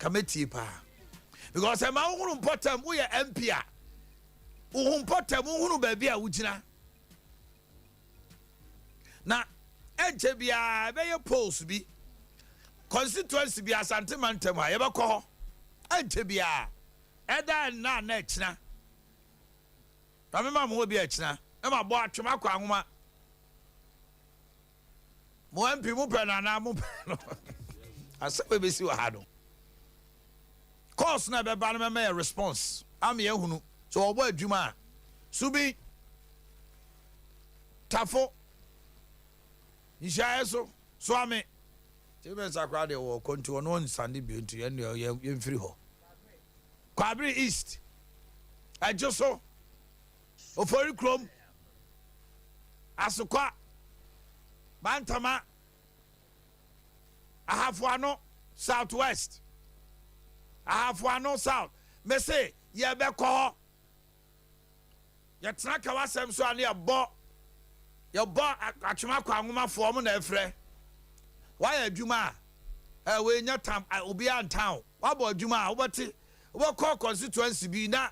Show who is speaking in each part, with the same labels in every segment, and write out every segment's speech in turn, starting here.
Speaker 1: Ka mɛtie paa because ɛma wohunu mpɔtam. Woyɛ MP a, wohu mpɔtam, wohunu baabi a wogyina. Na ɛnkyɛ biara ɛbɛyɛ polls bi, constituency bi, Asante mantam a yɛbɛkɔ hɔ. Ɛnkyɛ biara, ɛda nna na ɛkyina na mema mo hɔ bi ɛkyina na mabɔ atwem akɔ ahoma mo MP mo pɛ no anaa mo pɛ no. Asɛm ebɛsi wɔ ha no, course na ɛbɛba no, mɛmɛ yɛ response ama yɛhunu so ɔbɔ adwuma a subi Tafo nhyiaeɛ so Soame tí bɛ nsa koraa deɛ wɔ kɔ, nti ɔno nsande bio, nti yɛn deɛ yɛmfiri hɔ. Kwabere East, ɛgye so Ofori Kurom, Asokwa, Bantama, Ahafoano South West, Ahafoano South, mese yɛbɛkɔ hɔ. Yɛtena ka wasɛm so a ne yɛbɔ atwema kɔ anwomafoɔ mo na ɛfrɛ wayɛ adwuma a ɛ wɔnya tam obiara ntan wabɔ adwuma a wobɛte. Wobɛkɔ constituency bi na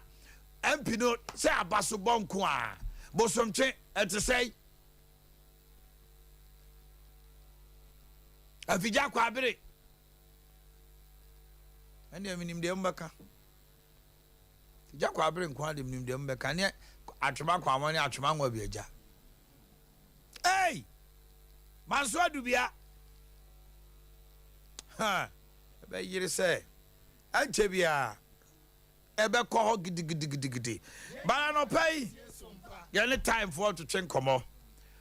Speaker 1: MP no sɛ aba so bɔ nko a Bosomtwe ɛte sɛe, Afigya Kwabere. Ɛndeɛ menim deɛ mbɛka. Afigya Kwabere nko a deɛ, menim deɛ mbɛka ne atwema kwanwa ne atwema nwa bi agya. Ei, Manso Adubia ha ɛbɛyere sɛ ɛnkyɛ biara ɛbɛkɔ hɔ gidigidigidi. Bara nɔpɛ yi yɛne timefoɔ twetwe nkɔmmɔ.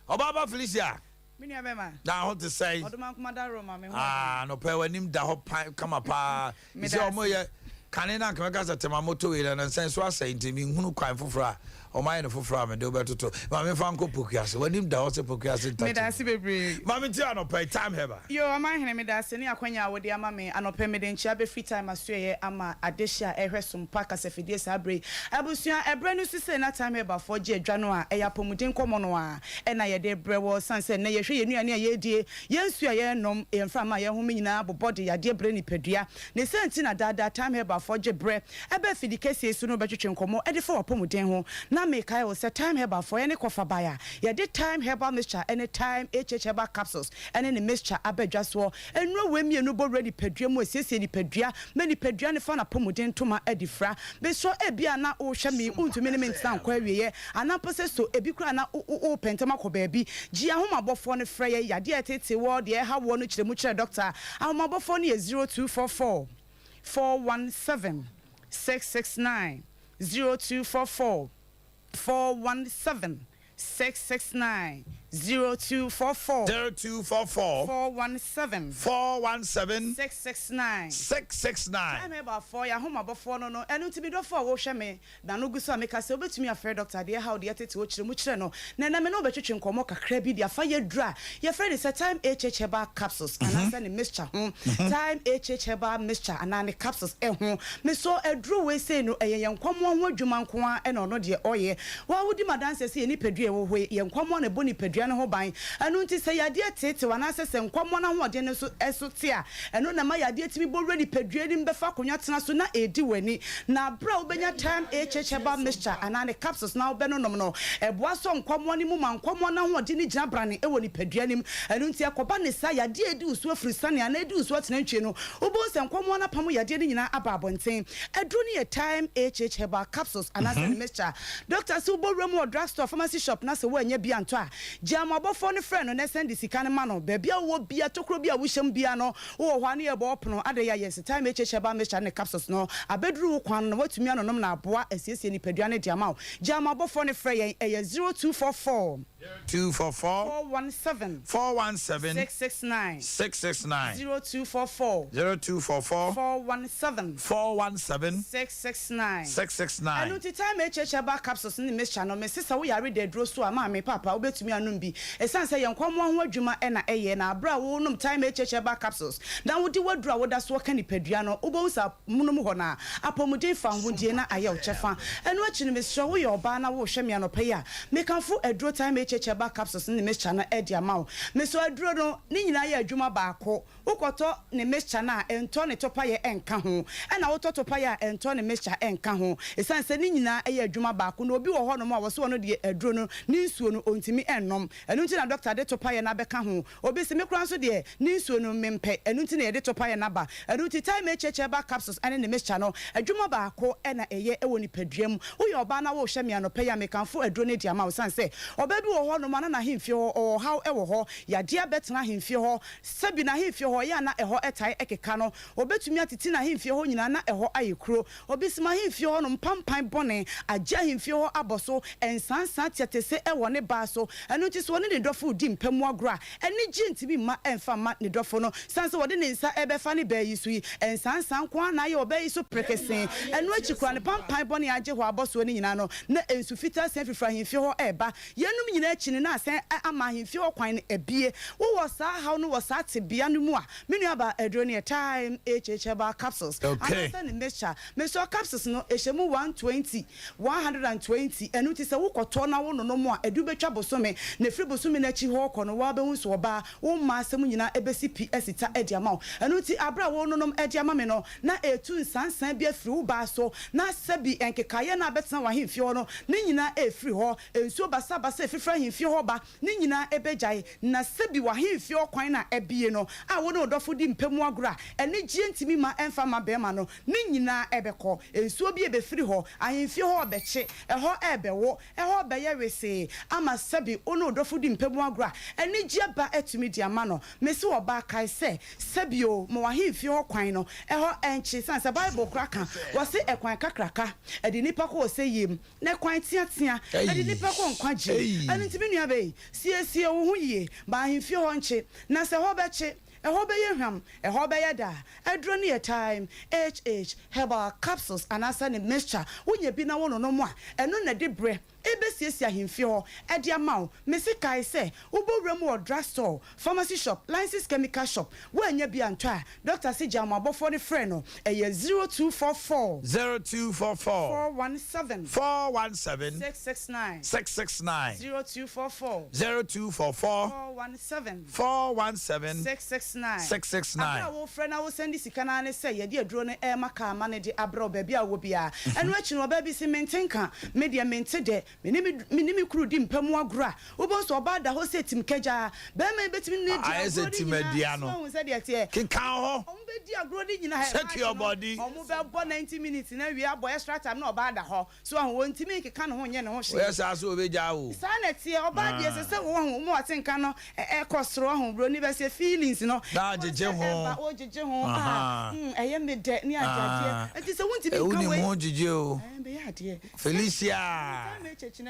Speaker 1: Ɔbaaba Felicia.
Speaker 2: Me nua bɛma.
Speaker 1: Na ho te sɛn?
Speaker 2: Ɔdoma nkoma da roma me ho.
Speaker 1: Ah, nɔpɛ w'anim da hɔ pan kama paa.
Speaker 2: Meda
Speaker 1: sɛ ɔmo
Speaker 2: ase.
Speaker 1: yɛ kane na nkama ka sɛ Tema motorway na nansɛn so asɛe, nti menhunu kwan foforɔ a ɔmo ayɛ no foforɔ a mede wobɛtoto ma memfa nkɔ Pokuase. W'anim da hɔ sɛ Pokuase.
Speaker 2: Meda ase bebree.
Speaker 1: Ma mente anɔpɛ yi, Time Herbal.
Speaker 2: Yo, ɔmanhene, meda ase ne akwanya a wode ama me anɔpɛ. Mede nkyea bɛfiri Time asoɛyɛ ama adehye a ɛhwɛ so mpa kasafidie saa berɛ yi. Abusua, ɛberɛ no so sei na Time Herbalfoɔ gye adwa no a ɛyɛ apɔmuden nkɔmmɔ no a ɛna yɛde brɛ wɔ sane sɛ nnɛ yɛhwɛ yɛn nnuane a yɛredie, yɛn nsuo a yɛrenom, yɛn mframa a yɛhome nyinaa bobɔ de yadeɛ brɛ nipadua. Ne sɛ nti na daadaa Time Herbalfoɔ gye berɛ ɛbɛ afidi kɛseɛ so no bɛtwetwe nkɔmmɔ de fa w'apɔmuden ho. Na mekae wo sɛ Time Herbalfoɔ yɛne kɔfa bae a yɛde Time Herbal Mixture ne Time HH Herbal Capsules ne ne mixture aba dwa soɔ. Nnuro wei mmienu bɔ wura nipadua mu, ɛsiesie nipadua ma nipadua no fa n'apɔmuden ntoma adi fra. Mesrɛ, ebia na wohwɛ me, wontumi ne me ntena nkɔ awieɛ, anaa mpo sɛ so ebi koraa na wopɛ ntɛm akɔ baabi. Gye ahomabɔfoɔ no frɛ yɛ yadeɛ a ɛtete wɔ deɛ ɛha woɔ no kyerɛ mu kyerɛ dɔkta. Ahomabɔfoɔ no yɛ 0244 417 669, 0244 417 669, 0244
Speaker 1: 0244
Speaker 2: 417
Speaker 1: 417
Speaker 2: 669.
Speaker 1: 669.
Speaker 2: Time Herbalfoɔ yɛ ahomabɔfoɔ no. Ɛno nti, medɔfoɔ a wɔhwɛ me na no gu so a meka sɛ wobɛtumi afrɛ dɔkta deɛ ɛhaw deɛ tete wɔ kyerɛ mu kyerɛ no. Na ɛnɛ me ne wobɛtwetwe nkɔmmɔ kakra bi de afa yɛduru a yɛfrɛ ne sɛ Time HH Herbal Capsules anaasɛ ne mixture ho. Time HH Herbal Mixture anaa ne capsules ɛho mesɔ aduro wei sei no, ɛyɛ yɛn nkɔmmoa ho adwuma nko a ɛna ɔno deɛ ɔyɛ. Waa wodi ma danseɛ sɛ yɛn nipadua ɛwɔ hɔ yi, yɛn nkɔmmoa na ɛbɔ nipadua no ho ban. Ɛno nti sɛ yadeɛ teetew anaasɛ sɛ nkɔmmoa no ahoɔden no so ɛso te a, ɛno na ɛma yadeɛ tumi bɔ wura nipadua no mu bɛfa akonnwa tena so na ɛredi w'ani. Na abere a wobɛnya Time HH Herbal Mixture anaa ne capsules na wobɛnonom no, ɛboa sɔ nkɔmmoa no mu ma nkɔmmoa no ahoɔden no gyina brane wɔ nipadua no mu. Ɛno nti ɛkɔba ne saa, yadeɛ a ɛdi wo so afiri sane anaa ɛdi wo so atena ntwie no, wobɛhu sɛ nkɔmmoa no apam yadeɛ no nyinaa aba abɔnten. Aduro no yɛ Time HH Herbal Capsules anaasɛ ne mixture. Doctor sɛ wobɔ wura mu wɔ drugstore, pharmacy shop na sɛ woanya bi antɔ a, gye amoabɔfoɔ no frɛ no na ɛsɛn de sika no ma no. Baabi a wowɔ bia, tokuro bi a wohyɛm bia no, wowɔ hɔ a ne yɛbɔ ɔpono ada yi ayɛ sɛ Time HH Herbal Mixture ne capsules no abɛduru wo kwan no na woatumi anonom na aboa asiesie nipadua no de ama wo. Gye amoabɔfoɔ no frɛ yɛn, ɛyɛ 0244
Speaker 1: 244
Speaker 2: 417
Speaker 1: 417
Speaker 2: 669.
Speaker 1: 669.
Speaker 2: 0244
Speaker 1: 0244
Speaker 2: 417
Speaker 1: 417
Speaker 2: 669.
Speaker 1: 669.
Speaker 2: Ɛno nti Time HH Herbal Capsules ne mixture no, mese sɛ woyare da aduro so a, maame, papa, wobɛtumi anom. nom bi. Ɛsiane sɛ yɛn nkwammoa ho adwuma na ɛyɛ, na berɛ a wonom Time HH Herbal Capsules na wode w'aduru a woda soɔ ka nipadua no, wobɛhu sɛ amonom hɔ no ara, apɔmuden fawohodie na ayɛ wo kyɛfa. Ɛno akyi no, mesrɛ wo, woyɛ ɔbaa na worehwɛ me anɔpa yi a, mekamfo aduro Time HH Herbal Capsules ne ne mixture no de ama wo. Mesɔ aduro no, ne nyinaa yɛ adwuma baako. Wokɔtɔ ne mixture no a, ɛntɔ ne topaeɛ nka ho, ɛna wotɔ topaeɛ a, ɛntɔ ne mixture nka ho. Ɛsiane sɛ ne nyinaa yɛ adwuma baako no, obi wɔ hɔnom a wɔse ɔno deɛ aduro no ne nsuo no ɔntumi nnom. Ɛno nti na dɔkta de topaeɛ no abɛka ho. Obi se, me koraa nso deɛ ne nsuo no mempɛ, ɛno nti na yɛde topaeɛ no aba. Ɛno nti Thyme HH Herbal Capsules ne ne mixture no, adwuma baako na ɛyɛ wɔ nipadua mu. Woyɛ ɔbaa na worehwɛ me anɔpa yi a, mekamfo aduro no de ama wo ɛsiane sɛ ɔbaa bi wɔ hɔnom a na n'ahemfie hɔ ɔwɔ ɔhaw wɔ hɔ, yadeɛ abɛtena ahemfie hɔ, Sɛbi n'ahemfie hɔ yɛ a na ɛhɔ tae keka no, obetumi atete n'ahemfie hɔ nyinaa na ɛhɔ ayɛ kuro. Obi si m'ahemfie hɔ nom pampan bɔne, agye ahemfie hɔ abɔ so, nsansa teatese wɔ ne baa so. Ɛno nti sɛ ɔne ne dɔfo redi mpa mu agorɔ a, anigye ntumi mma ɛmfa mma ne dɔfo no. Sane sɛ ɔde ne nsa rebɛfa ne baa yi so yi, nsansa nko ara na ayɛ ɔbaa yi so perekesee. Ɛno akyi koraa no, pampan bɔne a agye hɔ abɔ soɔ no nyinaa no, na nsu fitaa san fifiri ahemfie hɔ reba. Yeinom nyinaa akyi no, na asan ama ahemfie hɔ kwan no abue. Wowɔ saa haw no wɔ saa tebea no mu a, me nuabaa, aduro no yɛ Thyme HH Herbal Capsules
Speaker 1: Okay.
Speaker 2: anaasɛ ne mixture. Mesrɛ capsules no, ɛhyɛ mu 120, 120, ɛno nti sɛ wokɔtɔ na wononom a, ɛde wo bɛtwa bosome, na ɛfiri bosome no akyi hɔ rekɔ no, woara bɛhu sɛ ɔbaa, wo mmaa asɛm nyinaa ɛbɛsi pi asi ta de ama wo. Ɛno nti aberɛ a wononom de ama me no, na ɛretu nsansan bi afiri wo baa so, na sɛbi nkekaeɛ no a abɛtena w'ahemfie hɔ no, ne nyinaa ɛrefiri hɔ. Nsuo basabasa a ɛfifiri ahemfie hɔ ba no nyinaa bɛgyae, na sɛbi w'ahemfie ɔkwan no a abue no, a wo ne wo dɔfo di mpa mu agorɔ a anigyeɛ ntumi mma ɛmfa mma barima no, ne nyinaa bɛkɔ. Nsuo bi rebɛfiri hɔ, ahemfie hɔ rebɛkye, ɛhɔ rebɛwo, ɛhɔ rebɛyɛ wesee, ama sɛbi wo ne wo dɔfo di mpa mu agorɔ a anigyeɛ ba atumi de ama no. Mese ɔbaa, kae sɛ, sɛbi o, ma w'ahemfie hɔ kwan no, ɛhɔ nkye, ɛsiane sɛ Bible koraa ka, wɔse ɛkwan kakraka de nnipa kɔ ɔsɛeɛ mu, Na kwan teatea de nnipa kɔ nkwagye mu. Ɛno nti, me nuabaa, siesie wo ho yie, ma ahemfie hɔ nkye, na sɛ ɛhɔ bɛkye, ɛhɔ bɛyɛ hwam, ɛhɔ bɛyɛ dɛ a, aduro no yɛ Thyme HH Herbal Capsules anaasɛ ne mixture. Wonya bi na wononom a, ɛno na ɛde berɛ rebɛsiesie ahemfie hɔ de ama wo. Mese kae sɛ, wobɔ wura mu wɔ drug store, Pharmacy shop, License chemical shop, woannya bi antɔ a, doctor se gyaa mo abɔfoɔ no frɛ no, ɛyɛ 0244.
Speaker 1: 0244.
Speaker 2: 417.
Speaker 1: 417.
Speaker 2: 669.
Speaker 1: 669.
Speaker 2: 0244.
Speaker 1: 0244.
Speaker 2: 417.
Speaker 1: 417.
Speaker 2: 669.
Speaker 1: 669.
Speaker 2: Aberɛ a wofrɛ na wo sɛnde sika no ara ne sɛ yɛde aduro no rema kaa ma no de abrɛ wo baabi a wowɔ biara. Ɛno akyi no ɔbaa bi se mente nka, me deɛ mente dɛ, Me ne me me ne me kunu di mpa mu agorɔ a, wobɛhu sɛ ɔbaa da hɔ sɛ tim kagyaa. Barima yi bɛtumi ne no adi
Speaker 1: Ayɛ
Speaker 2: agorɔ
Speaker 1: sɛ
Speaker 2: no
Speaker 1: tim
Speaker 2: nyinaa.
Speaker 1: adua
Speaker 2: So
Speaker 1: no.
Speaker 2: woahu sɛdeɛ ɛteɛ?
Speaker 1: Keka wo ho.
Speaker 2: Wɔbɛdi agorɔ no nyinaa.
Speaker 1: Shake
Speaker 2: Match
Speaker 1: your
Speaker 2: no,
Speaker 1: body.
Speaker 2: wɔbɛbɔ 90 minutes no awie abɔ extra time na ɔbaa da hɔ. So woahu? Ɔntumi nkeka ne ho nyɛ ne ho hwee.
Speaker 1: Woyɛ saa so ɔbɛgyaa wo o.
Speaker 2: Saa na ɛteɛ. Ɔbaa deɛ, ɛsɛ sɛ woahu, woma w'atenka no kɔ soro. Woahu? Buroni bɛseɛ feelings no.
Speaker 1: Na
Speaker 2: Ɛwɔ
Speaker 1: agyegye
Speaker 2: sɛ
Speaker 1: ho.
Speaker 2: ɛba, wogyegye ho. Ah,
Speaker 1: Ahaa.
Speaker 2: mm, ɛyɛ me dɛ ne adeadeɛ.
Speaker 1: Ah.
Speaker 2: Enti sɛ wontumi nka
Speaker 1: Wonim
Speaker 2: wei.
Speaker 1: ho gyegye o.
Speaker 2: Ɛɛ, bɛyɛ adeɛ.
Speaker 1: Felicia,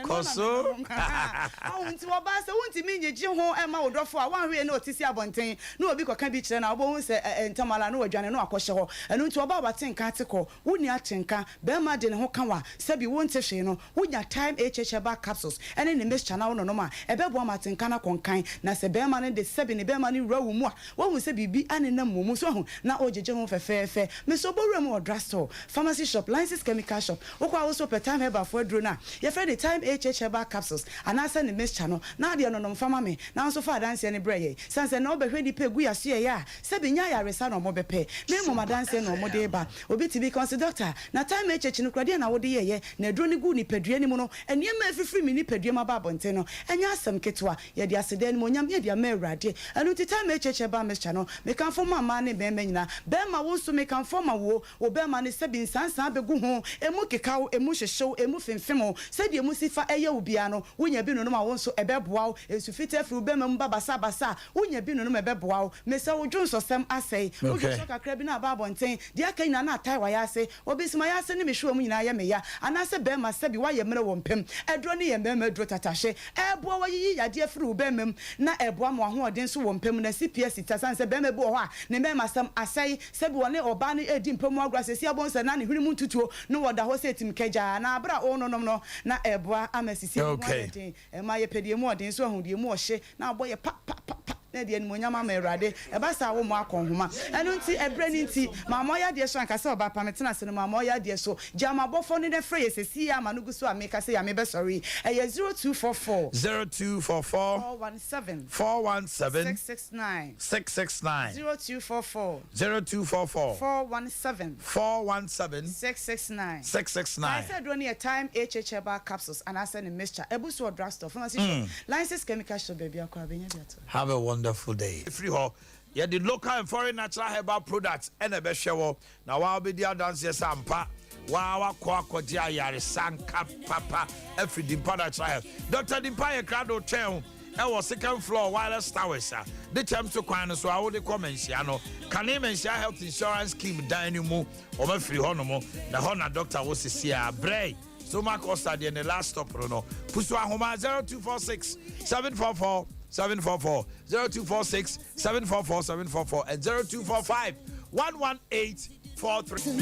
Speaker 1: kɔ so.
Speaker 2: Ɔho nti ɔbaa sɛ wontumi nnyegye ho mma wo dɔfo a woanhwɛ yie na ɔte si abɔnten na obi kɔka bi kyerɛ no a wobɛhu sɛ ntɛm ara na wadwane na wakɔhyɛ hɔ. Ɛno nti ɔbaa wate nka ate kɔ, wonni atenka, barima de ne ho ka wo a sɛbi wonte hwee no, wonya Thyme HH Herbal Capsules ne ne mixture na wononom a ɛbɛboa ma atenka no akɔ nkan na sɛ barima no de sɛbi ne barima no wura wo mu a woahu sɛ biribi anenam wo mu so ahu na wogyegye ho fɛfɛɛfɛ. Mesɛ wobɔwura mu wɔ drugstore, pharmacy shop, license chemical shop, Wokɔ a wo so pɛ Thyme Herbal foɔ aduro no a yɛfrɛ no Thyme HH Herbal Capsules anaasɛ ne mixture no na adeɛ no nom fa ma me na wo nso fa adanseɛ no brɛ yɛn. Sane sɛ nnɛ wobɛhwɛ nnipa ɛgu yasoɛeɛ a sɛbi nyɛ ayaresa na wɔbɛpɛ na mmom adanseɛ na wɔde reba. Obi tumi ka ɔse Doctor na Thyme HH no koraa deɛn na wode yɛeɛ na aduro no guu nipadua no mu no nneɛma a ɛfifiri me nipadua mu aba abɔnten no ɛnyɛ asɛm ketewa. Yɛde aseda animuonyam yɛde ama Awurade. Ɛno nti Thyme HH Herbal Mixture no mekamfo ma mmaa ne mmarima nyinaa. Barima wo nso mekamfo ma wo. Wo bɛrima no sɛbi nsansaa bɛgu ho, emu keka wo, emu hyehye wo, emu femfem wo, sɛdeɛ emu si fa yɛ wo biara no, wonya bi nonom a wo nso ɛbɛboa wo. Nsu fitaa firi wo bɛrima mu ba basabasa a, wonya bi nonom a ɛbɛboa wo. Mesɛ wo dwonsɔsɛm asɛe, wo
Speaker 1: Okay.
Speaker 2: dwonsɔ kakra bi na aba abɔnten, deɛ aka nyinaa na atae w'ayaase, obi se m'ayaase ne me hwewa mu nyinaa yɛ me ya, anaasɛ bɛrima sɛbi woayɛ mmerɛ wɔ mpam. Aduro no yɛ mmarima aduro tatahye, ɛboa wo ayiyi yadeɛ afiri wo bɛrima mu, na ɛboa ma w'ahoɔden nso wɔ mpa mu, na si pi asi ta, sane sɛ bɛrima bi wɔ hɔ a ne mmarimasɛm asɛe, Sɛ bi ɔne ɔbaa no redi mpa mu agorɔ a, seesei abɔhu sɛ na ne hwene mu ntutuo no wɔ da hɔ sɛ tim kagyaa, na bere a ɔrenonom no, na ɛrebɔ. Ɛboa ama sisi ho ayɛ den. Ɛma yɛpɛ deɛ emu ɔden so ahu deɛ emu ɔhye na abɔ yɛ pa pa pa pa na ɛde animuonyam ama Awurade. Ɛba saa a wommɔ akɔnhoma. Ɛno nti, ɛberɛ no nti, ma ma ɔyɛ adeɛ so anka sɛ ɔbaa pa metena ase no ma ma ɔyɛ adeɛ so. Gya ma abɔfoɔ no na frɛ yɛ sesie ara ma no gu so a meka sɛ Nyame bɛsɔre yi. Ɛyɛ 0244.
Speaker 1: 0244.
Speaker 2: 417.
Speaker 1: 417.
Speaker 2: 669.
Speaker 1: 669.
Speaker 2: 0244.
Speaker 1: 0244.
Speaker 2: 417.
Speaker 1: 417.
Speaker 2: 669.
Speaker 1: 669.
Speaker 2: Kae sɛ aduro no yɛ Thyme HH Herbal Capsules anaasɛ ne mixture. Abu so wɔ drugstore, pharmacy shop, licensed chemical shop baabiara koraa wobɛnya bi atɔ.
Speaker 1: Have a wonderful day. Firi hɔ, yɛde local and foreign natural herbal products na ɛbɛhwɛ wɔ, na waa wobɛdi adanseɛ sɛ ampa waa wakɔ akɔgye ayaresa nka papa afiri Dimpa Natural Health. Doctor Dimpa yɛ krado twɛn wo ɛwɔ second floor Wireless Towers a de kyɛm so kwan no so a wode kɔ Manhyia no, kane Manhyia Health Insurance Scheme dan no mu. Wɔn afiri hɔ nom, na hɔ na doctor wɔ sisi a brɛ. Stomach ulcer deɛ ne last stop no no. Pusu ahoma 0246 744 744 0246 744 744 and 0245 118 43.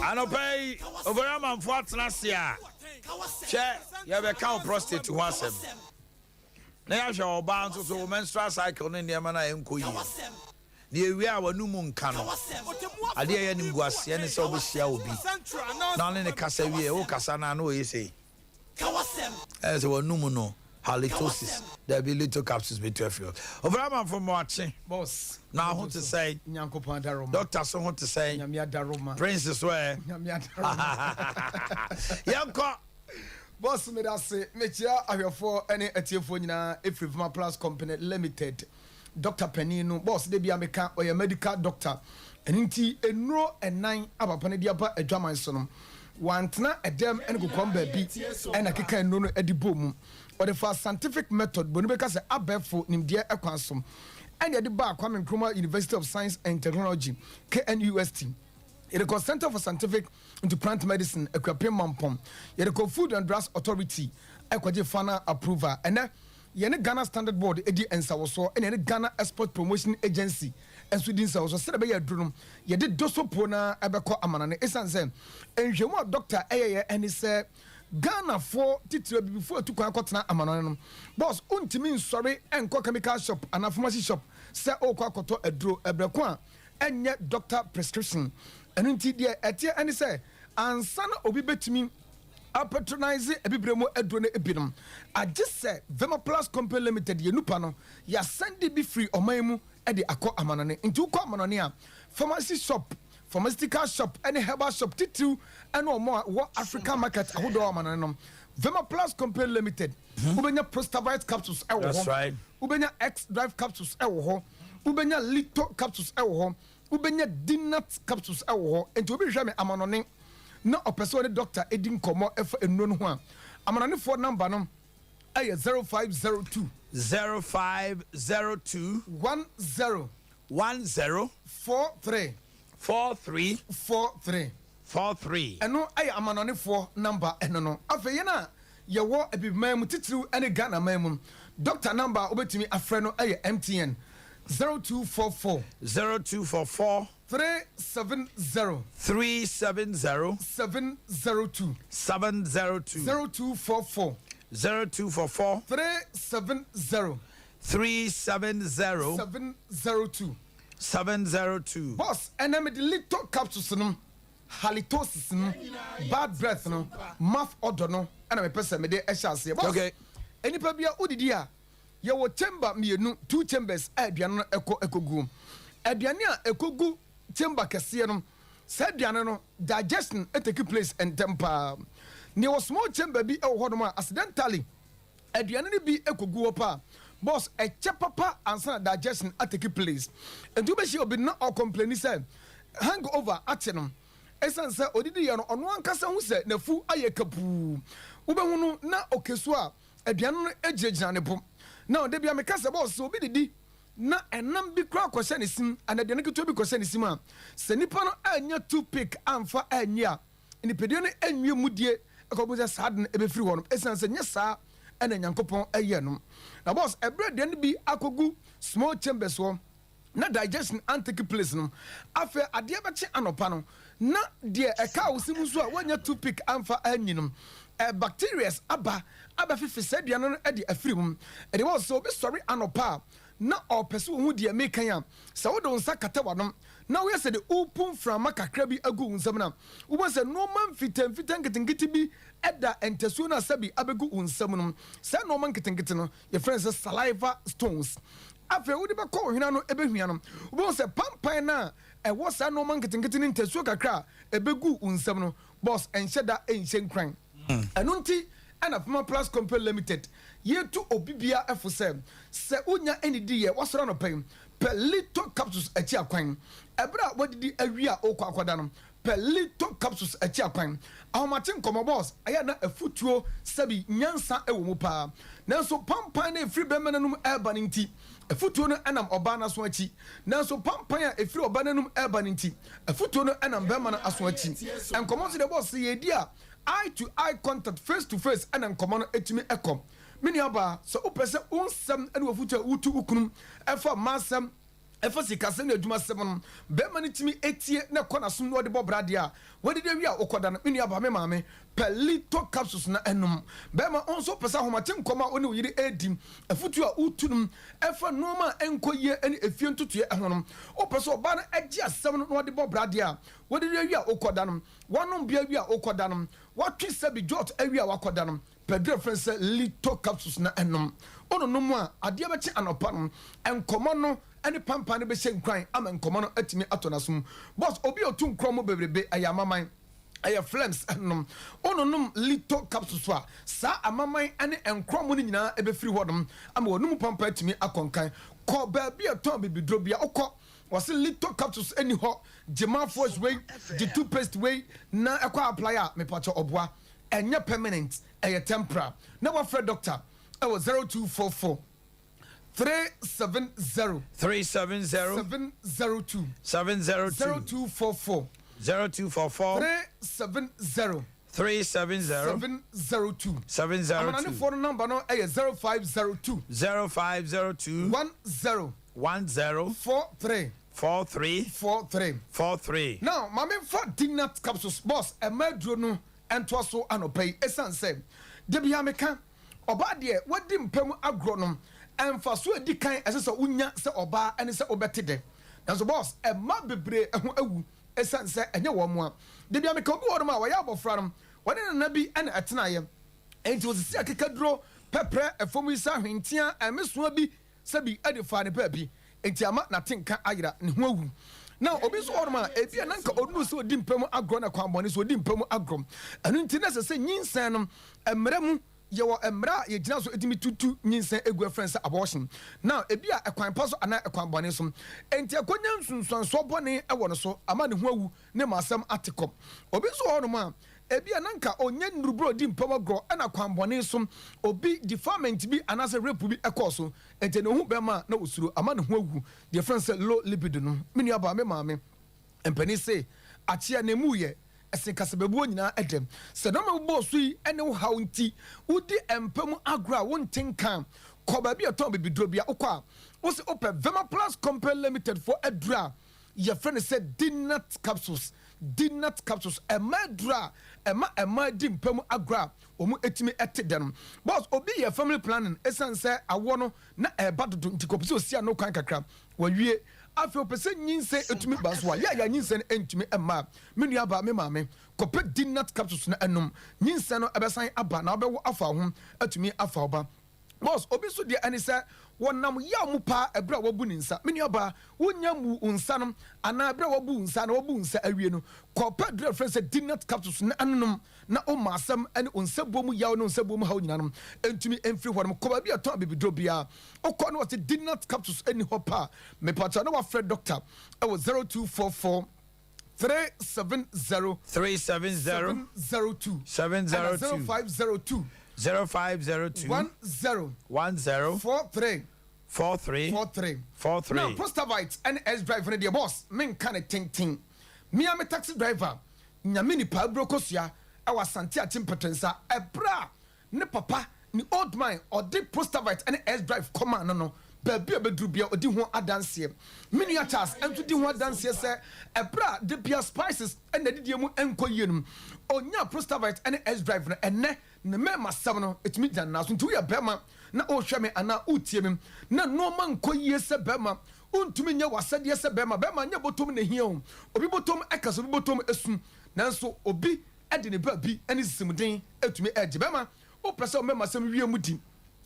Speaker 1: Anɔpa yi, Ovariamanfoɔ atena ase a, hwɛ yɛbɛka wo prostate ho asɛm. Na yɛahwɛ ɔbaa nso so wo menstrual cycle ne nneɛma no a ɛnkɔ yie. Na yɛwie a w'anomu nka no. Adeɛ a ɛyɛ animguaseɛ ne sɛ wobɛhyia obi na ɔne no kasa wie, wokasa no a na ɔyɛ sei. Ɛyɛ sɛ w'anomu no halitosis, dabi little capsules bɛtu afiri hɔ. Ofori Amanfo Mmoakye,
Speaker 3: Boss,
Speaker 1: na ho te sɛn?
Speaker 3: Nyankopɔn adaroma.
Speaker 1: Doctor so ho te sɛn?
Speaker 3: Nyame adaroma.
Speaker 1: Prince so ɛ?
Speaker 3: Nyame adaroma.
Speaker 1: Yɛnkɔ.
Speaker 3: Boss medase, mekyia ahwɛfoɔ ne atiefoɔ nyinaa ɛfiri Vuma Plus Company Limited. Doctor panin no, boss da biara meka ɔyɛ medical doctor, ɛno nti nnuro nnan a papa no de aba adwaman so no, wantena ɛdɛm ne kokoam baabi na keka nnuro no de bɔɔ mu. Ɔde faa scientific method, buroni bɛka sɛ abɛɛfo nimdeɛ kwan so, ɛna ɛde baa Kwame Nkrumah University of Science and Technology, KNUST. Yɛde kɔ Centre for Scientific into Plant Medicine, Akuapem Mampong. Yɛde kɔ Food and Drugs Authority kɔgye final approval. Ɛnnɛ, yɛne Ghana Standard Board di nsawɔsoɔ ɛna yɛne Ghana Export Promotion Agency nso di nsawɔsoɔ sɛdeɛ ɛbɛyɛ aduro no yɛde dosopuo no ara bɛkɔ amanane. Ɛsiane sɛ nhwehwɛmu a dɔkta yɛeɛ ne sɛ Ghanafoɔ titire abibifoɔ atu kwan akɔtena amanɔne no, boss wontumi nsɔre nkɔ chemical shop anaa pharmacy shop sɛ worekɔ akɔtɔ aduro ɛberɛ ko a ɛnyɛ doctor prescription. Ɛno nti deɛ ɛteɛ ne sɛ ansa na obi bɛtumi apatronise abibire mu aduro no binom, agye sɛ Vemaplus Company Limited yɛ nupa no yɛasɛnde bi firi ɔman mu de akɔ amanɔne. Nti wokɔ amanɔne a, pharmacy shop, pharmaceutical shop ne herbal shop titiriw ne wɔn a wɔ African market ahodoɔ wɔ amanɔne no, Vemaplus Company Limited, wobɛnya Prostavite capsules wɔ hɔ, wobɛnya X-Drive capsules wɔ hɔ, wobɛnya Lito capsules wɔ hɔ, wobɛnya Dinat capsules wɔ hɔ. Enti obi hwehwɛ me amanɔne na ɔpɛ sɛ ɔne dɔkta di nkɔmmɔ fa nnuro no ho a, amanɔnefoɔ namba no yɛ 0502.
Speaker 1: 0502.
Speaker 3: 10.
Speaker 1: 10.
Speaker 3: 43.
Speaker 1: 43.
Speaker 3: 43.
Speaker 1: 43.
Speaker 3: Ɛno yɛ amanɔnefoɔ namba ɛno no. Afei yɛn a yɛwɔ Abibiman mu titiriw ne Ghana man mu, dɔkta namba a wobɛtumi afrɛ no yɛ MTN 0244.
Speaker 1: 0244.
Speaker 3: 370.
Speaker 1: 370.
Speaker 3: 702.
Speaker 1: 702.
Speaker 3: 0244.
Speaker 1: 0244.
Speaker 3: 370.
Speaker 1: 370.
Speaker 3: 702.
Speaker 1: 702.
Speaker 3: Boss, ɛnɛ mede Lipton capsules no, halitosis no, bad breath no, mouth odour no na mepɛ sɛ mede hyɛ aseɛ. Boss,
Speaker 1: Okay.
Speaker 3: nnipa bia wodidi a, yɛwɔ chamber mmienu, two chambers a aduane no ɛkɔ ɛkɔgu. Aduane a ɛkɔgu chamber kɛseɛ no, saa aduane no digestion take place ntɛm paa. Na yɛwɔ small chamber bi wɔ hɔnom a accidentally Aduane no bi kɔgu hɔ paa boss, ɛkyɛ papa ansa na digestion atake place. Nti wobɛhyia obi no na ɔcomplaini sɛ hangover akye no ɛsiane sɛ ɔdidiiɛ no ɔno ankasa hu sɛ n'afu ayɛ kapuu. Wobɛhu no na ɔkɛsu a aduane no gyinagyina ne bo. Now da biara meka sɛ boss sɛ obi didi na ɛnam bi koraa kɔhyɛ ne sim anaa aduane ketewa bi kɔhyɛ ne sim a, sɛ nipa no annya toothpick amfa anyi a, nipadua no nwie mudie kɔpem sɛ saa ade no bɛfiri hɔ nom, ɛsiane sɛ nyɛ saa na Nyankopɔn yɛɛ no. Na boss, ɛberɛ aduane no bi akɔgu small chambers hɔ na digestion antake place no, afei adeɛ bɛkye anɔpa no na deɛ ɛkaa wo se mu nso a woannya toothpick amfa anyi no, Bacterias aba abɛfefe saa aduane no de afiri mu. Ɛde wɔ sɛ obi sɔre anɔpa a na ɔpɛ sɛ ohu deɛ meka yi a, sɛ wode wo nsa kata w'ano na woyɛ sɛ de worepu mframa kakra bi agu wo nsam no a, wobɛhu sɛ nnoɔma mfitamfita nketenkete bi da ntasuo no a sɛbi abɛgu wo nsam no. Saa nnoɔma nketenkete no, yɛfrɛ no sɛ saliva stones. Afei wode bɛkɔ wo hwene ano bɛhwia no, wobɛhu sɛ pampan no a ɛwɔ saa nnoɔma nketenkete ne ntasuo kakra a ɛbɛgu wo nsam no, Boss ɛnhyɛ da nhyɛ nkuran. Ɛno nti na Puma Plus Company Limited yɛtu obi biara fo sɛ, sɛ wonya nnidiiɛ, woasɔre anɔpa yi, pɛ Lipton capsules akyi akwan. Ɛberɛ a woadidi awie a worekɔ akɔda no, pɛ Lipton capsules akyi akwan. Ahomakye nkɔmmɔ, boss, ɛyɛ a na afutuo, sɛbi, nyansa wɔ mu paa. Nanso pampan no a ɛfiri bɛmma no anom reba no nti, Afotuo no nam ɔbaa no aso akyi, nanso pampan a ɛfiri ɔbaa no anom reba no nti, afotuo no nam barima no aso akyi. Nkɔmmɔ nso deɛ ɛbɔɔ sɛ yɛredi a, eye to eye contact, face to face na nkɔmmɔ no tumi kɔ. Me nuabaa, sɛ wopɛ sɛ wo nsɛm ne w'afotuo a wotu wo kunu fa mmaa asɛm, ɛfa sikasɛm ne adwumasɛm no, barima no tumi tie na ɛkɔ n'asom na ɔde bɔ bra deɛ a, wadidi awie a wokɔda no, me nuabaa, me maame, pɛ Lito capsules na nom. Barima, wo nso wopɛ sɛ ahomakye nkɔmmɔ a wo ne wo yere redi, afotuo a wotu no ɛfa nnoɔma a ɛnkɔ yie ne efie ntotoeɛ ho no, wopɛ sɛ ɔbaa no gye asɛm no na ɔde bɔ bra deɛ a, wadidi awie a wokɔda no, wanom bia awie a wokɔda no, watwe sɛbi jot awie a wakɔda no, Pɛ duru a yɛfrɛ no sɛ Lito capsules na nom. Wononom a, adeɛ bɛkye anɔpa no, nkɔmmɔ no ne pampan no bɛhyɛ nkuran ama nkɔmmɔ no atumi atɔ n'asom. Boss, obi a ɔtu nkorɔmo bebrebe, ɛyɛ amaman, ɛyɛ phlegms nom. Wononom Lito capsules a, saa amaman ne nkorɔmo no nyinaa bɛfiri hɔnom ama w'anomu pampan atumi akɔ nkan. Kɔ baabi a ɛtɔn abibiduro biara, wokɔ, wɔse Lito capsules nni hɔ, gye mouthwash wei, gye toothpaste wei na ɛkɔ apply a, mepakyɛ ɔboa. Ɛnyɛ permanent, ɛyɛ temporal. Na wafrɛ doctor ɛwɔ 0244 370
Speaker 1: 370
Speaker 3: 702
Speaker 1: 702
Speaker 3: 0244
Speaker 1: 0244
Speaker 3: 370
Speaker 1: 370
Speaker 3: 702.
Speaker 1: 702
Speaker 3: Amananifoɔ no number no ɛyɛ 0502
Speaker 1: 0502
Speaker 3: 10
Speaker 1: 10
Speaker 3: 43
Speaker 1: 43
Speaker 3: 43.
Speaker 1: 43.
Speaker 3: Now ma memfa Dignat capsules boss ɛma aduro no ntoa so anɔpa yi esiane sɛ da biara meka, ɔbaa deɛ wadi mpa mu agorɔ no, mfasoɔ a ɛdi kan ɛsɛ sɛ wonya sɛ ɔbaa ne sɛ wobɛte dɛ. Nanso boss, mmaa bebree ho awu esiane sɛ ɛnyɛ wɔn mmoa. Da biara meka obi wɔ hɔnom a ɔyɛ abɔfra no, ɔne nana bi na ɛtenaeɛ, enti ɔsisi akekaduro, pɛprɛ, fam yi sa, hwenteaa, ɛmesoa bi sɛ bi de faa ne baabi, enti ama n'atenka ayera, ne ho awu. Na obi nso wɔ hɔnom a, ebia na anka ɔnnu sɛ ɔdi mpa mu agorɔ na kwammɔne so ɔdi mpa mu agorɔ. Ɛno nti na ɛsɛ sɛ nyinsɛn no mmara mu, yɛwɔ mmara a yɛgyina so tumi tutu nyinsɛn gu a yɛfrɛ no sɛ abortion. Na ebia ɛkwan pa so anaa ɛkwan bɔne so. Enti ɛkɔnya nsunsuansoɔ bɔne wɔ ne so, ama ne ho awu, ne ma asɛm ate kɔ. Obi nso wɔ hɔnom a, Ebia na anka ɔnyɛ nnuru ɔdi mpam agorɔ ɛna kwammɔne so obi defilement bi anaasɛ rape bi kɔɔ so nti na ɔhu bɛrima a na ɔsuro ama ne ho awu deɛ yɛfrɛ no sɛ low libido no. Me nuabaa, me maame mpanin se akyea na emu yɛ sen kasabebuo nyinaa dɛ. Sɛ nnoɔma a ɛbobɔɔ so yi ne wo haw nti wodi mpa mu agorɔ a wonte nka a, kɔ baabi a yɛtɔn abibiduro biara. Wokɔ a wose wopɛ Vemaplus Company Limited foɔ aduro a yɛfrɛ no sɛ Dinat capsules, Dinat capsules, ɛma aduro a ɛma mmaa di mpa mu agorɔ a wɔtumi te dɛ no. Boss, obi yɛ family planning ɛsiane sɛ awoɔ no na ɛreba dodo nti kɔpɛ sɛ ɔsi ano kwan kakra, wawie. Afei ɔpɛ sɛ nyinsɛn ɛtumi ba nso a, yɛ a yɛ a nyinsɛn no ntumi mma a, me nuabaa, me maame, kɔpɛ Dinat capsules na nom. Nyinsɛn no ɛbɛsan aba na wobɛwo afa wo ho atumi afa wo ba. Boss, obi nso deɛ ɛne sɛ wɔnam yaw mu paa ɛberɛ a wabu ne nsa. Me nua baa, wonnya mmuu wo nsa no anaa ɛberɛ a wabu wo nsa anaa wabu wo nsa awie no, kɔ pɛ aduro a yɛfrɛ no sɛ Dinat capsules no nom na wo mma asɛm ne wo nsabuo mu yaw ne wo nsabuo mu haw nyinaa no ntumi mfiri hɔ nom. Kɔ baabi a yɛtɔn abibiduro biara, wokɔ na wɔse Dinat capsules nni hɔ pɛ a, mepakyɛw na wafrɛ doctor wɔ 0244 370
Speaker 1: 370
Speaker 3: 702
Speaker 1: 702
Speaker 3: ɛna 0502
Speaker 1: 0502
Speaker 3: 10
Speaker 1: 10
Speaker 3: 43
Speaker 1: 43
Speaker 3: 43.
Speaker 1: 43.
Speaker 3: Now Prostavite ɛne S drive no deɛ boss menka ne tenten. Me ara me taxi driver Nyame nipa aburo kosua ɛwɔ Asante Akyem Pɛtɛnsa ɛberɛ a ne papa ne old man ɔde Prostavite ɛne S drive kɔmaa no no. Baabi a ɔbɛduru biara, ɔdi ho adanseɛ. Me nua Charles nso di ho adanseɛ sɛ ɛberɛ a da biara spices ne n'adidie mu nkɔ yie no, ɔnyaa Prostavite ne S-Drive no, ɛnnɛ ne mmarimasɛm no tumi gyina ne nan so. Nti woyɛ barima na worehwɛ me anaa woretie me na nnoɔma nkɔ yie sɛ barima, wontumi nyɛ w'asɛdeɛ sɛ barima. Barima, nyɛ bɔtɔm na ɛhia o. Obi bɔtɔm kasa, obi bɔtɔm su, nanso obi de ne baabi ne sisimuden tumi gye. Barima, Wopɛ sɛ wo mmɛmasɛm wie mu di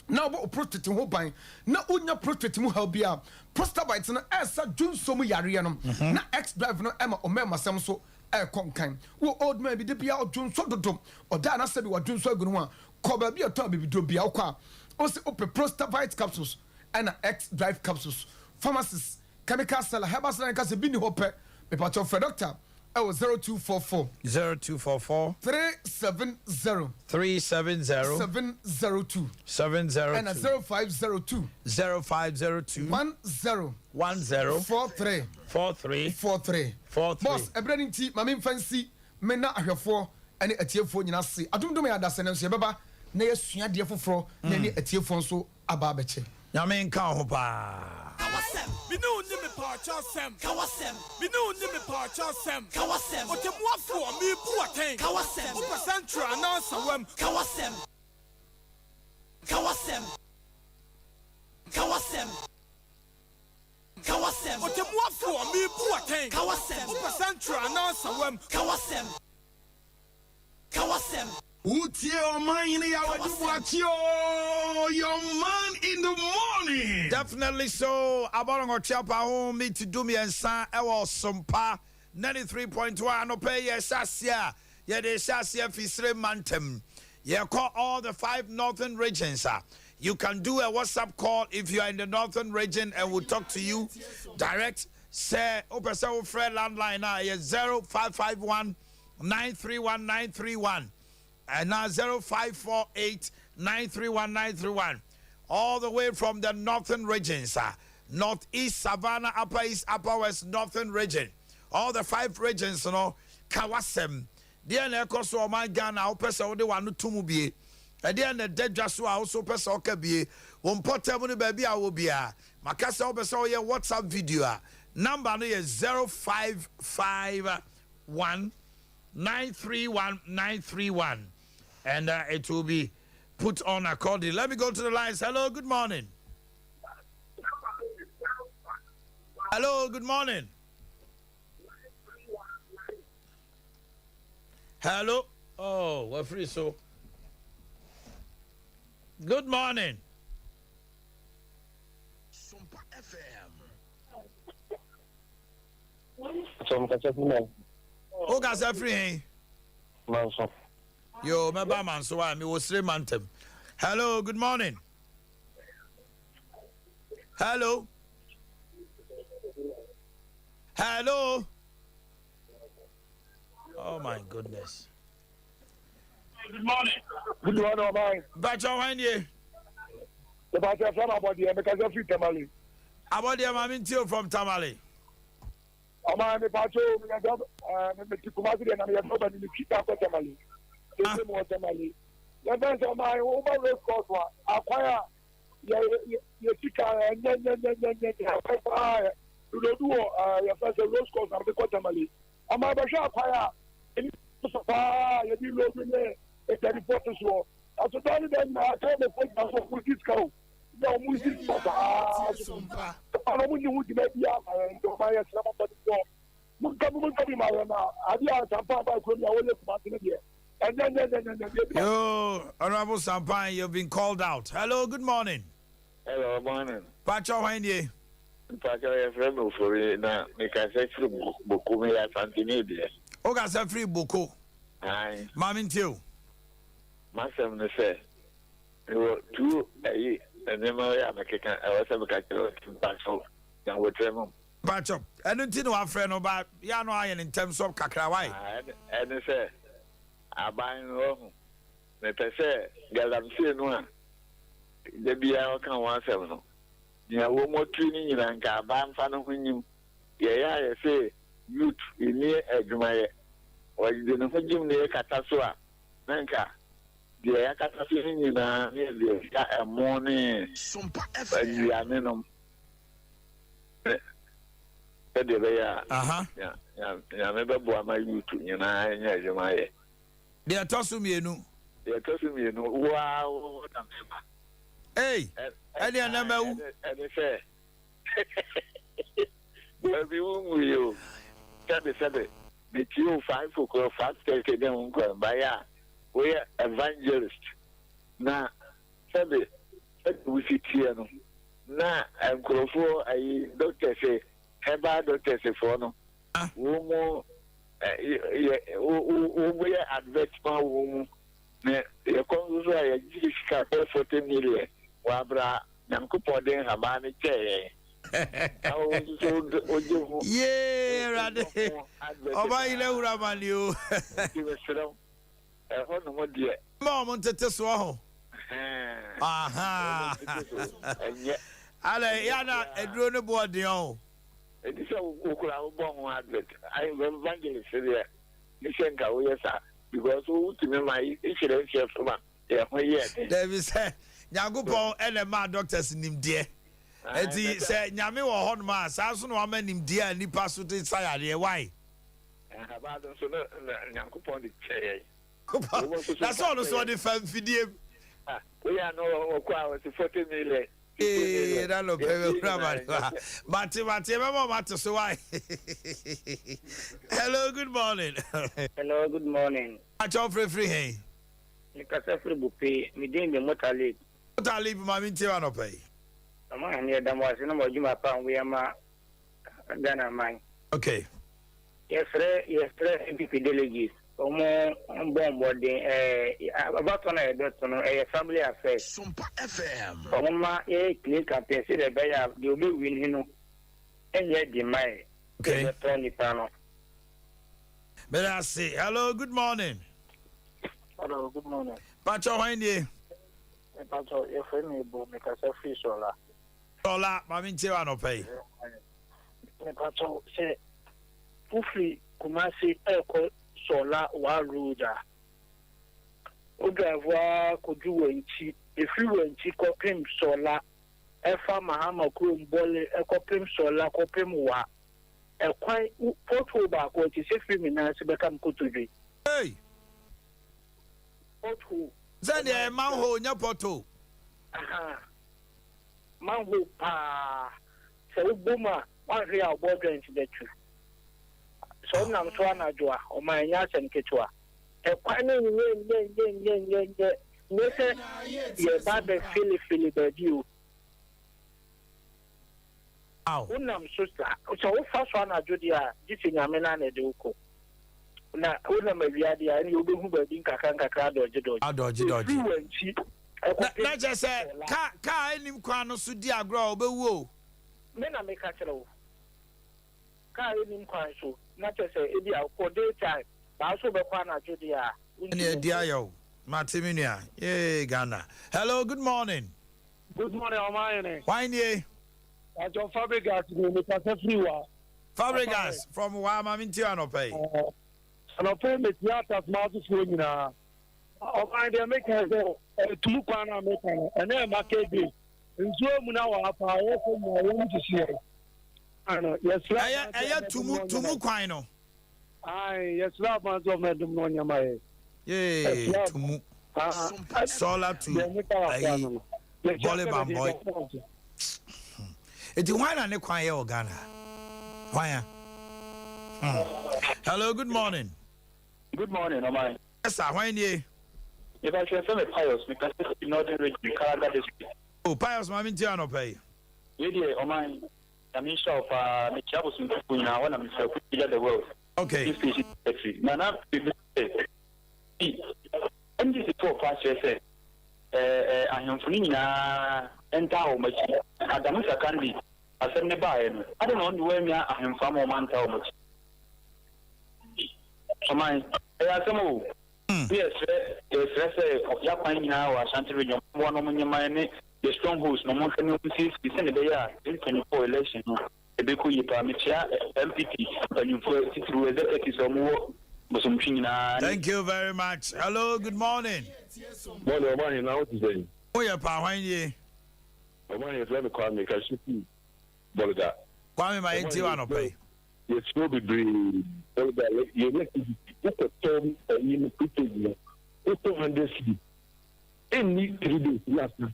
Speaker 3: na wobɔ wo prostate ho ban na wonnya prostate mu haw biara? Prostabite no ɛresa dwonsɔ mu yareɛ no na X-Drive no ɛma wo mmɛmasɛm nso ɛrekɔ nkan. Wowɔ old man bi da biara ɔdwonsɔ dodo, ɔda a na sɛbi wadwonsɔ agu ne ho a, kɔ baabi a ɛtɔn abibiduro biara wokɔ a wose wopɛ Prostavite capsules ɛna X-Drive capsules. Pharmacist Chemical seller, herbal seller nka sɛ bi nni hɔ pɛ, mepakyɛw frɛ doctor ɛwɔ 0244.
Speaker 1: 0244.
Speaker 3: 370.
Speaker 1: 370.
Speaker 3: 702.
Speaker 1: 702.
Speaker 3: Ɛna 0502.
Speaker 1: 0502.
Speaker 3: 10.
Speaker 1: 10.
Speaker 3: 43.
Speaker 1: 43.
Speaker 3: 43.
Speaker 1: 43.
Speaker 3: Boss, ɛberɛ no nti ma memfa nsi me na ahwɛfoɔ ne atiefoɔ nyina ase. Adom dom yɛ adasɛ nanso yɛbɛba na yɛasua adeɛ foforɔ na yɛne atiefoɔ nso aba abɛkyɛ.
Speaker 1: Nyame nka wo ho paa.
Speaker 4: Ka w'asɛm. Me ne wo nni mepaakyɛ asɛm. Ka w'asɛm. Me ne wo nni mepaakyɛ asɛm. Ka w'asɛm. Ɔtɛmmuafoɔ, merebu wo atɛn. Ka w'asɛm. Wopɛ sɛnkyerɛ anaa nsawam? Ka w'asɛm. Ka w'asɛm. Ka w'asɛm. Ka w'asɛm. Ɔtɛmmuafoɔ, merebu wo atɛn. Ka w'asɛm. Wopɛ sɛnkyerɛ anaa nsawam? Ka w'asɛm. Ka w'asɛm.
Speaker 5: Wotie ɔman hene Yaw Adu Boakye oo, your man in the morning.
Speaker 1: Definitely so, Abɔrɔngɔtwe apa ho meet du-mmiɛnsa ɛwɔ Sompa 93.1 anɔpa yi yɛhyɛ aseɛ a yɛde rehyɛ aseɛ fi Sire mantam yɛkɔ all the five northern regions a you can do a WhatsApp call if you are in the northern region and we'll talk to you direct sɛ wopɛ sɛ wofrɛ landline a ɛyɛ 0551 931 931 ɛna 0548 931 931 all the way from the northern regions uh, north east savannah upper east upper west northern region all the five regions no ka w'asɛm deɛ na ɛkɔ so ɔman ghana a wopɛ sɛ wode w'ano to mu bie ɛdeɛ na ɛda dwa so a wo so wopɛ sɛ ɔka bie wo mpɔtam no baabi a wɔ biara maka sɛ wopɛ sɛ woyɛ whatsapp video a number no yɛ 055 1 931 931 and uh, it will be put on accordingly. Let me go to the lines. Hello, good morning. Hello, good morning. Hello. Oh, we're free so. Good morning.
Speaker 5: Sompa FM.
Speaker 6: So mekasa firi man.
Speaker 1: Wo kasa firi he?
Speaker 6: Manso.
Speaker 1: Yo, mɛba Manso a mewɔ Sire mantam. Hello, good morning. Hello. Hello. Oh my goodness.
Speaker 6: Good morning. Good morning, Ọman.
Speaker 1: Bàtchọ hwan nie?
Speaker 6: Bàtchọ fẹ́ abọ́deɛ mekasa firi Tamale.
Speaker 1: Abɔdeɛ maame ntie o from Tamale.
Speaker 6: Ɔman mepatwo meyɛ dɔ ɛɛ mete Kumasi deɛ na meyɛ dɔba ni metwi ka kɔ Tamale. Sese mu wɔ Tamale. Yɛfɛn sɛ ɔman woba race course a akwan a yɛ yɛ yɛsi ka ɛnyɛ nyɛ nyɛ nyɛ nyɛ nyɛ akwan paa dododu wɔ ɛɛ yɛfɛn sɛ race course na mede kɔ Tamale. Ɔman bɛhwɛ akwan a ɛni so paa yɛde lodu ne adwadifoɔ te soɔ. Nanso daa ne daa nyinaa Kramofo gyina so ɔmo di sika o na ɔmo si sika saa so papa na ɔmo nni ho dwuma biara ma yɛn nti ɔman yɛsrɛ mo mpanyinfoɔ monka bi monka bi ma yɛn na adeɛ a Sampan baa kurom yi a wɔyɛ Kumasi no deɛ ɛnyɛ nyɛ nyɛ nyɛ nyɛ deɛ bi
Speaker 1: Yoo, Honourable Sampan, you've been called out. Hello, good morning.
Speaker 7: Hello, morning.
Speaker 1: Pacho hwan nie?
Speaker 7: Mpacho yɛfrɛ me Ofori na mekasa firi Boko meyɛ Asanteni deɛ.
Speaker 1: Wokasa firi Boko?
Speaker 7: Ae.
Speaker 1: Maame ntie o.
Speaker 7: M'asɛm ne sɛ, mewɔ tuo ayi nneɛma yi a mekeka ɛwɔ sɛ meka kyerɛ wo nti mpakyɛw nya aboterɛ ma mu.
Speaker 1: Mpakyɛw, ɛno nti na wafrɛ no ba yɛ a na wayɛ no ntɛm sɔ kakra wai.
Speaker 7: Ah, ɛne sɛ aban no wahu, mepɛ sɛ galamsey no a da biara ɔka ho asɛm no, nea wɔatue no nyinaa nka aban mfa ne ho nyim. Yɛyɛ a yɛse youth nni adwumayɛ, ɔde ne ho gyim na yɛkata so a, Na nka deɛ yɛakata so no nyinaa ne yɛde atwa ɛmo ne
Speaker 5: Sompa FM.
Speaker 7: nnuane nom. Sɛdeɛ ɛbɛyɛ a Nyame bɛboa ma youth nyinaa anya adwuma ayɛ.
Speaker 1: Deɛ ɛtɔ so mmienu.
Speaker 7: Deɛ ɛtɔ so mmienu, wo ara wo hɔ na meba.
Speaker 1: Ei, ɛdeɛ ɛnɛ mawu.
Speaker 7: Ɛne sɛ, daabi wo nwui o, sɛbe sɛbe, metie wo 5 o'clock, 5:30 ne ho nkɔmbaeɛ a, woyɛ evangelist, na sɛbe sɛdeɛ wosi teɛ no, na nkurɔfoɔ ayi doctors, herbal doctors foɔ no, wɔn mu yɛ wɔn mu yɛ advert ma wɔn mu, na yɛkɔ nso so a yɛgye sika bɛyɛ 40 million wɔ abira Nyankopɔn de nhaban no kyɛɛ yɛn, na wɔn nso so wogye ho.
Speaker 1: Yee, Awurade ɔba yi na wura ma ni o.
Speaker 7: Nti mesrɛ wo, ɛhɔ nom deɛ.
Speaker 1: Ma wɔn ntete soɔ ho.
Speaker 7: Ɛnyɛ.
Speaker 1: Ala yana aduro no boɔ den o.
Speaker 7: Ɛdi sɛ wokura wobɔ ho advert, evangelist deɛ ne sɛ nka woyɛ saa because wotumi ma nhyerɛ nhyɛ so ma yɛ ho yɛ den.
Speaker 1: Dabi, sɛ Nyankopɔn ɛna maa doctors nimdeɛ, nti sɛ Nyame wɔ hɔnom a, saa nso na wama nimdeɛ a nipa so de sa yareɛ why.
Speaker 7: Nhaban no nso no Nyankopɔn de kyɛ yɛn.
Speaker 1: Na sɛ ɔno so ɔde fa mfidie mu.
Speaker 7: Woyɛ ano ɔkɔ a ɔsi 40 million.
Speaker 1: Ee, na no pɛ bɛ kura ma no mate mate ɛbɛma ɔmo ate so why. Hello, good morning.
Speaker 8: Hello, good morning.
Speaker 1: Akyɛw firifiri hɛn.
Speaker 8: Mekasa firi Bupe, me din de Motalib.
Speaker 1: Motalib, maame ntie wa nɔpɛ yi.
Speaker 8: Ɔmo ahene, yɛda mo ase na mo adwuma pa a moyɛ ma Ghana man. Yɛfrɛ NPP delegates, ɔmo mbɔ mbɔden, abatɔ no a yɛbɛto no ɛyɛ family affairs.
Speaker 5: Sompa FM.
Speaker 8: Ɔmo ma yɛyɛ clean campaign sɛdeɛ ɛbɛyɛ a deɛ ɔbɛwi no ɛnyɛ di ma yɛ. Yɛbɛtɔn nipa no.
Speaker 1: Mede ase. Hello, good morning.
Speaker 9: Hello, good morning.
Speaker 1: Pakyɛ, hwan nie?
Speaker 9: Pakyɛ, yɛfrɛ me Ebo, mekasa firi Sɔla.
Speaker 1: Sɔla, maame ntie wa nɔpɛ yi.
Speaker 9: Mepakyɛ, sɛ wofiri Kumasi ɛrekɔ Sɔla Wa Road a, wo drive a kɔdu Wankyi, ɛfiri Wankyi kɔpem Sɔla, ɛfa Mahama kurom Bɔle ɛkɔpem Sɔla kɔpem Wa. Ɛkwan pothole baako akyi sɛ firi me nan ase bɛka me kotodwe.
Speaker 1: Hey!
Speaker 9: Pothole.
Speaker 1: Sɛ deɛ manhole, nyɛ pothole.
Speaker 9: Aha. Manhole paa. Sɛ wobɔ mu a, woahwɛ a ɔbɔ joint bɛtu. Sɛ wonam so anadwo a, ɔma ɛnyɛ asɛm ketewa. Ɛkwan no nyɛ nyɛ nyɛ nyɛ nyɛ nyɛ nyɛ sɛ yɛba bɛfelefele baabi o. Wonam so saa, sɛ wofa so anadwo deɛ a, gye sɛ Nyame no ana ɛde wo kɔ. Na wonam awia deɛ a, ɛne wobɛhu baabi nkakra nkakra adɔgye dɔgye.
Speaker 1: Adɔgye dɔgye.
Speaker 9: Ɛfiri Wankyi
Speaker 1: ɛkɔpem Na kyerɛ sɛ kaa anim kwan no so di agorɔ a, ɔbɛwu o.
Speaker 9: Me na meka kyerɛ wo. Kaa anim kwan so, na kyerɛ sɛ ebi a kɔ day time, baa so wobɛkɔ anadwo deɛ a,
Speaker 1: Ɛne adi ayɛ o. Mate, me nua. Yee, Ghana. Hello, good morning.
Speaker 6: Good morning, ɔman.
Speaker 1: Hwan nie?
Speaker 6: Àjọ Fabregas ni, mekasa firi Wa.
Speaker 1: Fabregas from Wa, maame ntie anɔpɛ yi.
Speaker 6: Anɔpɛ yi metia atasoma asofoɔ nyinaa. Ɔman, deɛ meka sɛ ɛtumu kwan no a meka no, ɛnɛ yɛ market day. Nsuo mu na wɔ apa a yɛsɛ nyinaa yɛn sisi yɛn. Ano yɛsrɛ.
Speaker 1: Ɛyɛ tumu kwan no.
Speaker 6: Ayi, yɛsrɛ aban sɛ ɔmo ɛdum na ɔnyɛma yɛ.
Speaker 1: Yee, tumu. Sɔla tu ayi bɔle bambɔi. Eti hwan na ne kwan yɛ wɔ Ghana? Hwan ya? Hello, good morning.
Speaker 10: Good morning, ɔman.
Speaker 1: Yes sir, hwan nie?
Speaker 10: Mepa kyerɛ sɛ me Pius, mekasa fi Northern Region, Karaga District.
Speaker 1: Oh, Pius, maame ntie anɔpɛ yi.
Speaker 10: Wei deɛ, ɔman, Nyame nhyira wo paa. Mekyia abosomfoɔ nyinaa hɔ na mesrɛ Kuja the World. Station secretary. Na biribi sɛ NDC foɔ pa kyerɛ sɛ ɛɛ ahemfo no nyinaa ntaa wɔn akyi. Adamu Sakande asɛm ne baeɛ no, ade na ɔne wɔanya ahemfo ama wɔn antaa wɔn akyi. Ɔman, ɛyɛ asɛm o. Ne yɛsrɛ sɛ yɛakwan nyinaa wɔ Ashanti Region mmoa no, ɔmo nyɛman ne the strongholds na ɔmo nhwɛ ne ɔmo siesie sɛnea ɛbɛyɛ a 2024 election no ɛbɛkɔ yie paa. Mekyia NPP mpanyinfoɔ, titiriw executives a ɔmo wɔ Bosomtwe nyinaa.
Speaker 1: Thank you very much. Hello, good morning.
Speaker 11: Morning, ɔman, na wote sɛn?
Speaker 1: Woyɛ paa, hwan nie?
Speaker 11: Ɔman, yɛfrɛ me Kwame Kasufi Bolga.
Speaker 1: Kwame ma yɛntie wo anɔpa yi.
Speaker 11: Yɛsrɛ wo bebree Elder yɛ electricity wokɔtɔ ayi no prepaid no wotɔ 100 cedis ɛnni 3 days na asa.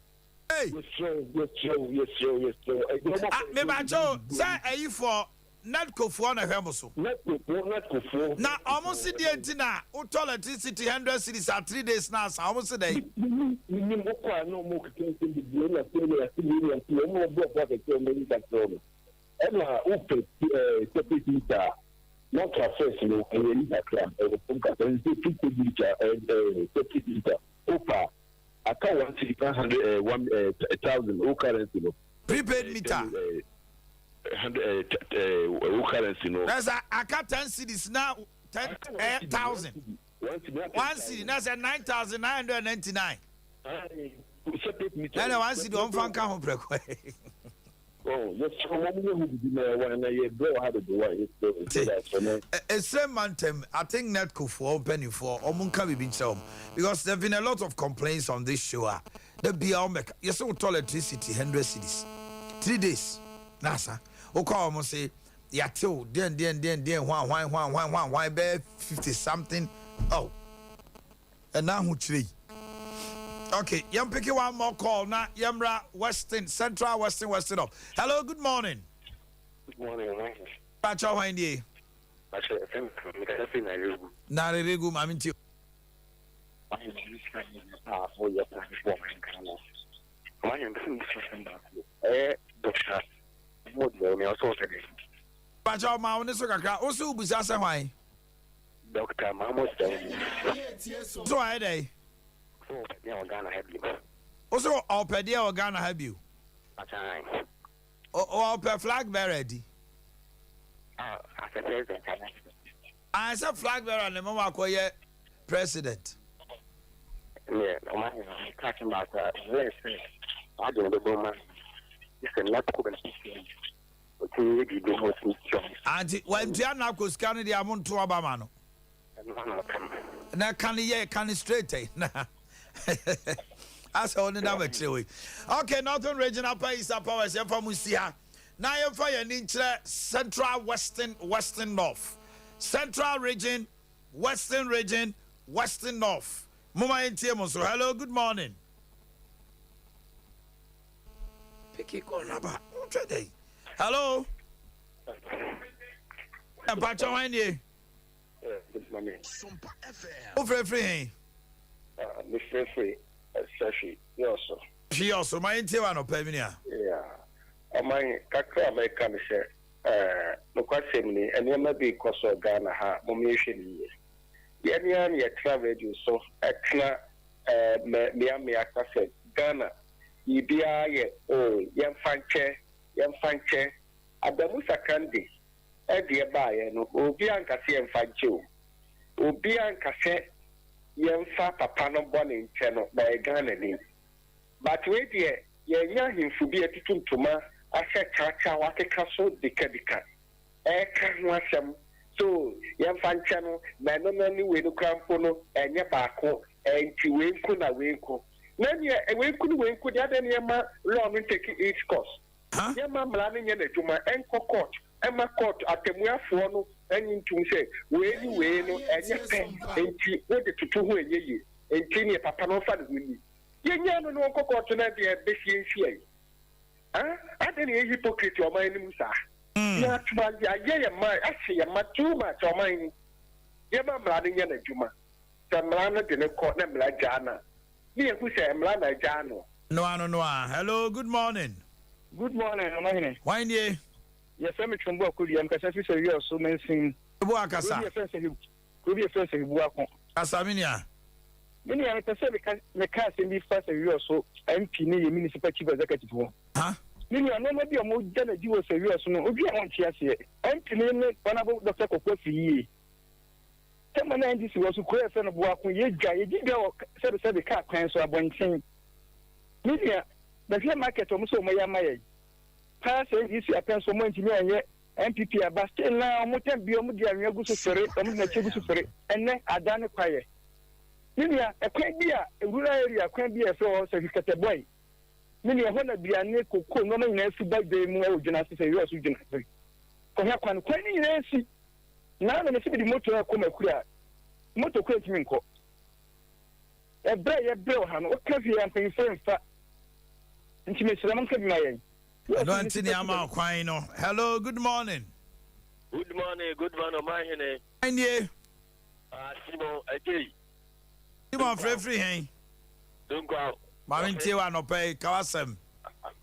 Speaker 1: Hey!
Speaker 11: Yɛsrɛ wo yɛsrɛ wo yɛsrɛ wo yɛsrɛ wo ɛdeɛ ɔma
Speaker 1: Ah, mebakyɛ o, sɛ ayifoɔ Nedco foɔ na ɛhwɛ mo so.
Speaker 11: Nedco foɔ Nedco foɔ.
Speaker 1: Na ɔmo se deɛ nti na wotɔ electricity 100 cedis a 3 days na asa, ɔmo se dɛn?
Speaker 11: Menim menim wokɔ a na ɔmo keka nsɛm bebree ɛna sei na yɛase wei na yɛase wei ɔmo na ɔbɔ ɔbo akɛseɛ ɔmo ani ka kyerɛ wo no. Ɛna wopɛ separate meter a, na nka first no ɛyɛ ayi kakra, ɛwɔ fam kakra, ɛsɛ sɛ prepaid meter, separate meter, wopɛ a, aka one cedi, 100, 1,000, wo currency no.
Speaker 1: Prepaid meter.
Speaker 11: 100, wo currency no.
Speaker 1: Na sɛ aka 10 cedis na 10, 1000.
Speaker 11: One cedi na
Speaker 1: 1 cedi na sɛ 9,999.
Speaker 11: Separate meter.
Speaker 1: Ɛna 1 cedi ɔmfa nka ho prɛko.
Speaker 11: Oh, yɛsrɛ mo, monyɛ ho biribi ma yɛn wa, na yɛbrɛ wɔ ha dodo wa, yɛsrɛ, yɛsrɛ da sɛ no.
Speaker 1: Esrɛ mantam, I think Netco foɔ mpaninfoɔ ɔmo nka biribi nkyerɛ wɔn because there have been a lot of complaints on this show a da biara wɔn bɛka, yɛsɛ wotɔ electricity 100 cedis, 3 days na asa, wokɔ a wɔn se yɛatew deɛn deɛn deɛn deɛn hwan hwan hwan hwan hwan hwan bɛyɛ 50 something, oh, ɛna ahokyere yi. Okay, yɛn pick one more call na yɛmmra Western, Central, Western, Western of. Hello, good morning.
Speaker 12: Good morning, Ɔman.
Speaker 1: Pakyɛ, hwan nie?
Speaker 12: Pakyɛ, ɛfɛ mi kasa fi Naregu.
Speaker 1: Naregu, maame nti.
Speaker 12: Wayɛ mi sika yi a ɔyɛ kwan bɔ ɔman Ghana. Ɔman yɛn mpɛ sɛ mi sɛ fɛn baako. Ɛyɛ Dr. Mo deɛ ɔmo ɔsɔ ɔsɛ dɛ.
Speaker 1: Pakyɛ, ɔma wo ne so kakra. Wo so wobusa sɛ hwan?
Speaker 12: Dr. Mahmoud Bawumia.
Speaker 1: So ayɛ dɛ?
Speaker 12: Sɛ ɔpɛ deɛ wɔ Ghana ha bio.
Speaker 1: Wo so ɔpɛ deɛ wɔ Ghana ha bio?
Speaker 12: Pakyɛ.
Speaker 1: Ɔpɛ flag bearer di.
Speaker 12: Ah, as a president ana?
Speaker 1: Ayɛ sɛ flag bearer ne mama akɔyɛ president.
Speaker 12: Ne ɔman yɛn ka asɛm baako a ɛyɛ sɛ wadwene bɛbɔ ma sɛ NABCO bɛ ɔtumi yɛ biribi ho ɔtumi tua.
Speaker 1: Anti wantua NABCO sika no deɛ a monto aba ma no.
Speaker 12: Ɛno ano ka no.
Speaker 1: Na ka no yɛ ka no straight ɛ na asɛ wo ne da bɛkyerɛ wei. Okay, Northern Region, Upper East, Upper West, yɛmfa mu si ha na yɛmfa yɛn ani nkyerɛ Central, Western, Western North. Central Region, Western Region, Western North. Moma yɛntie mo so. Hello, good morning. Pick call naba. Wontwɛ dɛn? Hello. Mpakyɛ, hwan nie?
Speaker 12: Good morning.
Speaker 1: Wofrɛfiri he?
Speaker 12: Mefrɛfrɛ Sahwi Yɔso.
Speaker 1: Hwi Yɔso, ma yɛntie wɔ anɔpa mi nua.
Speaker 12: Yeah. Ɔman kakra a mɛka ne sɛ nokwasɛm ni, nneɛma bi kɔ so Ghana ha, mom yɛhwɛ no yie. Yɛne a ne yɛtena radio so ɛtena mmeammea ka sɛ Ghana biribiara yɛ o, yɛmfa nkyɛ, yɛmfa nkyɛ. Adamu Sakande ɛdeɛ baayɛ no, obi anka sɛ yɛmfa nkyɛ o, obi anka sɛ yɛmfa papa no bɔ ne nkyɛ no na yɛ Ghana ni. But wei deɛ, yɛnyɛ ahemfo bi atutu ntoma ahyɛ kyakya wakeka so dikadika ɛka ho asɛm so yɛmfa nkyɛ no, na ɛno no ne wei no kora mpo no ɛnyɛ baako. Ɛnti wei nko na wei nko na neɛ wei nko ne wei nko deɛ, adɛn ne yɛma law no take its course? Yɛma mmara no nyɛ n'adwuma, ɛnkɔ court, ɛma court atemmuafoɔ no ɛnye ntum sɛ wei ne wei no ɛnyɛ pɛ, nti wode toto ho ɛnyɛ yie, nti neɛ papa no ɔmfa ne ho ni, yɛnyɛ no ne wɔnkɔ court no deɛ bɛsie nsia yi. Ah, adɛn ne yɛ hypocrite ɔman no mu saa? Yɛatoma yɛayɛ yɛ ma ahyɛ yɛ ma too much ɔman ni. Yɛma mmara no nyɛ n'adwuma. Sɛ mmara no de ne kɔ na mmara gyaa no a, ne yɛhu sɛ mmara na agyaa no.
Speaker 1: Noa no noa. Hello, good morning.
Speaker 10: Good morning, Ɔmahene.
Speaker 1: Hwan nie?
Speaker 10: Yɛfrɛ me Twombo Akodua, mkasa fi sɛ Wiɔso mansin.
Speaker 1: Bo akasa.
Speaker 10: Kuro bi yɛfrɛ sɛ Hibuako.
Speaker 1: Kasa, me nua.
Speaker 10: Me nua, mepɛ sɛ meka asɛm bi fa sɛ Wiɔso MP ne yɛ municipal chief executive ho.
Speaker 1: Ha?
Speaker 10: Me nua, nneɛma bi a wɔgya n'adi wɔ sɛ Wiɔso no, obi a wɔnte aseɛ. MP ne ne Honorable Dr. Kɔkɔ afiri yie. Sɛ na NDC wɔ so, kuro yɛfrɛ no Boako, yɛdwa, yɛgye dwa wɔ sɛbesɛbe kaa kwan so abɔnten. Me nua, bɛhwɛ market ɔmo sɛ ɔmo yɛ ama yɛn. Paa sɛ NDC apɛn so ɔmo antumi anyɛ, NPP aba, still na ɔmo tɛm bi ɔmo de anwea gu so fere, ɔmo de n'akyi gu so fere, ɛnɛ ada ne kwayɛ. Me nua, ɛkwan bi a rural area kwan bi a yɛfrɛ hɔ sɛ Hwikɛtɛbɔi. Me nua, ɛhɔ na aduane, koko, nneɛma nyinaa fi ba dwa mu ɛwɔ dwena ase sɛ yɛwɔ so dwena ase. Kɔhwɛ kwan, kwan no nyinaa si. Naa na mese mede moto rekɔ Makura a, moto koraa ntumi nkɔ. Ɛberɛ a yɛbrɛ wɔ ha no, woka hwee a mpanyinfoɔ mfa. Nti mesrɛ monka bi ma yɛn.
Speaker 1: Ɛno nti ne ama kwan no. Hello, good morning.
Speaker 13: Good morning, good morning, ɔmanhene.
Speaker 1: Hwan nie?
Speaker 13: Ah, Simon Adjei.
Speaker 1: Simon frɛfiri hɛn?
Speaker 13: Dunkwa.
Speaker 1: Maame ntie wɔ anɔpa yi, ka w'asɛm.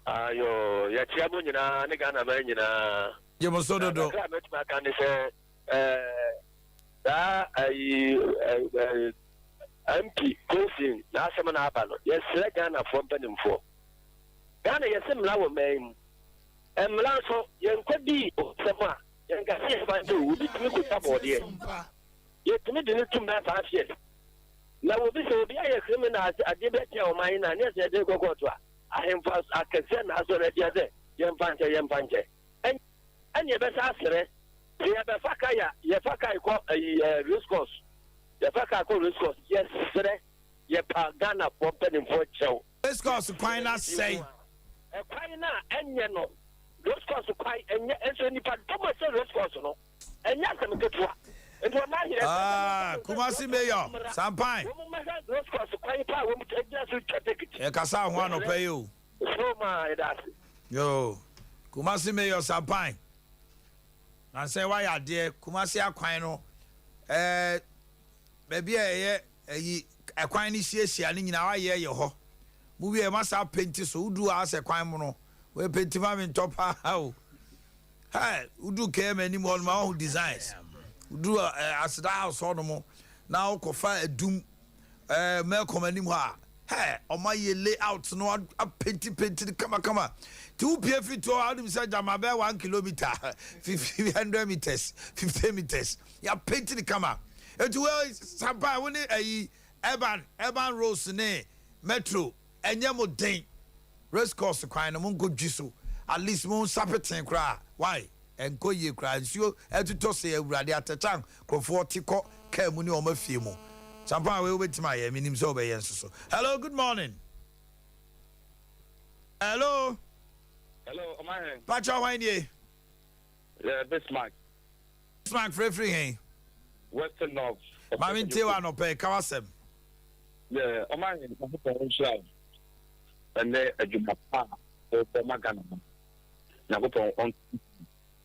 Speaker 13: Ayo, yɛkyia mo nyinaa ne Ghana man nyinaa.
Speaker 1: Gye mo so dodo.
Speaker 13: Kakra a mɛtumi aka ne sɛ, saa ayi MP Kosin n'asɛm na aba no, yɛsrɛ Ghanafoɔ mpanimfoɔ. Ghana yɛse mmara wɔ man mu. Mmara nso, yɛnkɔdii nsɛm a yɛnka sɛ yɛmfa nkyɛ owu. Obi tumi kɔtwa bɔɔdeɛ. Yɛtumi de no tom bɛyɛ 5 years. Na obi sɛ obi ayɛ criminal adeɛ bi atia ɔman yi na ne yɛ sɛ yɛde kɔ kɔɔto a, ahemfo akɛseɛ na asɔre atia sɛ yɛmfa nkyɛ, yɛmfa nkyɛ. Ɛne yɛbɛsa asrɛ sɛ yɛbɛfa ka ya yɛfa ka kɔ ayi race course, yɛfa ka kɔ race course, yɛsrɛ yɛpa Ghanafoɔ mpanimfoɔ kyɛw.
Speaker 1: Race course kwan no asɛe.
Speaker 13: Ɛkwan no a ɛnyɛ no, race course kwan ɛnyɛ nso nipa dɔm a ɛsɛ race course no ɛnyɛ asɛm ketewa. Nti wɔn ayɛ.
Speaker 1: Ah, Kumasi Mayor Sampan.
Speaker 13: Wɔn mmɛhwɛ race course kwan pa a wɔn gyina so twa ticket.
Speaker 1: Yɛkasa ho anɔpa yi o.
Speaker 13: So ma yɛda ase.
Speaker 1: Yo, Kumasi Mayor Sampan. Nansɛ wayɛ adeɛ Kumasi akwan no ɛɛ baabi a ɛyɛ ɛyi ɛkwan no hyiahyia no nyinaa wayɛ yɛ hɔ. Mu wie ma saa penti so wodu hɔ asɛ kwan mu no wɔyɛ penti ma mi ntɔ paa o. Hey, wodu KM anim hɔ nom a wahu designs. Wodu ɛɛ Aseda House hɔ nom na wokɔfa adum ɛɛ Melcom anim hɔ a, hey, ɔmo ayɛ layout no apenti penti no kamakama. Nti wopie fi to hɔ a wonim sɛ gyama bɛyɛ 1 kilometre, 100 meters, 50 meters. Yɛapenti no kama. Eti wei sampa wo ne ayi urban roads ne metro ɛnyɛ mo den. Race course kwan no monkɔ dwi so, at least mo nsa peten koraa. Why ɛnkɔ yie koraa? Nsuo ɛtotɔ sɛ Awurade atɛkya nkurɔfoɔ te kɔ kaa mu ne ɔmo afie mu. Sampa, wei wobɛtumi ayɛ, menim sɛ wobɛyɛ nso so. Hello, good morning. Hello.
Speaker 14: Hello, ɔmanhene.
Speaker 1: Pakyɛ, hwan nie?
Speaker 14: Yeah, Bismarck.
Speaker 1: Bismarck frɛfiri hɛn?
Speaker 14: Western North.
Speaker 1: Maame ntie wɔ anɔpɛ, ka w'asɛm.
Speaker 14: Yeah, ɔmanhene, Nyankopɔn nhyira wo. Ɛnɛ adwuma pa a wɔbɔ ma Ghana no. Nyankopɔn ɔn.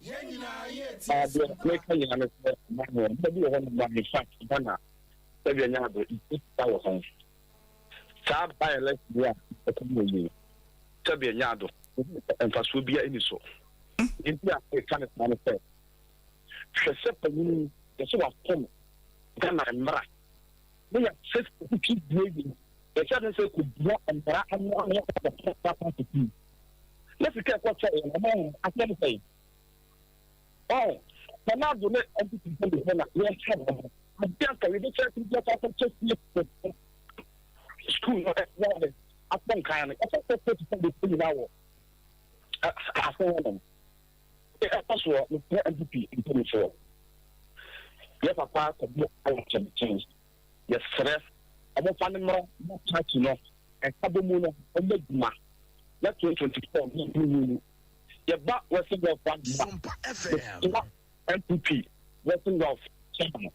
Speaker 14: Ah, deɛ meka nyinaa ne sɛ ɔmanhene, nnipa bi wɔ hɔ nom a in fact Ghana sɛdeɛ nyɛ ado nsuo wɔ ho. Saa by election yi a ɛkɔ mu yi, sɛdeɛ nyɛ ado mfasoɔ biara nni so. Nti a meka ne saa ne sɛ, hwɛ sɛ panyin yɛsɛ wafom Ghana mmara ne yɛsɛ kutu bie yi yɛsɛ ne sɛ kɔbua mmara ano ano akɔpɔ na sika ɛkɔ kyɛ yɛn ɔma ho aseɛ ne sɛn ɔn Nana ne NPP mpanyinfoɔ na yɛhyɛ wɔn ho adeɛ anka yɛbɛkyɛ bi akɔ akɔkyɛ fie school no ɛwɔ ne akɔ nkan no yɛsɛ sɛ state fund nyinaa wɔ asɛn hɔ nom ɛkɔ soɔ. Mesrɛ NPP mpanyinfoɔ, yɛ papa kɔbɔ ayɛ kyɛnkyɛn, yɛsrɛ ɔmofa ne mmara na party no ɛka bɔ mu no ɔmo adwuma na 2024 ne mu mu yɛba Western North one ma NPP Western North chairman.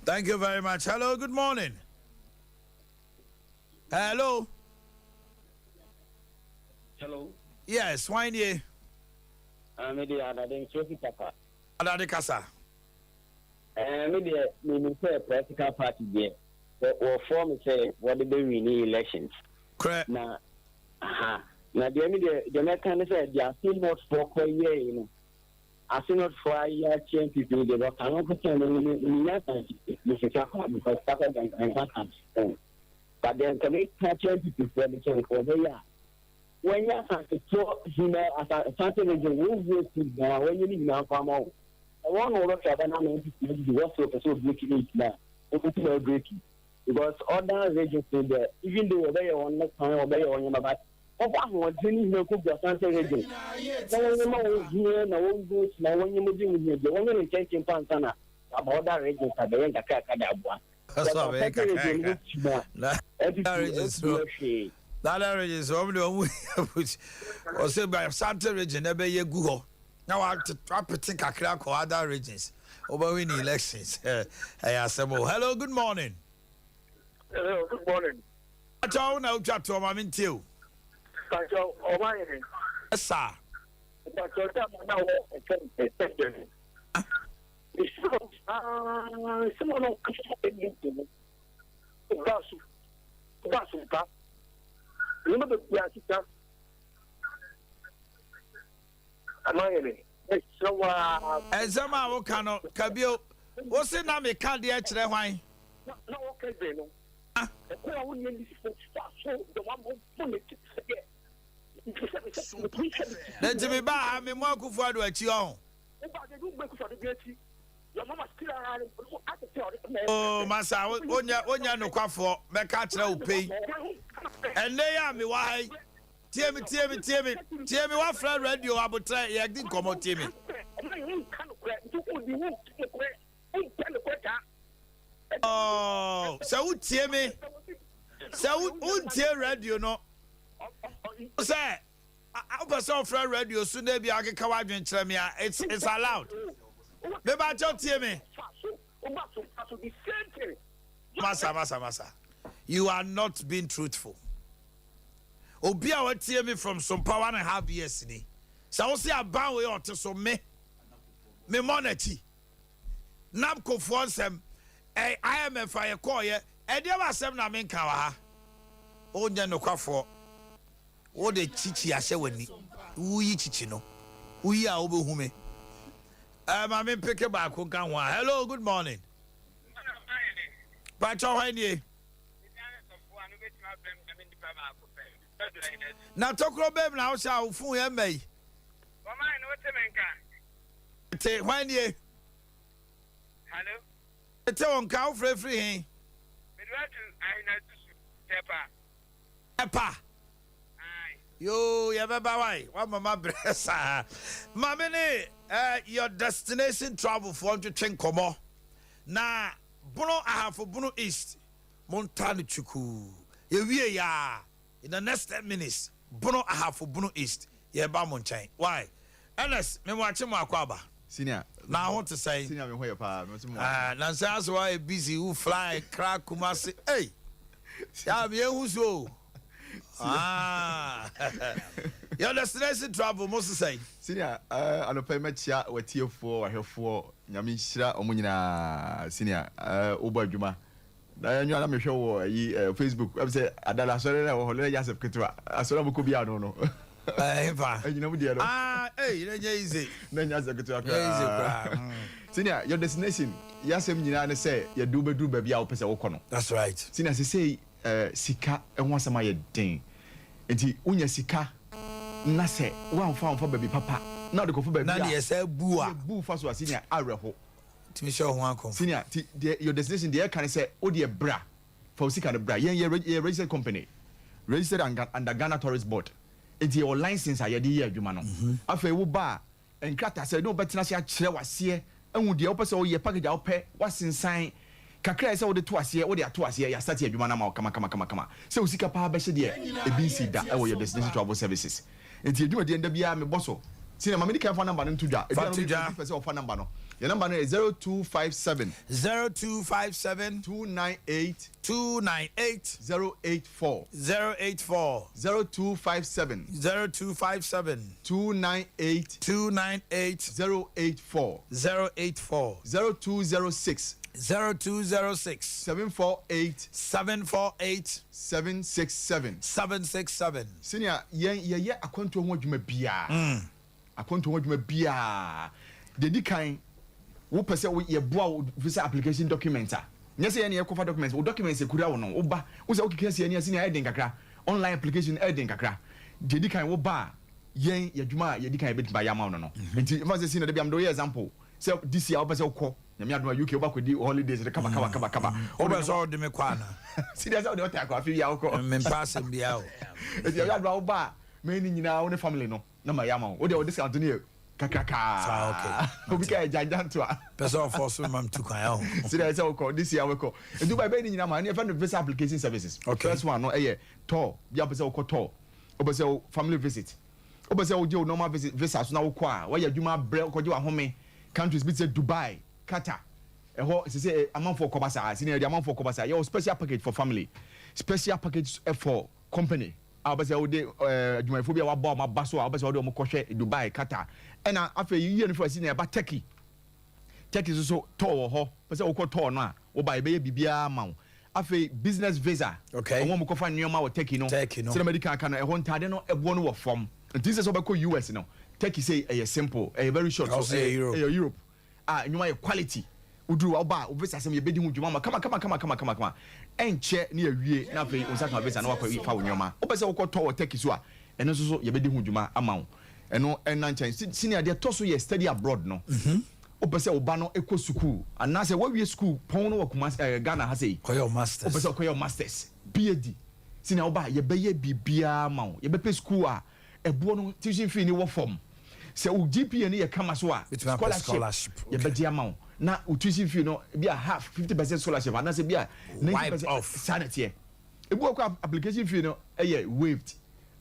Speaker 1: Thank you very much. Hello, good morning. Hello.
Speaker 15: Hello.
Speaker 1: Yes, why nie?
Speaker 15: Me de Adade nsuo fi papa.
Speaker 1: Adade, kasa.
Speaker 15: Me deɛ menim sɛ political party deɛ wɔ form sɛ wɔde bɛ win elections.
Speaker 1: Korɛ.
Speaker 15: Na aha na deɛ me deɛ mɛka ne sɛ deɛ Assin North foɔ kɔ yɛɛ no, Assin North foɔ ayɛ akyɛ NPP deɛ dɔka no nko no ne nya ne sika kɔ because sika kɔ nka ka. But deɛ nka mɛka kyerɛ NPP foɔ ne sɛ nka wɔbɛyɛ a wɔnyɛ asantefoɔ hina Asante Region wɔn vote nyinaa wɔnyɛ ne nyinaa mfa ama wo na wɔn na wɔbɛfɛ aba na ama NPP NPP wɔsɛ wɔpɛ sɛ ɔbreak eight na wɔbɛti na ɔbreak because other regions no deɛ, even though wɔbɛyɛ wɔn ne kwan wɔbɛyɛ wɔn nneɛma, but wɔfa ahoɔden ne nyinaa kɔgu Asante Region na wɔnyɛ ma wɔn hia na wɔn vote na wɔnyɛ mo di mu hia deɛ wɔnyɛ ne nkyɛnkyɛn mpa nsa na aba other regions abɛyɛ nkakraka de aboa.
Speaker 1: Ɛsɔ abɛyɛ kakraka na other regions no, na other regions wɔn de wɔn ɔsɛ ba Asante Region ɛbɛyɛ gu hɔ. Na wapete kakra kɔ other regions. Wobɛ win elections. Ɛyɛ asɛm o. Hello, good morning.
Speaker 6: Hello, good morning.
Speaker 1: Pakyɛ wo na wotwa toɔ ma mentie o.
Speaker 6: Pakyɛ ɔma yɛ.
Speaker 1: Ɛsa.
Speaker 6: Pakyɛ sɛ mo na wɔ ɛsɛm ɛsɛm. Mesrɛ saa sɛ mo na ɔkasa ɛni mu. Ɔba so ɔba so mpa. Nneɛma bebree asesa.
Speaker 1: Nsɛm a woka no, ka bio. Wo se na meka deɛ kyerɛ hwan? Na nti mebaa ha memmɔ Akufo Addo akyi ɔho? Oh, masa, wonyɛ wonyɛ nokwafoɔ, mɛka akyerɛ wo pei. Ɛnnɛ yi a mewɔ ha yi, Tie me, tie me, tie me, tie me, wafrɛ radio abotrɛ, yɛdi nkɔmmɔ, tie me. Oh, sɛ wotie me, sɛ wontie radio no, sɛ wopɛ sɛ wofrɛ radio so na ebi akeka w'adwene kyerɛ me a, it's, it's allowed. Meba kyɛw tie me. Masa, masa, masa. You are not being truthful. Obi a watie me from Sompa one and half years ni. Sɛ wo se aban wei ɔte so me me mmɔ n'akyi. Nabco foɔ nsɛm, ɛ IMF a yɛkɔɔyɛ, ɛdeɛ ba asɛm na menka wɔ ha. Wonyɛ nokwafoɔ. Wode kyikyi ahyɛ w'ani. Woyi kyikyi no. Woyi a wobɛhu me. Ɛ ma me mpeke baako nka ho a. Hello, good morning. Pakyɛ hwan nie? Na tokuro bɛm na wohyɛ a wo fon yɛ mma yi? Te hwan nie? Te wo nka wofrɛ firi he? Ɛpa. Yoo yɛbɛba wae wama mabrɛ saa. Ma me ne eh, your destination travel foɔ ntwetwe nkɔmmɔ na Bono Ahafo Bono East Montaa no kyukuu. Yɛwie yɛ a, in the next ten minutes, Bono Ahafo, Bono East, yɛreba mo nkyɛn. Wai? Ernest, me moakye mo akɔ aba.
Speaker 16: Senior,
Speaker 1: Na ho te sɛn?
Speaker 16: Senior, me ho yɛ paa. Me nso me
Speaker 1: Ah, nansa yi asɛ woayɛ busy, wo fly Accra, Kumasi, ei! Yaa, me yɛnhu so o. Ah, your destination travel, mo se sɛn?
Speaker 16: Senior, eh, anɔpa yi mɛkyea w'atiefoɔ, w'ahwɛfoɔ, Nyame nhyira wɔn nyinaa. Senior, eh, wobɔ adwuma. Na ɛnwa na mehwɛ wɔ ayi eh, Facebook ɛm sɛ adala asɔre na ɛwɔ hɔ na ɛyɛ asɛm ketewa asɔre a mokɔ biara no no.
Speaker 1: Ɛhefa.
Speaker 16: Ɛnyina mu deɛ no.
Speaker 1: Ah, ei, na ɛnyɛ easy.
Speaker 16: Na ɛnyɛ asɛm ketewa
Speaker 1: koraa. Ɛnyɛ easy koraa. Mm.
Speaker 16: Senior, your destination, yɛ asɛm nyinaa ne sɛ yɛde wo bɛduru baabi a wopɛ sɛ wokɔ no.
Speaker 1: That's right.
Speaker 16: Senior, sesei eh, sika ho asɛm ayɛ den. Nti wonya sika na sɛ woamfa amfa baabi papa na wode kɔfa baabi a.
Speaker 1: Na deɛ sɛ bu a.
Speaker 16: Bu fa so a senior awerɛho.
Speaker 1: Tumi hyɛ wo ho akɔmfo.
Speaker 16: Senior, ti deɛ your destination deɛ ɛka ne sɛ wo deɛ bra, fa wo sika no bra. Yɛn yɛ yɛ registered company, registered under Ghana Tourist Board. Nti yɛwɔ license a yɛde yɛ adwuma no. Afei wo ba a, nkrataa sɛ yɛne wo bɛtena ase akyerɛ wo aseɛ, ahu deɛ wopɛ sɛ woyɛ, package a wopɛ, woasensan kakra a ɛsɛ sɛ wode to aseɛ, wode ato aseɛ, yɛastate adwuma no ama wo kama kama kama kama. Sɛ wo sika paa bɛhye deɛ, ebi nsii da ɛwɔ your destination travel services. Nti yɛ dwumadie no da biara mebɔ so. Senior ma medi kan fa number no nto dwa.
Speaker 1: Fa
Speaker 16: Ebia
Speaker 1: to
Speaker 16: no
Speaker 1: dwa.
Speaker 16: obi pɛ sɛ ɔfa number no. Yɛ number no yɛ 0257.
Speaker 1: 0257.
Speaker 16: 298.
Speaker 1: 298.
Speaker 16: 084.
Speaker 1: 084.
Speaker 16: 0257.
Speaker 1: 0257.
Speaker 16: 298.
Speaker 1: 298.
Speaker 16: 084.
Speaker 1: 084.
Speaker 16: 0206.
Speaker 1: 0206.
Speaker 16: 748.
Speaker 1: 748.
Speaker 16: 767.
Speaker 1: 767.
Speaker 16: Sɛnea yɛn yɛyɛ akwantuo ho adwuma biara, akwantuo ho adwuma biara, deɛ ɛdi kan, wopɛ sɛ wo yɛboa wo visa application document a, nyɛ sɛ yɛn na yɛkɔfa documents, wo documents ekura wo no, woba, wo sɛ wokeka si ani a sɛnea ɛyɛ den kakra, online application ɛyɛ den kakra, deɛ ɛdi kan woba a, yɛn yɛ adwuma a yɛdi kan yɛbɛtumi ayɛ ama wo no no, nti mfa sɛ sɛnea da biara mede wo yɛ example, sɛ this year wopɛ sɛ wokɔ Nyame adom a UK woba kɔdi holidays no kama kama kama kama.
Speaker 1: Wopɛ sɛ wode me kɔ ana?
Speaker 16: Senior sɛ wode ɔtaa kɔ afe bia wokɔ.
Speaker 1: Mempɛ asɛm bia o.
Speaker 16: Eti Nyame adom a woba a mɛyɛ ne nyinaa wo ne family no na mayɛ ama wo. Wodeɛ wo discount no yɛ kakrakaa.
Speaker 1: Saa okay.
Speaker 16: Obi ka yɛ gyangyantwa.
Speaker 1: Pɛ sɛ ɔfɔ so ma metu kwan aho.
Speaker 16: Senior sɛ wokɔ this year wobɛkɔ. Eti woba yɛbɛyɛ ne nyinaa ma ɛne yɛfrɛ no visa application services.
Speaker 1: Okay.
Speaker 16: First one no ɛyɛ tour bia wopɛ sɛ wokɔ tour. Wopɛ sɛ family visit. Wopɛ sɛ wogye wo normal visa so na wokɔ a, woayɛ adwuma abrɛ, wokɔgye w'ahome. Countries bi te sɛ Dubai, Qatar, ɛhɔ sese eh, amanfoɔ kɔba saa. Senior yɛde amanfoɔ kɔba saa. Yɛwɔ special package for family, special package for company a wopɛ sɛ wode eh, adwumayɛfoɔ bi a wabɔ wɔn aba so a wopɛ sɛ wode wɔn kɔhwɛ Dubai, Qatar. Ɛna afei yie no firi senior ɛba Turkey. Turkey nso so tour wɔ hɔ. Wopɛ sɛ wokɔ tour no a, woba yɛbɛyɛ biribiara ama wo. Afei business visa,
Speaker 1: Okay.
Speaker 16: wɔn a wɔkɔfa nneɛma wɔ Turkey no,
Speaker 1: Turkey no.
Speaker 16: sɛdeɛ madi kan aka no, ɛhɔ ntaade no ɛboɔ no wɔ fam. Nti sɛ sɛ wobɛkɔ US no, Turkey sei ɛyɛ simple, ɛyɛ very short.
Speaker 1: Ɛhɔ
Speaker 16: So
Speaker 1: nso yɛ
Speaker 16: ɛyɛ
Speaker 1: Europe.
Speaker 16: ɛyɛ Europe a nnwuma yɛ quality. Woduru hɔ a woba a, wo visa asɛm yɛbɛdi ho dwuma ama kama kama kama kama kama kama. Ɛnkyɛ ne yɛawie na afei wo nsa ka wo visa na woakɔ fa wo nneɛma. Wopɛ sɛ wokɔtɔ wɔ Turkey so a, ɛno nso so yɛbɛdi ho dwuma ama wo. Ɛno ɛnna nkyɛn. Senior, deɛ ɛtɔ so yɛ study abroad no. Wopɛ sɛ wo ba no kɔ sukuu anaasɛ woawie sukuu pɔn no wɔ Kumasi ɛɛ Ghana ha sei.
Speaker 1: Kɔyɛ wo masters.
Speaker 16: Wopɛ sɛ wokɔyɛ wo masters, PhD. Senior, woba a yɛbɛyɛ biribiara ama wo. Yɛbɛpɛ sukuu a ɛboɔ no tuition fee no wɔ fam. Sɛ wo GPA no yɛ kama so a,
Speaker 1: Wobɛtumi apɛ
Speaker 16: scholarship
Speaker 1: scholarship. Okay.
Speaker 16: yɛbɛgye ama wo. Na wo tuition fee no ebi a half, 50% scholarship anaasɛ ebi a 90
Speaker 1: Wiped
Speaker 16: percent.
Speaker 1: off.
Speaker 16: Saa na ɛteɛ. Ebi wɔ hɔ koraa a application fee no yɛ waived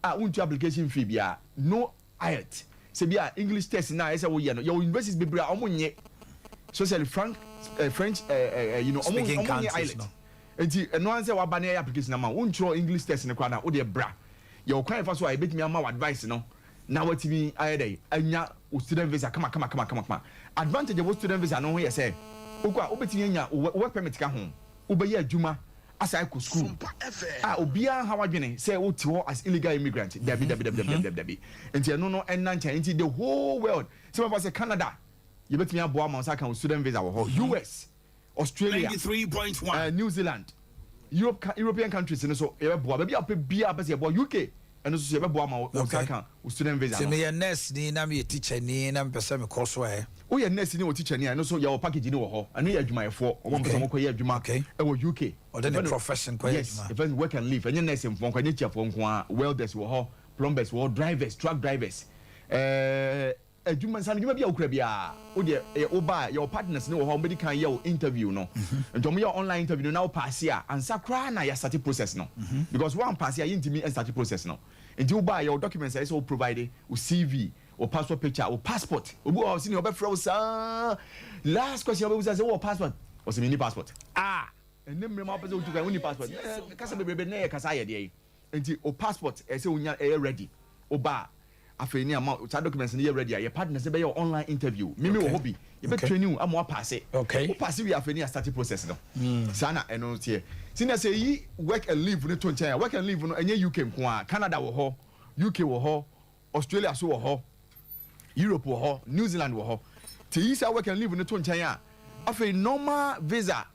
Speaker 16: a wontua application fee biara. No IELTS, sɛ bi a English test no a ɛsɛ sɛ woyɛ no, yɛwɔ universities bebree a wɔn nye, especially Frank, eh, French, eh, eh, eh, you know, wɔn
Speaker 1: Speaking
Speaker 16: wɔn nye
Speaker 1: countries
Speaker 16: IELTS.
Speaker 1: no.
Speaker 16: Nti ɛno ara sɛ waba na yɛyɛ application ama wo, wontwerɛ English test no koraa na wodeɛ bra. Yɛwɔ kwan a yɛfa so a yɛbɛtumi ama wo advice no na watumi ayɛ dɛn anya wo student visa kama kama kama kama kama. Advantage a ɛwɔ student visa no ho yɛ sɛ wokɔ a wobɛtumi anya wo work permit ka ho, wobɛyɛ adwuma asan akɔ sukuu a obiara nha w'adwene sɛ wote hɔ as illegal immigrant. Dabi dabi dabi dabi dabi dabi. Nti ɛno no ɛnna nkyɛn. Nti the whole world sɛ bɛfa sɛ Canada yɛbɛtumi aboa ma wo nsa aka wo student visa wɔ hɔ, US, Australia, eh, New Zealand, Europe, European countries no so yɛbɛboa. Baabi a wopɛ biara pɛ sɛ yɛboa, UK ɛno nso so yɛbɛboa ma wo nsa aka wo student visa
Speaker 1: Sɛ
Speaker 16: no.
Speaker 1: meyɛ nurse ni na meyɛ teacher ni na mepɛ sɛ mekɔ so ɛ?
Speaker 16: Woyɛ nurse ni wɔ teacher ni a, ɛno nso yɛwɔ package no wɔ hɔ. Ɛno yɛ adwumayɛfoɔ, wɔn a wɔpɛ sɛ wɔkɔyɛ adwuma wɔ UK.
Speaker 1: Ɔde ne profession kɔyɛ
Speaker 16: Yes,
Speaker 1: adwuma.
Speaker 16: yɛfrɛ no work and live. Ɛnyɛ nurse nfoɔ nko, ɛnyɛ teacherfoɔ nko ara. Welders wɔ hɔ, plumbers wɔ hɔ, drivers, truck drivers. Ɛɛ adwuma, nsanodwuma bi a wokura biara, wo deɛ ɛyɛ woba a, yɛwɔ partners no wɔ hɔ a wɔbɛdi kan yɛ wo interview no. Nti wɔyɛ wo online interview no na wo paase a, ansa koraa na yɛastate process no. Because woampaase a, yɛntumi nstate process no. Nti woba a, yɛwɔ documents a ɛsɛ sɛ wo provide, wo CV, wo passport picture, wo passport. Obi wɔ hɔ a, ɔse nea ɔbɛfrɛ wo saa, last question a ɔbɛbisa sɛ wowɔ passport? Ɔse menni passport.
Speaker 1: Ah!
Speaker 16: Ɛnnɛ mmerɛ mu a wopɛ sɛ wotu kwan, wonni passport. Ɛɛ, kasa bebrebe nnɛ yɛ kasa ayɛ deɛ yi. Nti wo passport ɛsɛ sɛ wonya ɛyɛ ready. Woba a, afei ne ama saa documents no yɛ ready a, yɛ partners no bɛyɛ wo online interview. Mimi wɔ hɔ bi. Yɛbɛ train wo ama woapaase. Wo paase wie a, afei ne yɛastarte process no. Saa na ɛno teɛ. Senior, sɛ yɛyi work and leave no to nkyɛn a, work and leave no ɛnyɛ UK nko ara. Canada wɔ hɔ, UK wɔ hɔ, Australia nso wɔ hɔ, Europe wɔ hɔ, New Zealand wɔ hɔ. Nti yɛyi saa work and leave no to nkyɛn a, afei normal visa,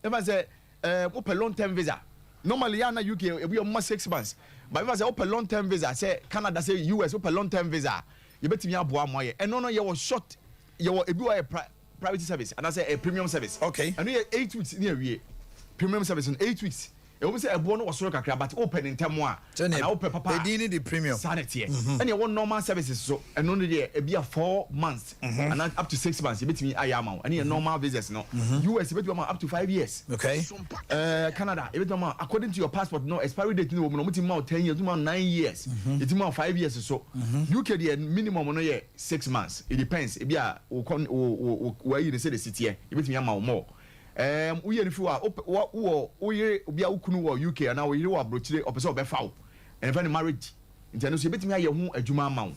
Speaker 16: ɛfa sɛ ɛɛ wopɛ long term visa, normally yɛ a na UK ebi yɛ ɔmo ma 6 months, but ɛfa sɛ wopɛ long term visa sɛ Canada sɛ US wopɛ long term visa a, yɛbɛtumi aboa mo ayɛ. Ɛno no yɛwɔ short, yɛwɔ ebi wɔ yɛ private service anaasɛ ɛyɛ premium service. Ɛno yɛ 8 weeks ne awie. Premium service no 8 weeks. Ɛwɔ mu sɛ ɛboɔ no wɔ soro kakra but wopɛ ne ntɛm a
Speaker 1: Sɛnea
Speaker 16: anaa wopɛ papa a
Speaker 1: edin no de premium.
Speaker 16: Saa na ɛteɛ. Ɛna ɛwɔ normal services so ɛno no deɛ ebi a 4 months anaa up to 6 months yɛbɛtumi ayɛ ama wo. Ɛno yɛ normal visas no. US yɛbɛtumi ama wo up to 5 years. Canada yɛbɛtumi ama wo according to your passport no expiry date no wɔ mu no wɔtumi ma wo 10 years, wɔtumi ma wo 9 years, yɛtumi ma wo 5 years so. UK deɛ minimum no yɛ 6 months. It depends ebi a wo kɔ wo wo wo ayi no sɛdeɛ ɛsi teɛ yɛbɛtumi ama wo more. Woyɛ no fi hɔ a, wopɛ, wo, wowɔ wo yere, obi a wo kunu wɔ UK anaa wo yere wɔ aburokyire, ɔpɛ sɛ ɔbɛfa wo. Ɛno yɛfrɛ no marriage. Nti ɛno nso yɛbɛtumi ayɛ ho adwuma ama wo.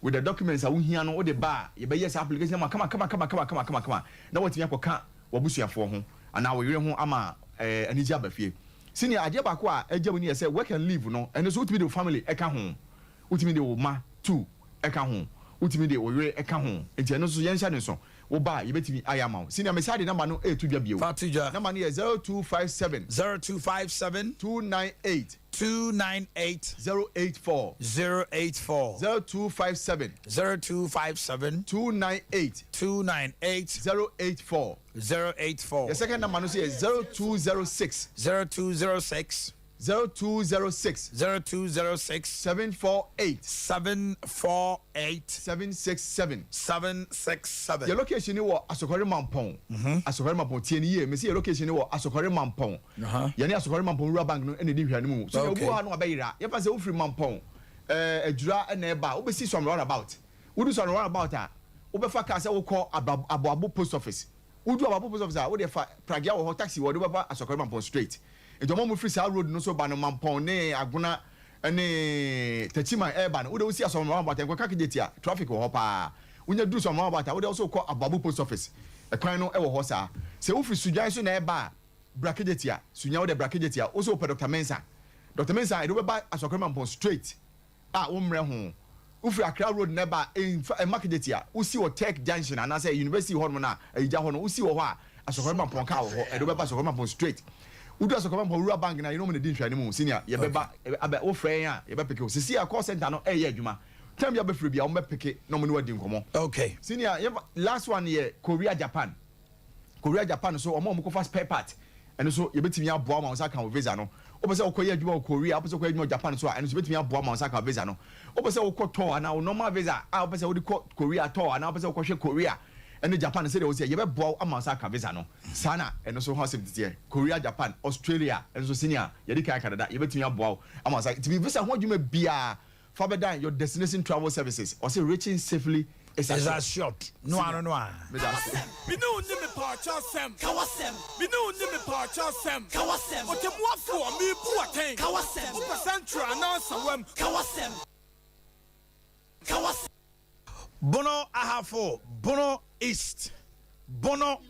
Speaker 16: With the documents a wohia no, wode ba a, yɛbɛyɛ saa application ama wo kama kama kama kama kama kama kama na woatumi akɔka w'abusuafoɔ ho anaa wo yere ho ama eh, anigye aba fie. Senior, adeɛ baako a ɛgya mu ni yɛ sɛ work and leave no, ɛno nso wotumi de wo family ɛka ho. Wotumi de wo mma two ɛka ho. Wotumi de wo yere ɛka ho. Nti ɛno nso yɛnhyɛ no nso. Wo ba a, yɛbɛtumi ayɛ ama wo. Senior, mesan de number no reto dwa bio.
Speaker 1: Fa to dwa.
Speaker 16: Number no yɛ 0257.
Speaker 1: 0257.
Speaker 16: 298.
Speaker 1: 298.
Speaker 16: 084.
Speaker 1: 084.
Speaker 16: 0257.
Speaker 1: 0257.
Speaker 16: 298.
Speaker 1: 298.
Speaker 16: 084.
Speaker 1: 084.
Speaker 16: Yɛ second number no nso yɛ 0206.
Speaker 1: 0206.
Speaker 16: 0206.
Speaker 1: 0206.
Speaker 16: 748.
Speaker 1: 748.
Speaker 16: 767.
Speaker 1: 767.
Speaker 16: Yɛ location ni wɔ Asokore Mampɔn. Asokore Mampɔn tie ni yie. Mesi yɛ location ni wɔ Asokore Mampɔn. Yɛne Asokore Mampɔn Rural Bank no ɛna edi nhwɛanim mu. So yɛ obi wɔ ha no wabɛyera. Yɛfa sɛ wofiri Mampɔn. eh, Adwira na ɛreba a, wobɛsi Suame roundabout. Wodu Suame roundabout a, wobɛfa kaa sɛ wokɔ Aboabo post office. Wodu Aboabo post office a, wodeɛ fa pragea wɔ hɔ, taxi wɔ hɔ, de wobɛba Asɔkɔre Mampɔn straight. Nti wɔn a wɔfiri saa road no so ba no, Mampɔn ne Agona ne Techiman ɛreba no, wodeɛ wosi Asɔkɔre roundabout a, nkɔka Kejetia a, traffic wɔ hɔ paa. Wonya duru Suame roundabout a, wodeɛ wo nso wokɔ Aboabo post office. Ɛkwan no wɔ hɔ saa. Sɛ wofiri Sunyani so na ɛreba a, bra Kejetia, Sunyani wodeɛ bra Kejetia, wo nso wopɛ Doctor Mensah. Doctor Mensah, yɛde wo bɛba Asɔkɔre Mampɔn straight. a wommrɛ ho. Wofiri Accra road no ba a, ɛmfa ɛmma Kejetia. Wosi wɔ Tech junction anaasɛ university hɔnom no a, Ayigya hɔ no, wosi wɔ hɔ a, Asɔkɔre Mampɔn car wɔ hɔ, ɛde wo bɛba Asɔkɔre Mampɔn straight. Wodu Asɔkɔre Mampɔn Rural Bank no a, yɛne wɔn na ɛdi nhwɛanim o, senior, yɛbɛba, abɛ, wofrɛ yɛn a, yɛbɛpeke wo. Seesei a call centre no reyɛ adwuma, time biara wobɛfrɛ biara, wɔbɛpeke na wɔne wo adi nkɔmmɔ.
Speaker 1: Okay.
Speaker 16: Senior, yɛmfa, last one yɛ Korea, Japan. Korea, Japan nso wɔn a wɔkɔfa spare part ɛno nso yɛbɛtumi aboa wo ma wo nsa aka wo visa no. Wopɛ sɛ wokɔyɛ adwuma wɔ Korea, wopɛ sɛ wokɔyɛ adwuma wɔ Japan nso a, ɛno nso yɛbɛtumi aboa wo ma wo nsa aka wo visa no. Wopɛ sɛ wokɔ tour anaa wo normal visa a wopɛ sɛ wode kɔ Korea tour anaa wopɛ sɛ wokɔhwɛ Korea ne Japan sɛdeɛ wosɛ, yɛbɛboa wo ama wo nsa aka visa no. Saa na ɛno nso ho asɛm teteɛ. Korea, Japan, Australia nso sɛnea yɛde kan aka dada, yɛbɛtumi aboa wo ama wo nsa. Nti visa ho adwuma biara Fa bɛdan your destination travel services ɔse reaching safely is
Speaker 1: Is
Speaker 16: assured.
Speaker 1: assured. No
Speaker 16: Senior
Speaker 1: ano no a.
Speaker 16: meda ase.
Speaker 4: Me ne wo nni mepaakyɛ asɛm.
Speaker 17: Ka w'asɛm.
Speaker 4: Me ne wo nni mepaakyɛ asɛm.
Speaker 17: Ka w'asɛm.
Speaker 4: Ɔtɛmmuafoɔ, merebu wo atɛn.
Speaker 17: Ka w'asɛm.
Speaker 4: Wopɛ sɛnkyerɛ anaa nsawam.
Speaker 17: Ka w'asɛm. Ka w'asɛm.
Speaker 1: Bono Ahafo, Bono East, Bono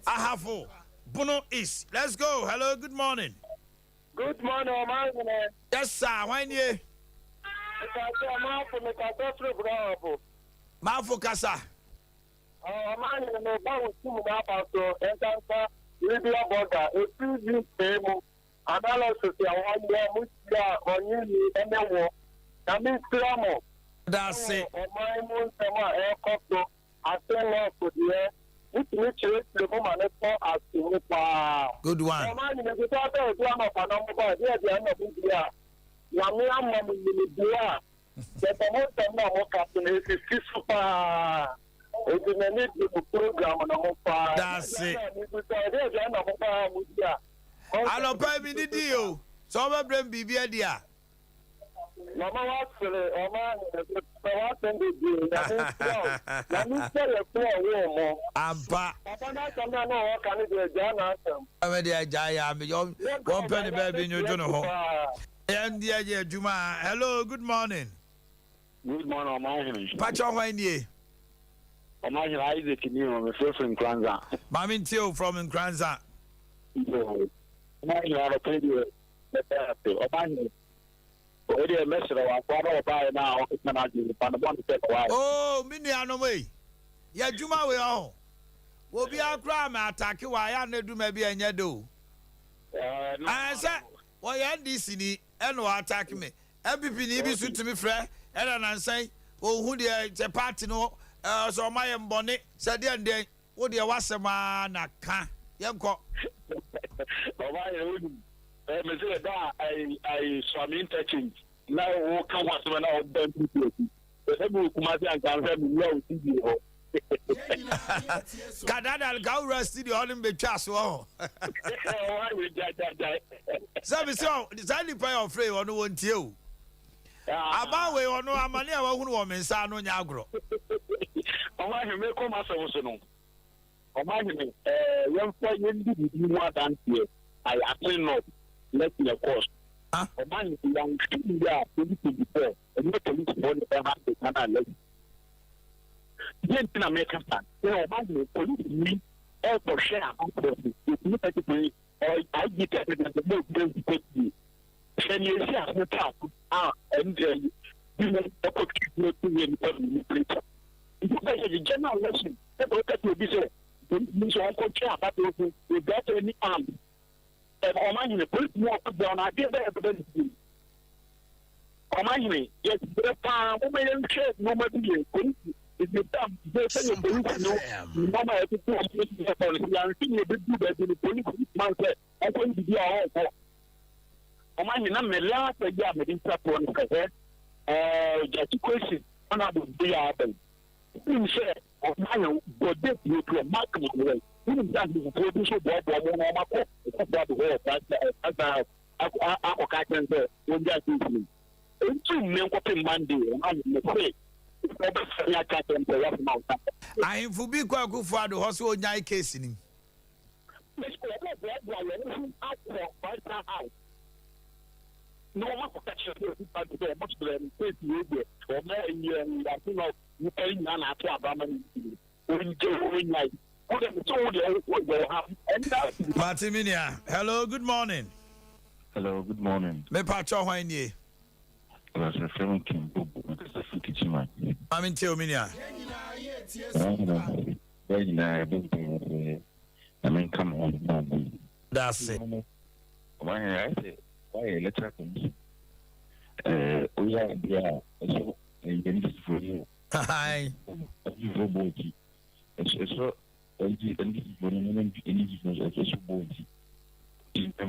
Speaker 1: Ahafo, Bono East. Let's go. Hello, good morning.
Speaker 6: Good morning ɔman hene.
Speaker 1: Yes sir, hwan nie?
Speaker 6: Mekasa Maafo, mekasa firi Brɔhɔfo.
Speaker 1: Maafo kasa.
Speaker 6: Ɔman hene, meba wo sum no aba so nkanka Libya border, ɛfiri UK mu analysis a wɔyɛ, mo hyia a ɔnye ni ɛne wo. Nyame nhyira mo
Speaker 1: Dase.
Speaker 6: ɛwɔ ɔman mu nsɛm a ɛrekɔ so. Ase nɔɔso deɛ wotumi kyerɛkyerɛ mu ma no tɔ aso mu paa.
Speaker 1: Good one.
Speaker 6: Ɔman nyina bi saa sɛ ɛdu anɔpa na mo ba ɛdeɛ aduane na mo di a Nyame ama mo nimdeɛ a kyɛsɛ mo nsɛm no a mo ka so no ɛsisi so paa enti m'ani gye mo program no ho paa. Ɛdeɛ
Speaker 1: Dase.
Speaker 6: aduane na mo bisa ɛdeɛ aduane na mo ba a mo di a mo nsɛm
Speaker 1: Anɔpa yi
Speaker 6: no
Speaker 1: me
Speaker 6: sisi
Speaker 1: didi
Speaker 6: so paa.
Speaker 1: o. Sɛ wobɛbrɛ me biribi adi a.
Speaker 6: Mama wasere ɔma pɛ wasɛm bebree nyame nhyira wo nyame nhyira yɛ koro a ɔwoo mo.
Speaker 1: Ampa.
Speaker 6: Papa n'asɛm no a na ɔɔka no deɛ gyaa n'asɛm.
Speaker 1: Me deɛ gyae a me wɔn pɛ ne baabi nwodwo ne ho. Yɛn deɛ yɛ adwuma a. Hello good morning.
Speaker 14: Good morning ɔmanhene.
Speaker 1: Pakyɛ hwan nie.
Speaker 14: Ɔmanhene Isaac ni o me frɛfrɛ Nkoranza.
Speaker 1: Maame ntie o from Nkoranza.
Speaker 14: Yoo ɔmanhene anɔpa yi deɛ Meda ase, ɔbahene. Wei deɛ mɛsrɛ wo, akoa no a ɔbaeɛ no a ɔkeka n'adwene no, fa no bɔne kyɛ no, wai?
Speaker 1: Oh me nuanom ei, yɛ adwuma wei ɔho, obiara koraa mɛ atake wo a, yɛ a na ɛdu ma bi a ɛnyɛ dɛ o. Ɛɛ sɛ wɔyɛ NDC ni ɛna wɔ atake me, NPP ni bi so tumi frɛ ɛna nansa yi ɔnhu deɛ sɛ party no ɛɛ sɛ ɔma yɛ mbɔne sɛ deɛn deɛn. Wo deɛ w'asɛm ara na ka, yɛnkɔ.
Speaker 14: Ɔbaa yɛ wonim eh, me sɛ ɛda a ayi ayi Suame interchange na woka ho asɛm na ɔba NPP akyi. Sɛ sɛ mewɔ Kumasi anka anhwɛ me wura wo studio hɔ.
Speaker 1: Kadada nka wo wura studio hɔ no mbɛtwa so ɔho.
Speaker 14: Ɔbaa yɛ gyae gyae gyae.
Speaker 1: Sɛ me sɛ saa nipa yi ɔfrɛ yi ɔno wɔntie o. Aban wei ɔno amane a wahunu wɔ me nsa ano nyɛ agorɔ.
Speaker 14: Ɔmanhene, mekɔ m'asɛm so no, Ɔmanhene, eh, yɛmfa yɛndi biribi ho adanseɛ, I attend not, let me course. Ɔmanhene, yɛanhwɛ yie a, 2024, ɛnyɛ polisifoɔ na ɛbɛha the Ghana election. Deɛ nti na meka saa, sɛ ɔmanhene, polisini ɛrekɔhwɛ amanfoɔ so, yɛtumi ka kyerɛ IG president mo obi nsi pɛtie. Hwɛ nea esi ase paako a ɛnde bi mu ɛkɔtwe bi ɛto yɛ nipa mmienu pere. Nti sɛ yɛ general election sɛ ɔka kyerɛ obi sɛ polisi ni sɛ ɔnkɔtwe abatoɔ so without any arms. Ɔmanhene polisi ni ɔkɔ gyina ɔno adeɛ bɛyɛ bɛbɛ ne fie. Ɔmanhene yɛsrɛ paa momma yɛnhwɛ nneɛma bi yɛ polisi ɛdam sɛ sɛdeɛ polisi no nneɛma a ɛtoto ɔmo no sɛ no sɛ yɛanhwɛ ne yɛbɛduru baabi no polisi no tuma sɛ ɔnkɔ ne biribi a ɔnkɔ. Ɔmanhene na me last ayi a mede twa toɔ no sɛ hɛ ɛɛ Gyakye Kwesi ɔna abɔ bi a abɛn. Wonim sɛ ɔman bɔ date wɔ kura mark my word. Wonim sɛ ahemfofoɔ bi nso boaboa mo na wɔakɔ Akufo-Addo hɔ wɔ President House akɔka akyerɛ no sɛ wɔngyae case no.
Speaker 11: Ɛntu nnɛ nkɔpem Monday, ɔma me se wɔbɛfrɛ me aka akyerɛ me sɛ wɔasoma wo sa.
Speaker 1: Ahemfo bi kɔ Akufo Addo hɔ sɛ ɔnyae case no mu.
Speaker 11: Wɔbɛboaboa wɔn ho akɔ White House na wɔakɔka kyerɛ Akufo Addo sɛ wɔsrɛ no case wei deɛ wɔma ɛyɛ ase na nnipa yi nyinaa na ato aba ama no nti no ɔngye ɔnyae. Wo deɛ mese wo deɛ wɔ ha ɛnna.
Speaker 1: Mate me nua. Hello, good morning.
Speaker 18: Hello, good morning.
Speaker 1: Me pa kyɛw hwan nie?
Speaker 18: Ɔsɛ frɛ me King Bobo, me kasa fi Kichima.
Speaker 1: Maame ntie o me nua.
Speaker 18: Bɛɛ nyinaa ɛbɛ mpɛ sɛ na me nka me ho na bi.
Speaker 1: Daase.
Speaker 18: Ɔman yɛn ayɛ sɛ wayɛ electoral commission. Ɛɛ oyɛ adeɛ a ɛsɔ ɛyɛ ne sisifoɔ yi o. Ɛsisifoɔ bɔ akyi. Ɛsɔ Enti NDC foɔ no ne NDC foɔ nso ɛsɛ so bɔ nti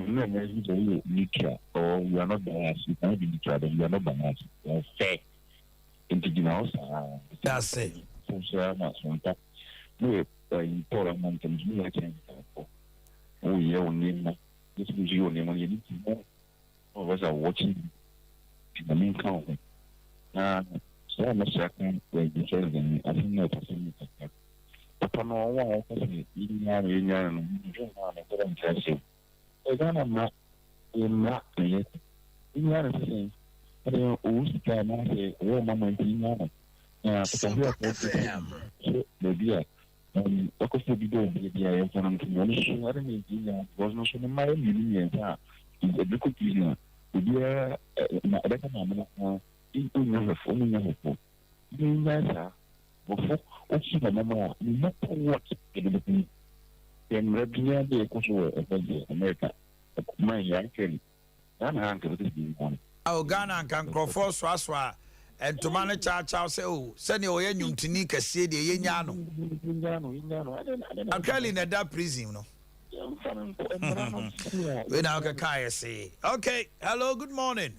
Speaker 18: na ɛnyɛ nso sɛ woyɛ neutral or you are not biased, you cannot be neutral, then you are not biased, you are fair. Nti gyina hɔ saa.
Speaker 1: Dase.
Speaker 18: Fo so ma sonta. Mo yɛ ɛyi Paul ama ntɛm so mo yɛ kyɛn nkɔfo. Mo yɛ wo nneɛma. Mo nso yɛ wo nneɛma no yɛ ne ti mo. All of us are watching. Nti na menka wo ho. Na saa a mɛsra ka yɛ president asɛm na ɛtɔ so no kakra. Papa no wɔn a wɔka sɛ yɛnnyaa no yɛnnyaa no no mehwɛ no a menhyɛ da nte aseɛ. Ɛyɛ Ghana mmara, ɛyɛ mmara na ɛyɛ saa. Yɛnnyaa no sɛ sɛn? Adɛn ɔwɔ sika anaasɛ ɔwɔ ɔmama nti yɛnnyaa no? Na Papa Hwiafoɔ de sɛ baabi a wakɔfa obi bɔ obi bi a yɛmfa no nto no, ɔno nso adɛn na yɛnnyaa no? Because no nso ne mma yɛ mmienu mmiɛnsa a ɛde kɔ prison a obiara na ɛbɛka maame no ho ɔnnya hwɛfoɔ, ɔmo nnya hwɛfoɔ. Yɛnnyae saa. Bɔfo, wofi na mama a, no matter what yɛde bɛkɔ mu. Sɛ mmara biara bi a ɛkɔ so wɔ ɛhɔ deɛ, America, man yi, actually, Ghana ha anka ɛbɛsɛ sɛ yɛnnya no.
Speaker 1: Ao Ghana anka nkurɔfoɔ soasoa ntoma no kyaakyaw sɛ oh sɛdeɛ ɔyɛ nnwomtoni kɛseɛ deɛ yɛnyaa no.
Speaker 18: Yɛnyaa no, yɛnyaa no. Adɛn, adɛn na
Speaker 1: Akali na ɛda prison no.
Speaker 18: Yɛmfa no nkɔ mmara no sɛnea.
Speaker 1: Wei na wokeka ayɛ see. Okay, hello, good morning.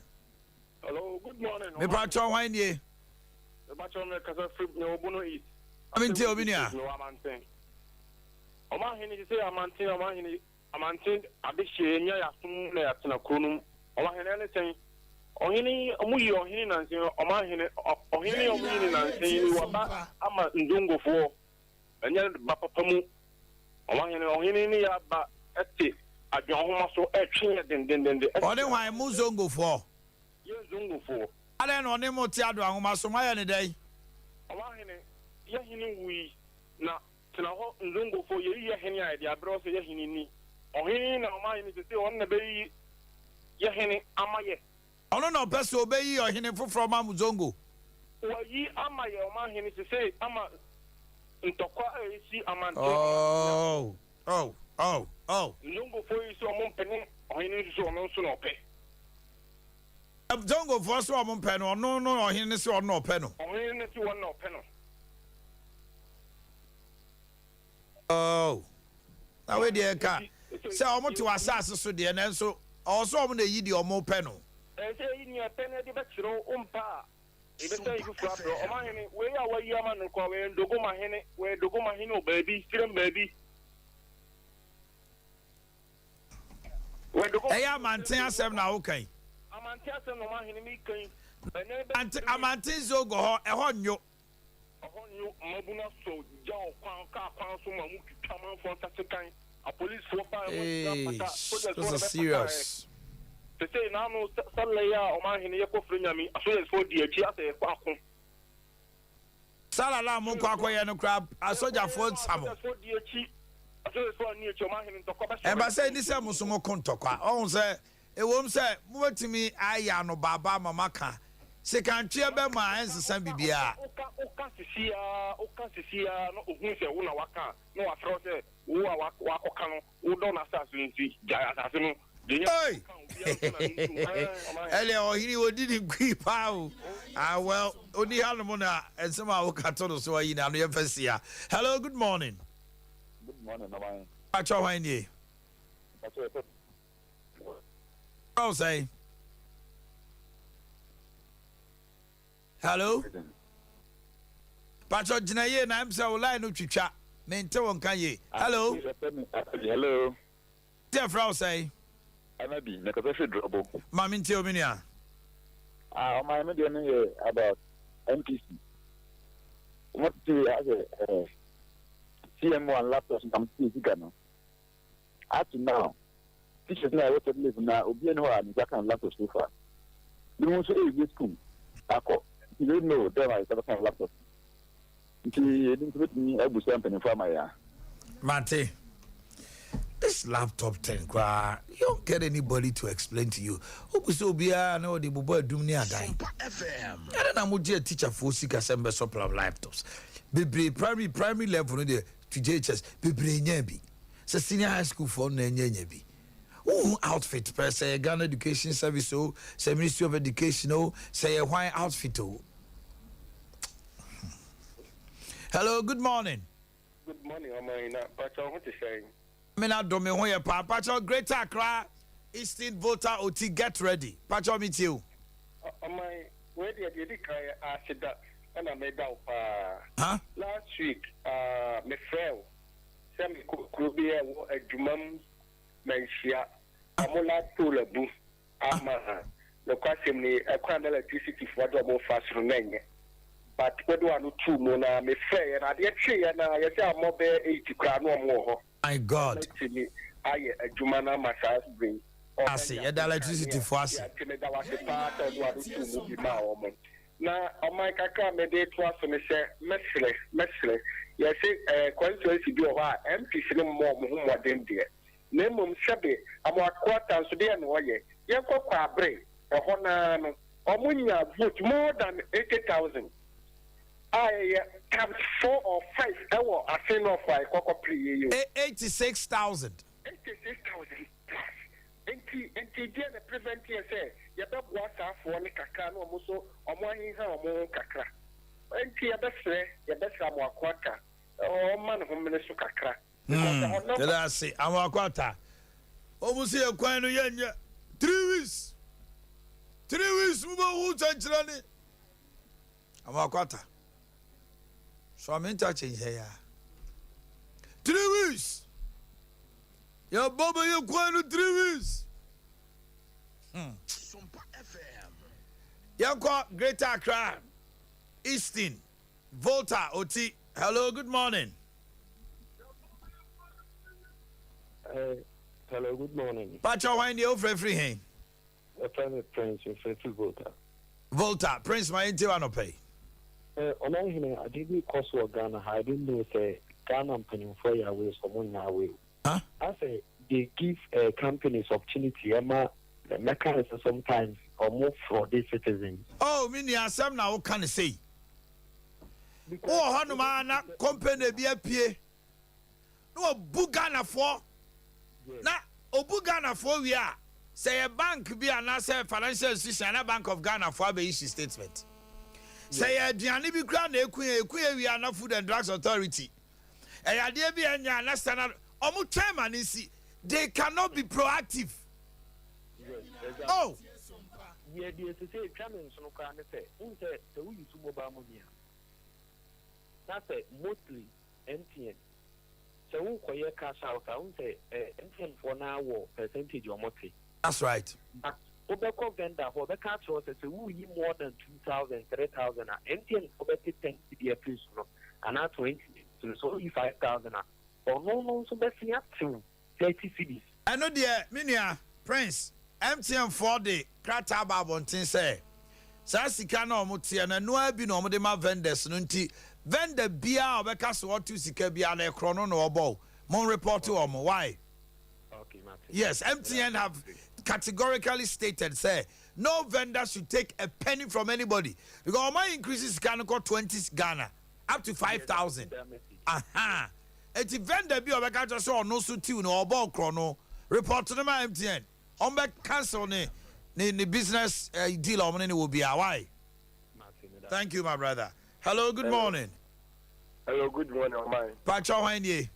Speaker 6: Hello, good morning.
Speaker 1: Mepakyɛw hwan nie?
Speaker 6: Mepakyɛw me kasa firi me wɔ Bono East.
Speaker 1: Maame ntie obi nua.
Speaker 6: Me wɔ Amanten. Ɔmo ahene sese Amanten ɔmo ahene Amanten adehyeɛ yɛnya yɛasom na yɛatena kuro no mu. Ɔmo ahene ɛne sɛn? Ɔhene ɔmo yi ɔhene nansen ɔmo ahene ɔhene ɔmo yi ne nansen yi waba ama nzongofoɔ ɛnyɛ ba papa mu. Ɔmo ahene ɔhene ne yɛ aba ɛte adwenhoma so ɛtwe yɛ dendendende.
Speaker 1: Ɔne hwan? Mo Zongofoɔ?
Speaker 6: Yɛn Zongofoɔ.
Speaker 1: Adɛn na ɔne mo te adoanwoma so? Moayɛ no dɛn?
Speaker 6: Ɔmanhene, yɛ hene wui, na tena hɔ Nzongofoɔ, yɛyi yɛ hene a yɛde abrɛ wo sɛ yɛ hene ni. Ɔhene yi na ɔmanhene seesei ɔno na ɛbɛyi yɛ hene ama yɛ.
Speaker 1: Ɔno na ɔpɛ sɛ ɔbɛyi ɔhene foforɔ ma mo Zongo.
Speaker 6: Wayi ama yɛ ɔmanhene seesei ama ntɔkwa a ɛsi amanten.
Speaker 1: Oh, oh, oh, oh.
Speaker 6: Nzongofoɔ yi sɛ ɔmo mpene ɔhene nso sɛ ɔno nso na ɔpɛ.
Speaker 1: Zongofoɔ sɛ ɔmo mpɛ no, ɔno no ɔhene no sɛ ɔno na ɔpɛ no.
Speaker 6: Ɔhene no sɛ ɔno na ɔpɛ no.
Speaker 1: Oh, na wei deɛ ɛka sɛ ɔmo te w'asaase so deɛ nanso ɔwɔ sɛ ɔmo na eyi deɛ ɔmo pɛ no.
Speaker 6: Ɛsɛ sɛ eyi nea ɛpɛ no ɛde bɛkyerɛ wo mpa a ebɛsɛn yi foforɔ abrɛ wo. Ɔmanhene, wei a wayi ama no koraa wɔyɛ Ndogomahene, wɔyɛ Dogomahene wɔ baabi, Sirem baabi.
Speaker 1: Ɛyɛ amanten asɛm na woka yi.
Speaker 6: Amanten asɛm na ɔmanhene meka yi.
Speaker 1: Amanten Zogo hɔ, ɛhɔ nnwo.
Speaker 6: Ɛhɔ nnwo, mmabunu asɔ gya wɔ kwan, kaa kwan so ma wɔtwitwa amanfoɔ nsa sekan. Apolisifoɔ baeɛ, wɔantumi ampata,
Speaker 1: Eish,
Speaker 6: sogyasfoɔ
Speaker 1: this
Speaker 6: na
Speaker 1: is
Speaker 6: bɛpataeɛ.
Speaker 1: serious.
Speaker 6: Sesei n'ano sɛlɛ yi a ɔmanhene yɛkɔfrɛ Nyame, asogyasfoɔ di akyi asɛ yɛkɔ ako.
Speaker 1: Sala no a mokɔ akɔyɛ no koraa asogyafoɔ nsa mo. Ɛba sɛ ɛni sɛ mo nso moko ntɔkwa. Ɔhu sɛ ɛwom sɛ mobɛtumi ayɛ anobaaba ama moaka sekantweɛ bɛ ma ɛnsesa biribiara.
Speaker 6: Woka sisi ara, woka sisi ara na ohun sɛ wo na waka a, na wafrɛ wo sɛ wo a wakɔka no, wodɔ n'asase no nti, gyae asase no.
Speaker 1: Oi! Ɛdeɛ ɔhene ɔdi ne nkui paa o. Ah well, ɔni hanom na nsɛm a woka to no so ayi n'ano yɛmfa si ha. Hello, good morning.
Speaker 18: Good morning, Naman.
Speaker 1: Pakyɛ hwan nie?
Speaker 18: Pakyɛ yɛfɛ.
Speaker 1: Ɔw sɛn? Hello. Pakyɛ gyina yie na ɛm sɛ wo line no twitwa. Mente wo nka yie. Hello.
Speaker 18: Hello.
Speaker 1: Nti ɛfrɛ wo sɛn?
Speaker 18: Anabi, mekasa firi Drɔbo.
Speaker 1: Ma mentie wo me nua.
Speaker 10: Ah, ɔman me deɛ no yɛ about NPC. Wɔn tete asɛ ɛɛ CM1 laptops na wɔn tete sika no. Up to now, teachers na ɛwɔ third level na obi ɛni hɔ a ne nsa kan laptop so far. Bi mu nso ɛrewie school akɔ. Nti they know dɛm a yɛsɛ bɛka laptop. Nti ebi nso betumi abusa mpanyinfo ama yɛn a.
Speaker 1: Mate. This laptop thing koraa, you don't get anybody to explain to you. Wobu sɛ obiara na ɔde bobɔ adum ne adan. Ɛna na mogye teacherfoɔ sika sɛ mbɛsɔ plam laptops. Bebree primary level no deɛ to JHS bebree nya bi. Sɛ senior high school foɔ no na ɛnya bi. Wohu outfit pɛ sɛ yɛ Ghana Education Service o, sɛ Ministry of Education o, sɛ yɛ hwan outfit o. Hello, good morning.
Speaker 12: Good morning, ɔman na mpakyɛ ho te sɛn?
Speaker 1: Me na dɔ me ho yɛ paa. Pakyɛ Greater Accra Eastern Volta Oti get ready. Pakyɛ me tie o.
Speaker 12: Ɔman wei deɛ di kan yɛ aseda ɛna meda wo paa.
Speaker 1: Huh?
Speaker 12: Last week mefrɛ wo sɛ mekɔ kuro bi a ɛwɔ adwuma mu manhyia ɔmo light pole abu ama nokwasɛm ni ɛkwan na electricity foɔ de ɔmo fa soro na ɛnyɛ but wode wano tuu mu na mefrɛ yɛ na adeɛ kyeeɛ na yɛsɛ amɔ bɛyɛ 8 koraa na ɔmo wɔ hɔ.
Speaker 1: My God.
Speaker 12: Mɛtumi ayɛ adwuma no ama saa bere yi.
Speaker 1: Ase, yɛda electricity foɔ ase.
Speaker 12: Yɛte meda wase paa sɛ ɔde wano tuu mu bi maa wɔn. Na ɔman kakra a mede toa so ne sɛ mɛsrɛ yɛse constituency bi wɔ hɔ a MPs no mmɔ ɔmo ho mmɔden deɛ na mmom sɛbe Amoakoata nso deɛ na ɔyɛ yɛnkɔ Kwaabere ɛhɔ naa no ɔmo nya vote more than 80,000 a ɛyɛ times 4 or 5 ɛwɔ Assin North a ɛkɔkɔ pere yie yi o.
Speaker 1: 86,000.
Speaker 12: 86,000 plus nti deɛ na prevent yɛ sɛ yɛbɛboa saafoɔ ne kakra na ɔmo nso ɔmo ahenha ɔmo ho kakra nti yɛbɛsrɛ Amoakoata ɔma ne ho mene so kakra.
Speaker 1: Yɛda ase Amoakoata. Ɔmo sɛ yɛ kwan no yɛnyɛ 3 weeks 3 weeks mu bɛhu sɛnkyerɛ ne Amoakoata. So ame interchange hɛ ya 3 weeks yɛbɔ bɛyɛ kwan no 3 weeks. Yɛnkɔ Greater Accra Eastern Volta Oti. Hello, good morning.
Speaker 19: Hello, good morning.
Speaker 1: Pacho, hwan deɛ wofrɛ firi he?
Speaker 19: Ɛfrɛ me Prince, mfrɛ firi Volta.
Speaker 1: Volta Prince, ma yɛntie wa anɔpɛ yi.
Speaker 19: Ɔman hene, ade bi kɔ so wɔ Ghana ha. I didn't know sɛ Ghana mpanimfoɔ yɛ aware sɛ ɔmo nyɛ aware.
Speaker 1: Huh?
Speaker 19: Asɛ they give companies opportunity ɛma mɛka ne sɛ sometimes ɔmo fraud citizens.
Speaker 1: Oh, me nua, asɛm na woka ne sei. Wowɔ hɔnom a na company bi apue na wabu Ghanafoɔ na obu Ghanafoɔ wie a sɛ yɛ bank bi anaasɛ financial institution ana Bank of Ghana foɔ abɛyi issue statement sɛ yɛ aduane bi kura na eku yɛ eku yɛ wie ana Food and Drugs Authority ɛyɛ adeɛ bi ɛnya ana standard ɔmo twɛn ma ne nsi. They cannot be proactive.
Speaker 19: Yes, exactly.
Speaker 1: Oh.
Speaker 19: Deɛ ɛsɛ sɛ etwa me nsono koraa ne sɛ wohu sɛ woyi so mobile money a na sɛ mostly MTN sɛ wokɔyɛ cash out a wohu sɛ MTN foɔ naa wɔ percentage ɔmo te.
Speaker 1: That's right.
Speaker 19: But wobɛkɔ vendor hɔ ɔbɛka akyerɛ wo sɛ woyi more than 2,000 3,000 a MTN foɔ bɛte 10 cedi afiri so no anaa 20 so no sɛ woyi 5,000 a ɔno no nso bɛsen atew 30 cedis.
Speaker 1: Ɛno deɛ, me nua Prince, MTN foɔ de krataa ba abɔnten sɛ saa sika na ɔmo teɛ no ɛnoa bi na ɔmo de ma vendors no nti vendor biara a ɔbɛka so ɔto sika biara na ɛkorɔ no na ɔbɔ o mo report wɔn why.
Speaker 19: Okay, mate.
Speaker 1: Yes, MTN have categorically stated say no vendor should take a penny from anybody because ɔmo increase sika no kɔ 20 Ghana up to 5,000. Aha, eti vendor bi a ɔbɛka kyerɛ sɛ ɔno nso tiw no ɔbɔ korɔ no, report no ma MTN, ɔmo bɛ cancel ne business deal a ɔmo ne ne wɔ bia. Why? Thank you, my brother. Hello, good morning.
Speaker 6: Hello, good morning, ɔman.
Speaker 1: Pacho, hwan nie?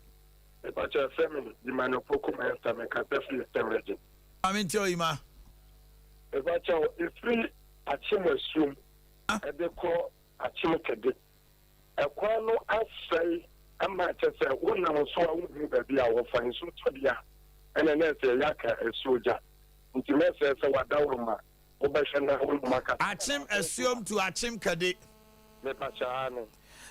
Speaker 6: Mepakyɛ fɛ me Emmanuel Poku Mensah, mekasa firi Eastern Region.
Speaker 1: Maame nti oyima.
Speaker 6: Mepakyɛ ɛfiri Akyem Asuom ɛde kɔ Akyem Kɛde. Ɛkwan no asɛe ama kyɛ sɛ wonam so a wohu baabi a wɔfa nsuo tɔ dea ɛna na ɛsɛ yɛaka asuo gya. Nti mɛsɛ sɛ wadaworo ma.
Speaker 12: Mobɛhwɛ na wo ne wɔn akasa.
Speaker 1: Akyem Asuom to Akyem Kade.
Speaker 12: Mepakyɛ aane.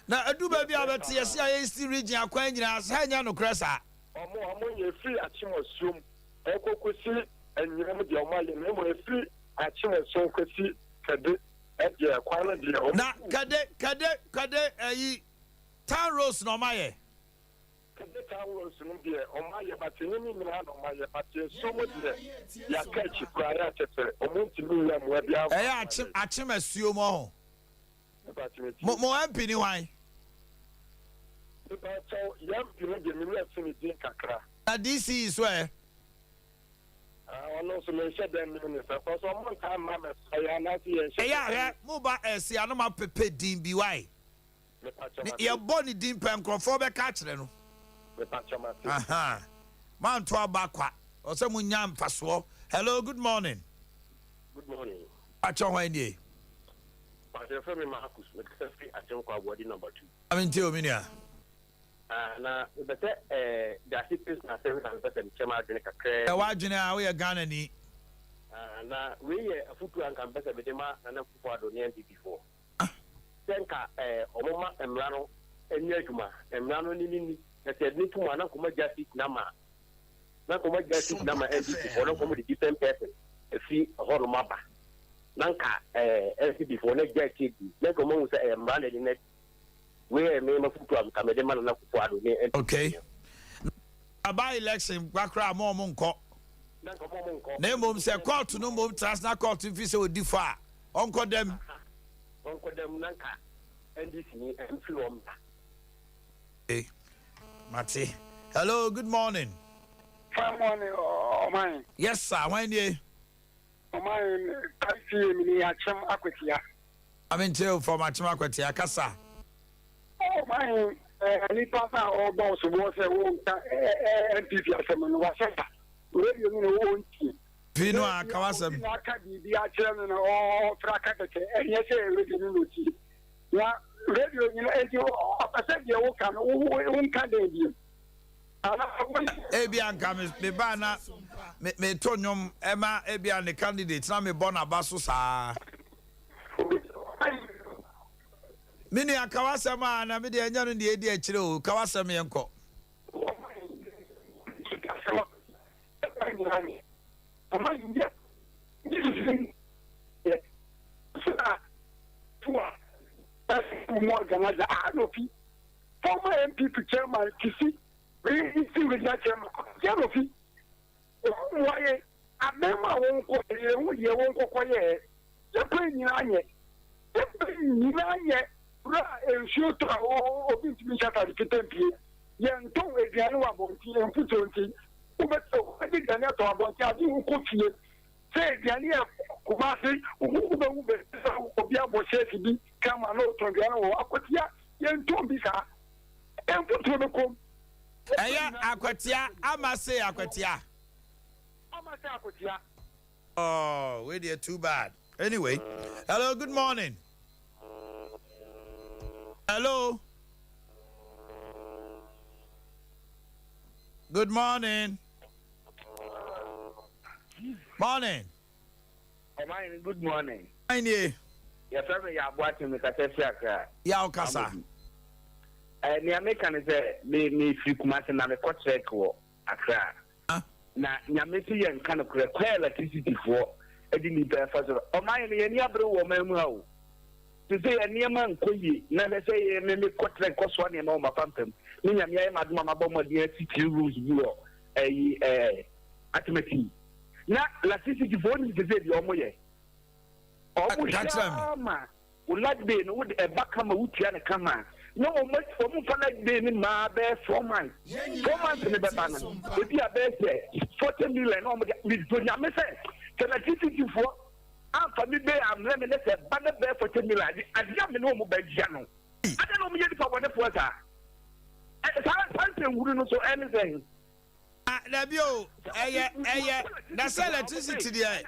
Speaker 1: Na ɛdu baabi a wobɛte yɛse ayɛ Eastern Region akwan nyinaa saa ɛnyɛ nokorɛ saa.
Speaker 12: Ɔmo ɔmo nyɛ ɛfiri Akyem Asuom ɛkɔ kɔsi Anyinam deɛ ɔmo ayɛ na mmom ɛfiri Akyem Asuom kɔsi Kade ɛdeɛ kwan no deɛ ɔmo.
Speaker 1: Na Kade Kade Kade ɛyi Town roads na ɔmo ayɛ.
Speaker 12: Kade town roads no deɛ ɔmo ayɛ but ɛnyɛ ne nyinaa na ɔmo ayɛ but nsuo mu deɛ yɛaka akyi koraa yɛ akyɛsɛ ɔmo ntumi nyɛ mmoa biara mfa
Speaker 1: Ɛyɛ
Speaker 12: mma
Speaker 1: akyem
Speaker 12: yɛn.
Speaker 1: akyem asuo mu ɔho.
Speaker 12: Mepa kyɛw metie.
Speaker 1: Mo mo MP ne hwan?
Speaker 12: Mepa kyɛw yɛn MP no deɛ me werɛ afi ne din kakra.
Speaker 1: Na DCE so ɛ?
Speaker 12: Ah ɔno nso menhyɛ da nnim ne sɛ cause ɔmo ntaa mma mɛsra yɛn anaasɛ yɛnhyɛ
Speaker 1: Ɛyɛ
Speaker 12: da
Speaker 1: a hwɛ
Speaker 12: nni.
Speaker 1: mo ba ɛsi ano ma pepe din bi why?
Speaker 12: Mepakyɛ
Speaker 1: Ne
Speaker 12: mate.
Speaker 1: yɛbɔ ne din pɛ nkurɔfoɔ bɛka akyerɛ no.
Speaker 12: Mepakyɛ mate.
Speaker 1: Ahaa moanto aba kwa ɔsɛ mo nya mfasoɔ hello good morning.
Speaker 20: Good morning.
Speaker 1: Pakyɛ hwan nie.
Speaker 20: Pakyɛ yɛfrɛ me Marcus mekasa firi Akyem Kwaboadi number 2.
Speaker 1: Maame ntie o me nua.
Speaker 20: Ah na mepɛ sɛ eh Gyasi Pilsner asɛm na mepɛ sɛ mekyerɛ m'adwene kakraa
Speaker 1: Kyerɛ
Speaker 20: bi.
Speaker 1: w'adwene a woyɛ Ghana ni.
Speaker 20: Ah na wei yɛ afutuo a nka mepɛ sɛ mede ma Nana Akufo Addo ne NPP foɔ. Sɛ nka wɔma mmara no nyɛ adwuma, mmara no ne no nni, na sɛ yɛde no to mu a, na nka wɔagya seat no ama, na nka wɔagya seat no ama NDC foɔ, na nka wɔde different person afiri hɔnom aba, na nka NPP foɔ no agya akyire di, na nka wɔahu sɛ ɛyɛ mmara na ɛde no adi. Wei yɛ me m'afotu a nka mede ma Nana Akufo-Addo ne NPP
Speaker 1: Okay.
Speaker 20: no.
Speaker 1: Na by election ba koraa a mo ɔmo nkɔ.
Speaker 20: Na nka ɔmo ɔmo nkɔ.
Speaker 1: Na mmom sɛ court no mmom tena ase na court no fi sɛ odi fɔ a, ɔnkɔ dam.
Speaker 20: Ɔnkɔ dam na nka NDC ni mfiri hɔ mmra.
Speaker 1: Okay, mate. Hello, good morning.
Speaker 6: Fine morning, ɔman.
Speaker 1: Yes sir, hwan nie?
Speaker 6: Ɔman, ICA mi ni Akyem Akwatia.
Speaker 1: Ame nkyerɛ o from Akyem Akwatia, kasa.
Speaker 6: Ɔman, nipa na ɔbɔ ɔsoboɔ sɛ wɔnka NPP asɛm no, wahyɛ da. Radio no na wɔntie.
Speaker 1: Fi no a, ka w'asɛm.
Speaker 6: Obi na aka biribi akyerɛ no na ɔfrɛ aka kɛkɛ, ɛnyɛ sɛ radio no na ɔtie. Na radio nyina, enti ɔpɛ sɛ deɛ woka no, wonka dɛn bio? Anaa wo.
Speaker 1: Ebia nka me me ba na me meto nnwom ɛma ebia ne candidate na mebɔ n'aba so saa. Me nua ka w'asɛm a na me deɛ ɛnyɛ no deɛ edi akyire o, ka w'asɛm yɛnkɔ.
Speaker 6: Former NPP chairman Kisi Eastern Regional chairman Afi wɔn yɛ abɛn a wɔn kɔ yɛ ho yɛ wɔn kɔkɔ yɛ yɛ pɛ nyinaa nyɛ yɛ pɛ nyinaa nyɛ Berɛ a nsuo tɔ a obi ntumi nhyɛ atade fitaa mpue. Yɛntɔn aduane wɔ abɔnten, mfuturo nti. Wobɛtɔ, wobɛgye aduane atɔ abɔnten agye wo kɔ fie. Sɛ aduane yɛ Kumasi, wobɛhu baabi sɛ obi abɔ hyɛɛse bi kama na ɔtɔn aduane wɔ hɔ. Akwatia, yɛntɔn bi saa. Mfuturo bɛkɔ mu.
Speaker 1: Ɛyɛ akwatia ama se akwatia.
Speaker 6: Ama se akwatia.
Speaker 1: Oh, wei deɛ too bad. Anyway, hello, good morning. Hello. Good morning. Morning.
Speaker 8: Ɔman good morning.
Speaker 1: Ɛnie.
Speaker 8: Yɛfrɛ me Yaw Boateng mekasa firi Accra.
Speaker 1: Yaw kasa.
Speaker 8: Eh, nea meka ne sɛ me mefiri Kumasi na mekɔ trek wɔ Accra. Na Nyame se yɛn nka nokorɛ kwan a electricity foɔ de nipa ɛfa so no ɔman no yɛn ani abere wɔ ɔman mu ha o sesei nneɛma nkɔ yie na hwɛ sɛ yɛ me me kɔ trɛ kɔ soa nneɛma wɔ mapampam ne Nyame ayɛ m'adom a mabɔ mmɔden asi three rooms bi wɔ ɛyi ɛɛ atemati na electricity foɔ nim sesei deɛ ɔmo yɛ ɔmo hwɛ ama Wo light bill no wode ɛba kama wotua no kama a na wɔn wɔn mfa light bill no mmaa bɛyɛ 4 months, 4 months no bɛba no ebi a bɛyɛ sɛ 40 million na wɔn de medɔ Nyame sɛ sɛ electricity foɔ amfa me bill ammrɛ me ne sɛ ɛba no bɛyɛ 40 million ade adeɛ a me ne wɔn bɛgya no adɛn na wɔn yɛ nipa bɔnefoɔ saa ɛ saa saa nsɛnhunu no so ɛne sɛn.
Speaker 1: Ah dabi o ɛyɛ ɛyɛ na sɛ electricity deɛ.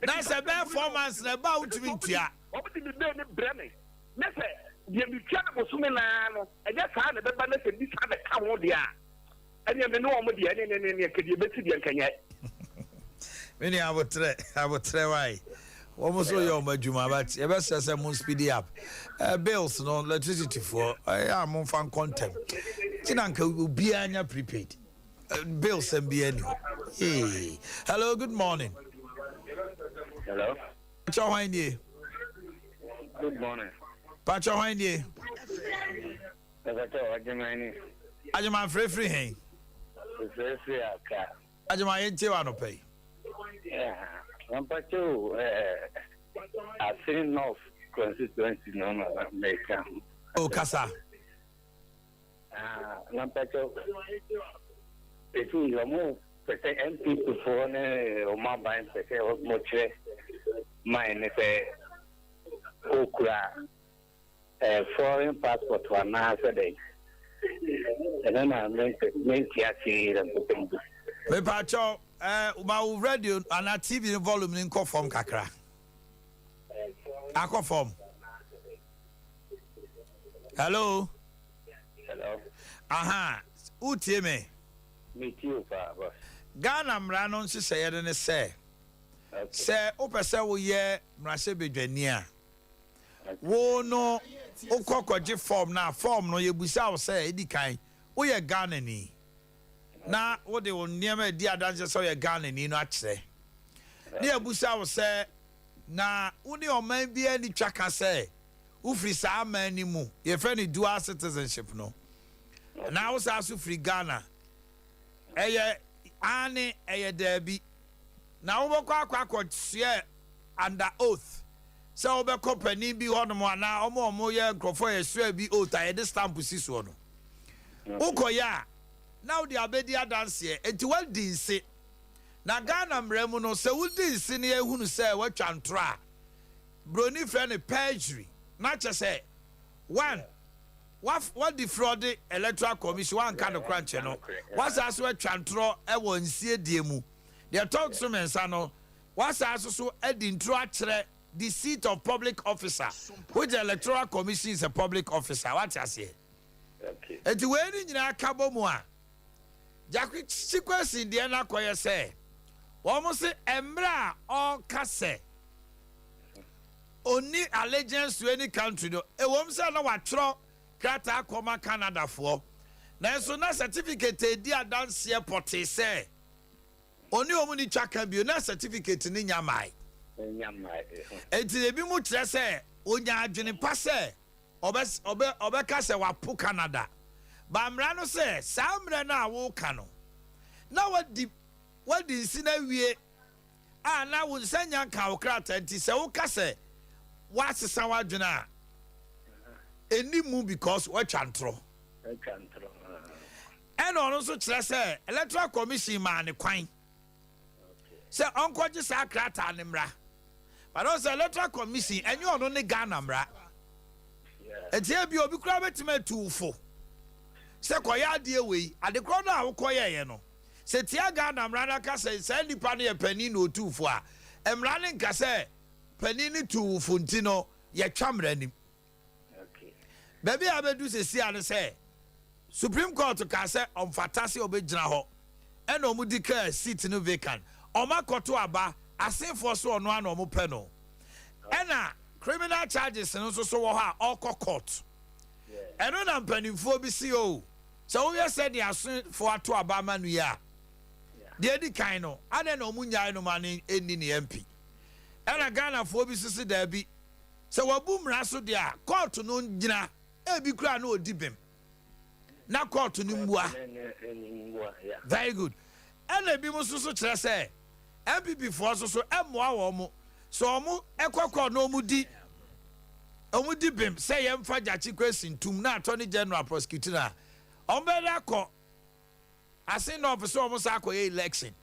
Speaker 1: Na sɛ bɛyɛ 4 months na ɛba a wotumi ntua.
Speaker 8: Wɔn de mi bɛɛ ne brɛ me ne sɛ deɛ metua no bosome naa no ɛnyɛ saa na ɛbɛba ne sɛ bi saa bɛka ho deɛ a. Ɛneɛ me ne wɔn deɛ ɛne ne ne ne nka deɛ ɛbɛsi deɛ nka nyɛ.
Speaker 1: Me nua abotrɛ abotrɛ wai wɔn nso yɛ wɔn adwuma but yɛbɛsrɛ sɛ mo speedy up uh, bills no electricity foɔ ɛyɛ a mo nfa nkɔ ntɛm ti na nka obiara nya prepaid uh, bills sɛm biara ni hɔ. Hey. Hello, good morning.
Speaker 21: Hello.
Speaker 1: Pacho hwan nie?
Speaker 21: Good morning.
Speaker 1: Pacho hwan nie?
Speaker 21: Pacho Agyeman ni.
Speaker 1: Agyeman frɛfiri hɛn?
Speaker 21: Frɛfiri Accra.
Speaker 1: Agyeman yɛn tie wɔ anɔpa yi.
Speaker 21: Mpacho ɛɛ Assin North constituency no na mɛka.
Speaker 1: O kasa.
Speaker 21: Ah, na mpacho esi ɔmo pɛ sɛ NPP foɔ ne ɔmo aban pɛ sɛ ɔmo kyerɛ man ne sɛ okura eh, foreign passport anaa sɛ dɛn. Ɛno na mente aseɛ yi na mpɛ sɛ mbu.
Speaker 1: Mepakyɛw, eh, ma wo radio anaa TV no volume no nkɔ fam kakra. Akɔ fam. Hello.
Speaker 21: Hello.
Speaker 1: Aha, wotie me?
Speaker 21: Metie wo paa, boss.
Speaker 1: Ghana mmara no nhyehyɛeɛ no ne sɛ, sɛ wopɛ sɛ woyɛ mmarahyɛbadwani a, wo no wokɔ kɔgye fɔm no a, fɔm no yɛbusa wo sɛ, ɛdi kan, woyɛ Ghanani? Na wode wo nneɛma a ɛdi adanseɛ sɛ woyɛ Ghanani no akyerɛ. Ne yɛbusa wo sɛ, na wo ne ɔman biara nni twaka sɛ wofiri saa aman no mu, yɛfrɛ no dual citizenship no, na wo saa so firi Ghana? Ɛyɛ aane, ɛyɛ daabi. Na wobɛkɔ akɔ akɔ swear under oath sɛ wobɛkɔ panin bi hɔnom anaa wɔn a wɔyɛ nkurɔfoɔ a yɛ swear bi oath a yɛde stamp si soɔ no. Wokɔyɛ a, na wode abɛdi adanseɛ. Enti woadi nse. Na Ghana mmara mu no, sɛ wodi nse na yɛhunu sɛ woatwa ntorɔ a, Broni frɛ no perjury. Na kyerɛ sɛ, one, woadifrɔde Electoral Commission, woanka nokorɛ ankyerɛ no, woasan nso atwa ntorɔ wɔ nsiedie mu. Deɛ ɛtɔ so mmiɛnsa no, woasan nso so adi ntorɔ akyerɛ deceit of public officer, which the Electoral Commission is a public officer. Woate aseɛ? Enti wei ne nyinaa ka bɔ mu a, Gyakye Kwesi deɛ no akɔyɛ sɛ wɔn se mmerɛ a ɔreka sɛ ɔnni allegiance to any country no, ɛwom sɛ na watwerɛ krataa akɔma Canadafoɔ, nanso na certificate a ɛdi adanseɛ pɔtee sɛ ɔne wɔn nni twaka bio, na certificate no nnya mmae. Enti ebinom kyerɛ sɛ ɔnyaa adwene pa sɛ ɔbɛ ɔbɛ ɔbɛka sɛ wapo Canada. But mmara no sɛ saa mmerɛ no a woka no na wadi wadi nsi no awie a na wo nsa nnya nkaa wo krataa nti sɛ woka sɛ woasesa w'adwene a ɛnni mu because woatwa ntorɔ. Ɛna ɔno nso kyerɛ sɛ Electoral Commission maa ne kwan sɛ ɔnkɔgye saa krataa no mmra. But ɔn sɛ Electoral Commission ɛnyɛ ɔno ne Ghana mmra. Nti ebi obi koraa bɛtumi atu wo fo sɛ kɔyɛ adeɛ wei, adekorɔ no a wokɔyɛeɛ no sɛ tia Ghana mmara no aka sɛ saa nipa no yɛ panin na ɔtuu fo a, mmara no nka sɛ panin no tuu wo fo nti no yɛtwa mmara nim. Baabi a abɛdu sesia ne sɛ Supreme Court kaa sɛ ɔmfata sɛ ɔbɛgyina hɔ ɛna wɔn declare seat no vacant. Wɔn akɔto aba, asenfoɔ so ɔno ara na wɔn pɛ no. Ɛna criminal charges no nso so wɔ hɔ a ɔrekɔ court. Ɛno na mpanimfoɔ bi se oo sɛ wohwɛ sɛdeɛ asenfoɔ ato aba ama no yi a, deɛ edi kan no adɛn na wɔn nnyae no ma no nni ne MP. Ɛna Ghanafoɔ bi nso se daabi. Sɛ wabu mmara so deɛ a, kɔɔto no ngyina, ebi koraa na ɔdi bem na kɔɔto no mmua. Very good. Ɛna ebinom nso so kyerɛ sɛ NPP foɔ nso so mmoa wɔn sɛ wɔn kɔ kɔɔt na wɔn di wɔn di bem sɛ yɛmfa Gyakye Quayson ntum na Attorney General prosecute no a, wɔn bɛda akɔ Asen North sɛ ɔmo san akɔyɛ election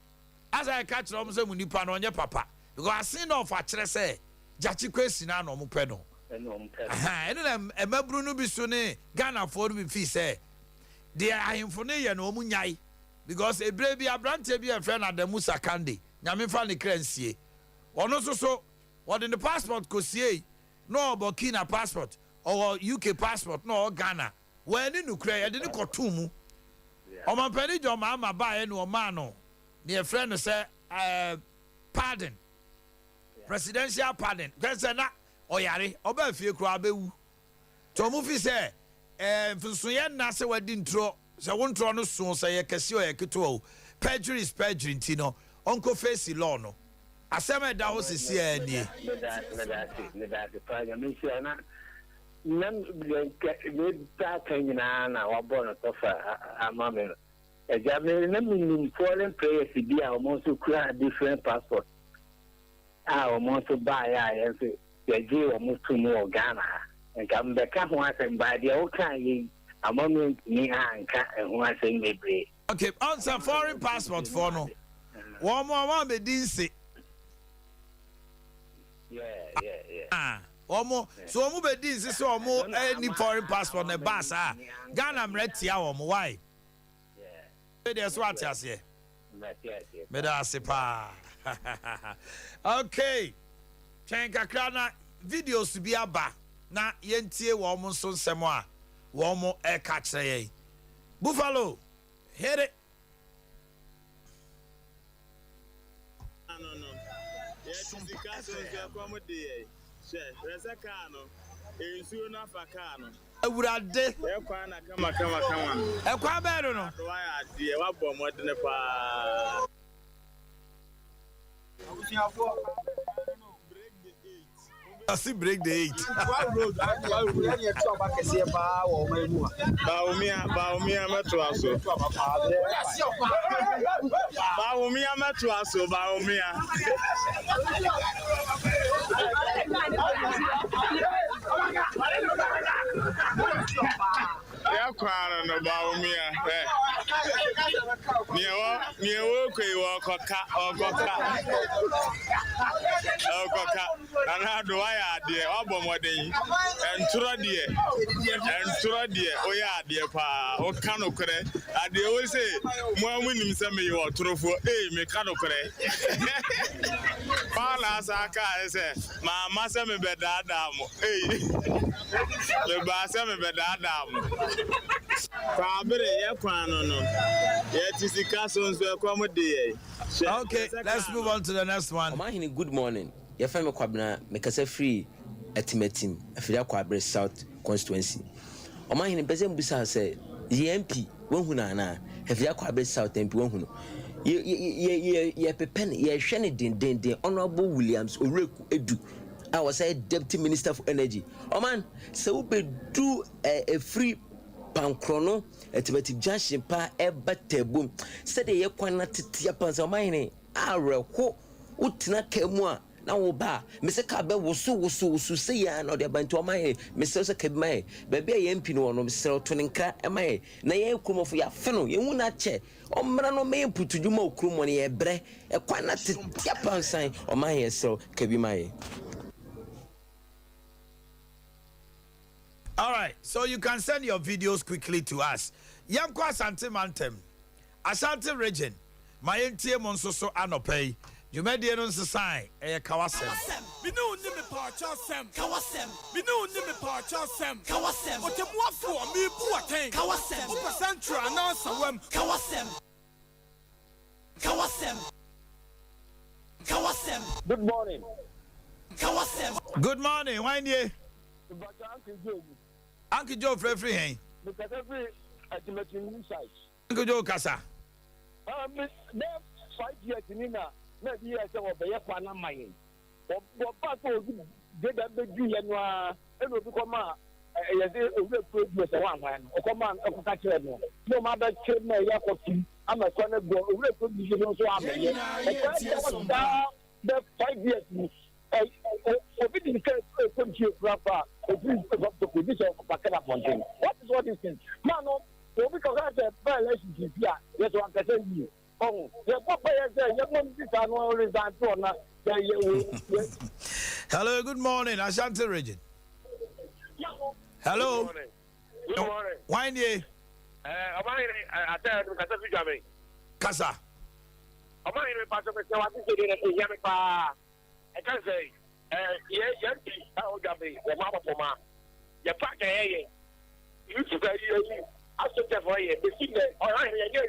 Speaker 1: asan ɛka kyerɛ ɔmo sɛ mo nipa no ɔnyɛ papa because Asen North akyerɛ sɛ Gyakye Kwesi naa na ɔmo pɛ no ahaa ɛno na mmabunu no bi so ne Ghanafoɔ no bi fii sɛ deɛ ahemfo no yɛ no ɔmo nyae because ebire bi abranteɛ bi a yɛfrɛ no Adamu Sakande Nyame nfa ne kra nsie ɔno nso so wɔde ne passport kɔsiei na ɔwɔ Burkina passport ɔwɔ UK passport na ɔwɔ Ghana wɔanni nokorɛ yɛde no kɔtoo mu. Ɔmampanin John Mahama baeɛ na ɔmaa no deɛ yɛfrɛ no sɛ eh, pardon, presidential pardon. Kyerɛ sɛ na ɔyare, ɔbaa fie koraa bɛwu. Nti wɔn fi sɛ eh, mfomsoyɛ nna sɛ wadi ntorɔ, sɛ wo ntorɔ no so sɛ ɛyɛ kɛse o ɛyɛ ketewa o, perjury is perjury nti no ɔnkɔ face law no. Asɛm a ɛda hɔ seesei ara nie.
Speaker 21: Meda meda ase meda ase paa Nyame nhyira wo na na deɛ nka meba aka nyinaa na wabɔ no tɔfa ama me no agya me na menim foreign players bi a wɔn nso kura different passport a wɔn nso baeɛ a yɛn nso yɛgyee wɔn to mu wɔ Ghana ha nka mbɛka ho asɛm baa deɛ wokaa yɛ yi ama mentumi anka ɛho asɛm bebree.
Speaker 1: Okay, ɔn sɛ foreign passport foɔ no, wɔn a wɔn abɛdi nse. Ah, wɔn so wɔn bɛdi nse sɛ wɔn ɛni foreign passport na ɛbaa saa. Ghana mmerɛ tia wɔn, why? Wei deɛ so ate aseɛ. Meda ase paa. Okay, twɛn kakra na videos bi aba na yɛntie wɔn nso nsɛm a wɔn ɛka kyerɛ yɛn. Buffalo, hit it.
Speaker 2: Ano no, yɛte sika so nso ɛkɔm de yɛn. Hwɛ, hwɛ sɛ kaa no, nsuo no afa kaa no.
Speaker 1: Awurade.
Speaker 2: Yɛ kwan na kama kama kama.
Speaker 1: Ɛkwan bɛn no no?
Speaker 2: Wayɛ adeɛ, wabɔ mmɔdene paa.
Speaker 1: Abusuafoɔ. Ɔsi break the eight.
Speaker 2: Bawumia, Bawumia mɛtoa so. Bawumia mɛtoa so, Bawumia. Yɛ kwan no no Bawumia ɛ. Nea wɔ nea wɔkɔ yi wɔkɔka wɔkɔka wɔkɔka. Nana Addo wayɛ adeɛ wabɔ mmɔden ntorɔ deɛ ntorɔ deɛ woyɛ adeɛ paa woka nokorɛ adeɛ wo se mo a mo nim sɛ meyɛ ɔtorofoɔ ee meka nokorɛ Paul asa kaa sɛ mamma sɛ mebɛdaadaa mo ei mebaa sɛ mebɛdaadaa mo. Kwaabere yɛ kwan no no yɛte sika so nso ɛkɔm de yɛn.
Speaker 1: Okay, let's move on to the next one.
Speaker 22: Ɔmanhene good morning, yɛfrɛ me Kwabena, mekasa firi Atimatim, Afiri Akwaabere South constituency. Ɔmanhene mpɛ sɛ mbusa wo sɛ, yɛn MP woahu no anaa? Afiri Akwaabere South MP woahu no? Yɛ yɛ yɛ yɛpepɛ no, yɛhwɛ no dendenden, Honourable Williams Owuraku Adu a ɔsan yɛ Deputy Minister for Energy. Ɔman, sɛ wobɛdu eh, ɛfiri Pankorɔno Atimatim junction paa ɛba Tabom sɛdeɛ yɛ kwan no atete apansa ɔmanhene awerɛho wotena kaa mu a na woba a mese kaa bɛ woso woso woso sɛ yɛ na ɔde aba nti ɔmanhene mesrɛ sɛ ka bi ma yɛ baabi a yɛn mpi no wɔ no mesrɛ wo to ne nkra ɛma yɛ na yɛn kuromɔfo yɛafe no yɛn hu no akyɛ ɔmmra no ɔmmɛyɛ mputudwuma wɔ kurom hɔ no yɛbrɛ ɛkwan no atete apansan ɔmanhene yɛsrɛ wo ka bi ma yɛ.
Speaker 1: Alright, so you can send your videos quickly to us. Yɛnkɔ Asante Mantam, Ashanti Region, ma yɛntie mo nso so anɔpa yi. Dwumadie no nsesae, ɛyɛ Kawasɛm.
Speaker 4: Me ne wo nni mepaakyɛ asɛm. Ka w'asɛm. Me ne wo nni mepaakyɛ asɛm. Ka w'asɛm. Ɔtɛmmuafoɔ, merebu wo atɛn. Ka w'asɛm. Wopɛ sɛ ntorɔ anaa nsawam. Ka w'asɛm. Ka w'asɛm. Ka w'asɛm.
Speaker 23: Good morning.
Speaker 4: Ka w'asɛm.
Speaker 1: Good morning, hwan nie?
Speaker 23: Mpakyɛ Uncle Joe ni.
Speaker 1: Uncle Joe frɛ firi hɛn?
Speaker 23: Me kasa firi Atimatim new site.
Speaker 1: Uncle Joe kasa.
Speaker 23: Ah me bɛyɛ 5 years ni na na ebi yɛ sɛ wɔbɛyɛ kwan ama yɛn. Wɔba sɛ obi deda bɛdu yɛ no ara ɛna obi kɔ maa ɛyɛ sɛ owura kuro bi sɛ wɔn ahwan no ɔkɔ maa ɛkɔka kyerɛ no na wɔn abɛkyerɛ ma ɛyɛ akɔtum ama kwan no agu owura kuro bi nso amɛyɛ ɛkwan sɛ wɔdaa bɛ 5 years ni. Obi de sika ɛkɔ ntie kura fa ofiri ɛfam bi sɛ ɔkɔpa kɛnɛ abɔnten. What is all this thing? Maa no obi kɔka sɛ ba election sisi a yɛ sɛ wankasa yie. Ɔho yɛ bɔ pa yɛ sɛ yɛ mɔ ne saa no resign to ɔna sɛ yɛ wɔ.
Speaker 1: Hello, good morning, Ashanti region. Hello.
Speaker 24: Good morning. Good morning.
Speaker 1: Why nie?
Speaker 24: Eh, ọba yẹn ata ẹ kasa fi dwa mi.
Speaker 1: Kasa.
Speaker 24: Ọba yẹn mi pa sọ pé sẹ wà á ti ṣe de na ṣe yẹ mi paa. Ɛka sɛ, Ɛɛ, yɛ yɛn pi a ɔdwa me wɔ ma abɔpɔma. Yɛ park a yɛyɛ, youth fɛ yɛ yi, asotɛfo yɛ, besi nnɛ, ɔha yɛ yɛnyɛ.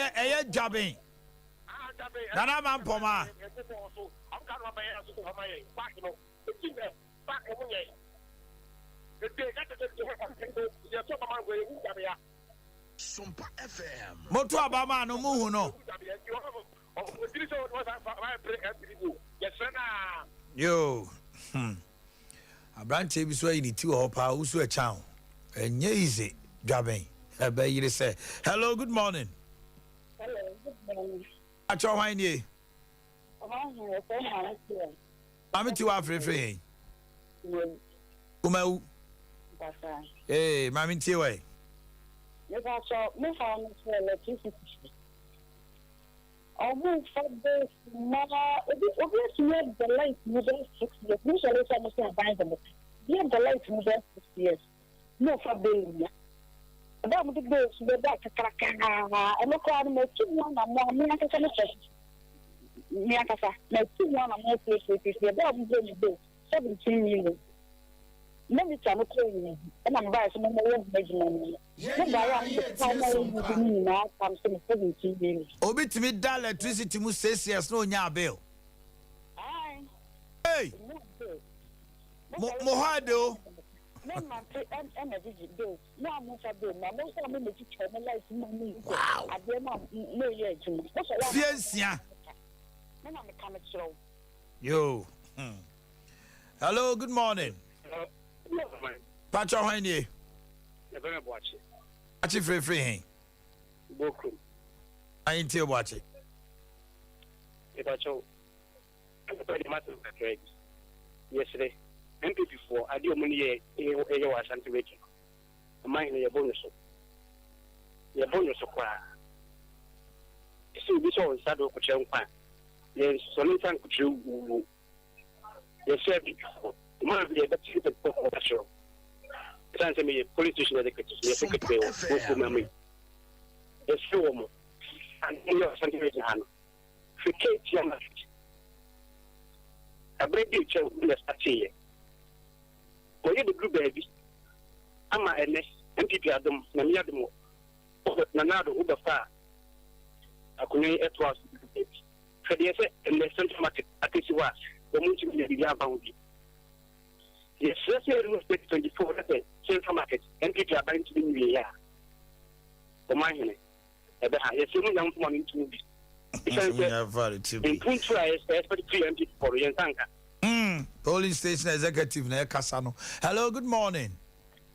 Speaker 1: Ɛyɛ ɛyɛ Dwaben. Nana ama mpɔmaa. Moto aba maa no mo hu no. Yoo hmm abranteɛ bi so ayi ne ti wɔ hɔ paa wosu ɛkyan o ɛnyɛ easy dwaben ɛbɛ yere sɛ hello good morning.
Speaker 3: Hello good morning.
Speaker 1: Akyɛ hwan nie.
Speaker 3: Ɔman hene yɛfrɛ me Maame Tiwa.
Speaker 1: Maame Tiwa afrɛfrɛ yɛn.
Speaker 3: Kumawu.
Speaker 1: Kumawu.
Speaker 3: Mpakyɛw.
Speaker 1: Ee maame ntie wɔ yi.
Speaker 3: Mepakyɛw me haw ne sɛ electricity fo ɔmo nfa bills mma obi obi atumi abɔ light mu bɛyɛ 6 years mo sɔre sɛ ɔmo sɛ aban de mo ka obi abɔ light mu bɛyɛ 6 years mo nfa bill mma ɛbɛ a mo de bills bɛba kakrakaa ɛno koraa no matu mu anamɔ a me ankasa me sɛ me ankasa matu mu anamɔ asiesie ɛbɛ a mo bɛ me bill 17 million na mita no kɔɔ nyina bi ɛna mebaeɛ sɛ mɛmɛyɛ ho adwuma no no mebaeɛ a mede kaa na ɛyɛ bi no nyinaa tam sɛ me 17 million.
Speaker 1: Obi tumi da electricity mu 6 years na onya bill.
Speaker 3: Ae.
Speaker 1: Hey! Mo mo hɔ ade o.
Speaker 3: Menante ɛna gyegye bills mo a momfa bill ma mo nso a momɛtwitwa mo light ma mo yi sɛ adeɛ no a moyɛ adwuma mosɔre a
Speaker 1: Fie 6.
Speaker 3: Me na meka me kyerɛ wo.
Speaker 1: Yo. Hello, good morning. Pacho hwan nie?
Speaker 5: Yɛfrɛ me Boakye.
Speaker 1: Boakye firifiri he?
Speaker 5: Bokrom.
Speaker 1: Ayi ntie Boakye.
Speaker 5: Mepakyɛw, ɛpɛ deɛ masɛm kakra bi. Yɛsrɛ, NPP foɔ, adeɛ ɔmo ne yɛ ɛyɛ wɔ Ashanti Region. Ɔman hene yɛbɔ no so. Yɛbɔ no so koraa. Sɛ obi sɛ ɔnsa do kɔkyerɛ nkwa a, yɛnsɔ ne nsa nkokyerɛ wuo. Yɛsrɛ NPP foɔ, ɔman bi yɛbɛte NPP foɔ ɔka kyerɛ wo. Ɛsiane sɛ meyɛ police station executive, meyɛ secretary wɔ Bokrom ama yi. Yɛsrɛ wɔ mo, adeɛ yɛ Ashanti Region ha no, firi Ketia market. Ɛberɛ bi atwam na ɛstarteeɛ. Wɔyɛ bɛduru baabi ama ɛnɛ NPP adom, Nyame adom wɔ Nana Addo wobɛfa a akonnwa yi ɛtoa so bɛduru baabi. Hwɛ deɛ sɛ ɛnɛ Central Market akɛsi hɔ a wɔn ntumi nyɛ biribi amfa ho bi. Yɛsrɛ sɛ ɛnu 2024 na sɛ Central Market NPP aban ntumi nwie a ɔman hene ɛbɛ ha yɛsrɛ mu nya mfoma no ntumi bi. Ɛsiane sɛ mpuntu a yɛ expect firi NPP fɔ no yɛn nsa nka.
Speaker 1: Polling station executive na ɛkasa no. Hello, good morning.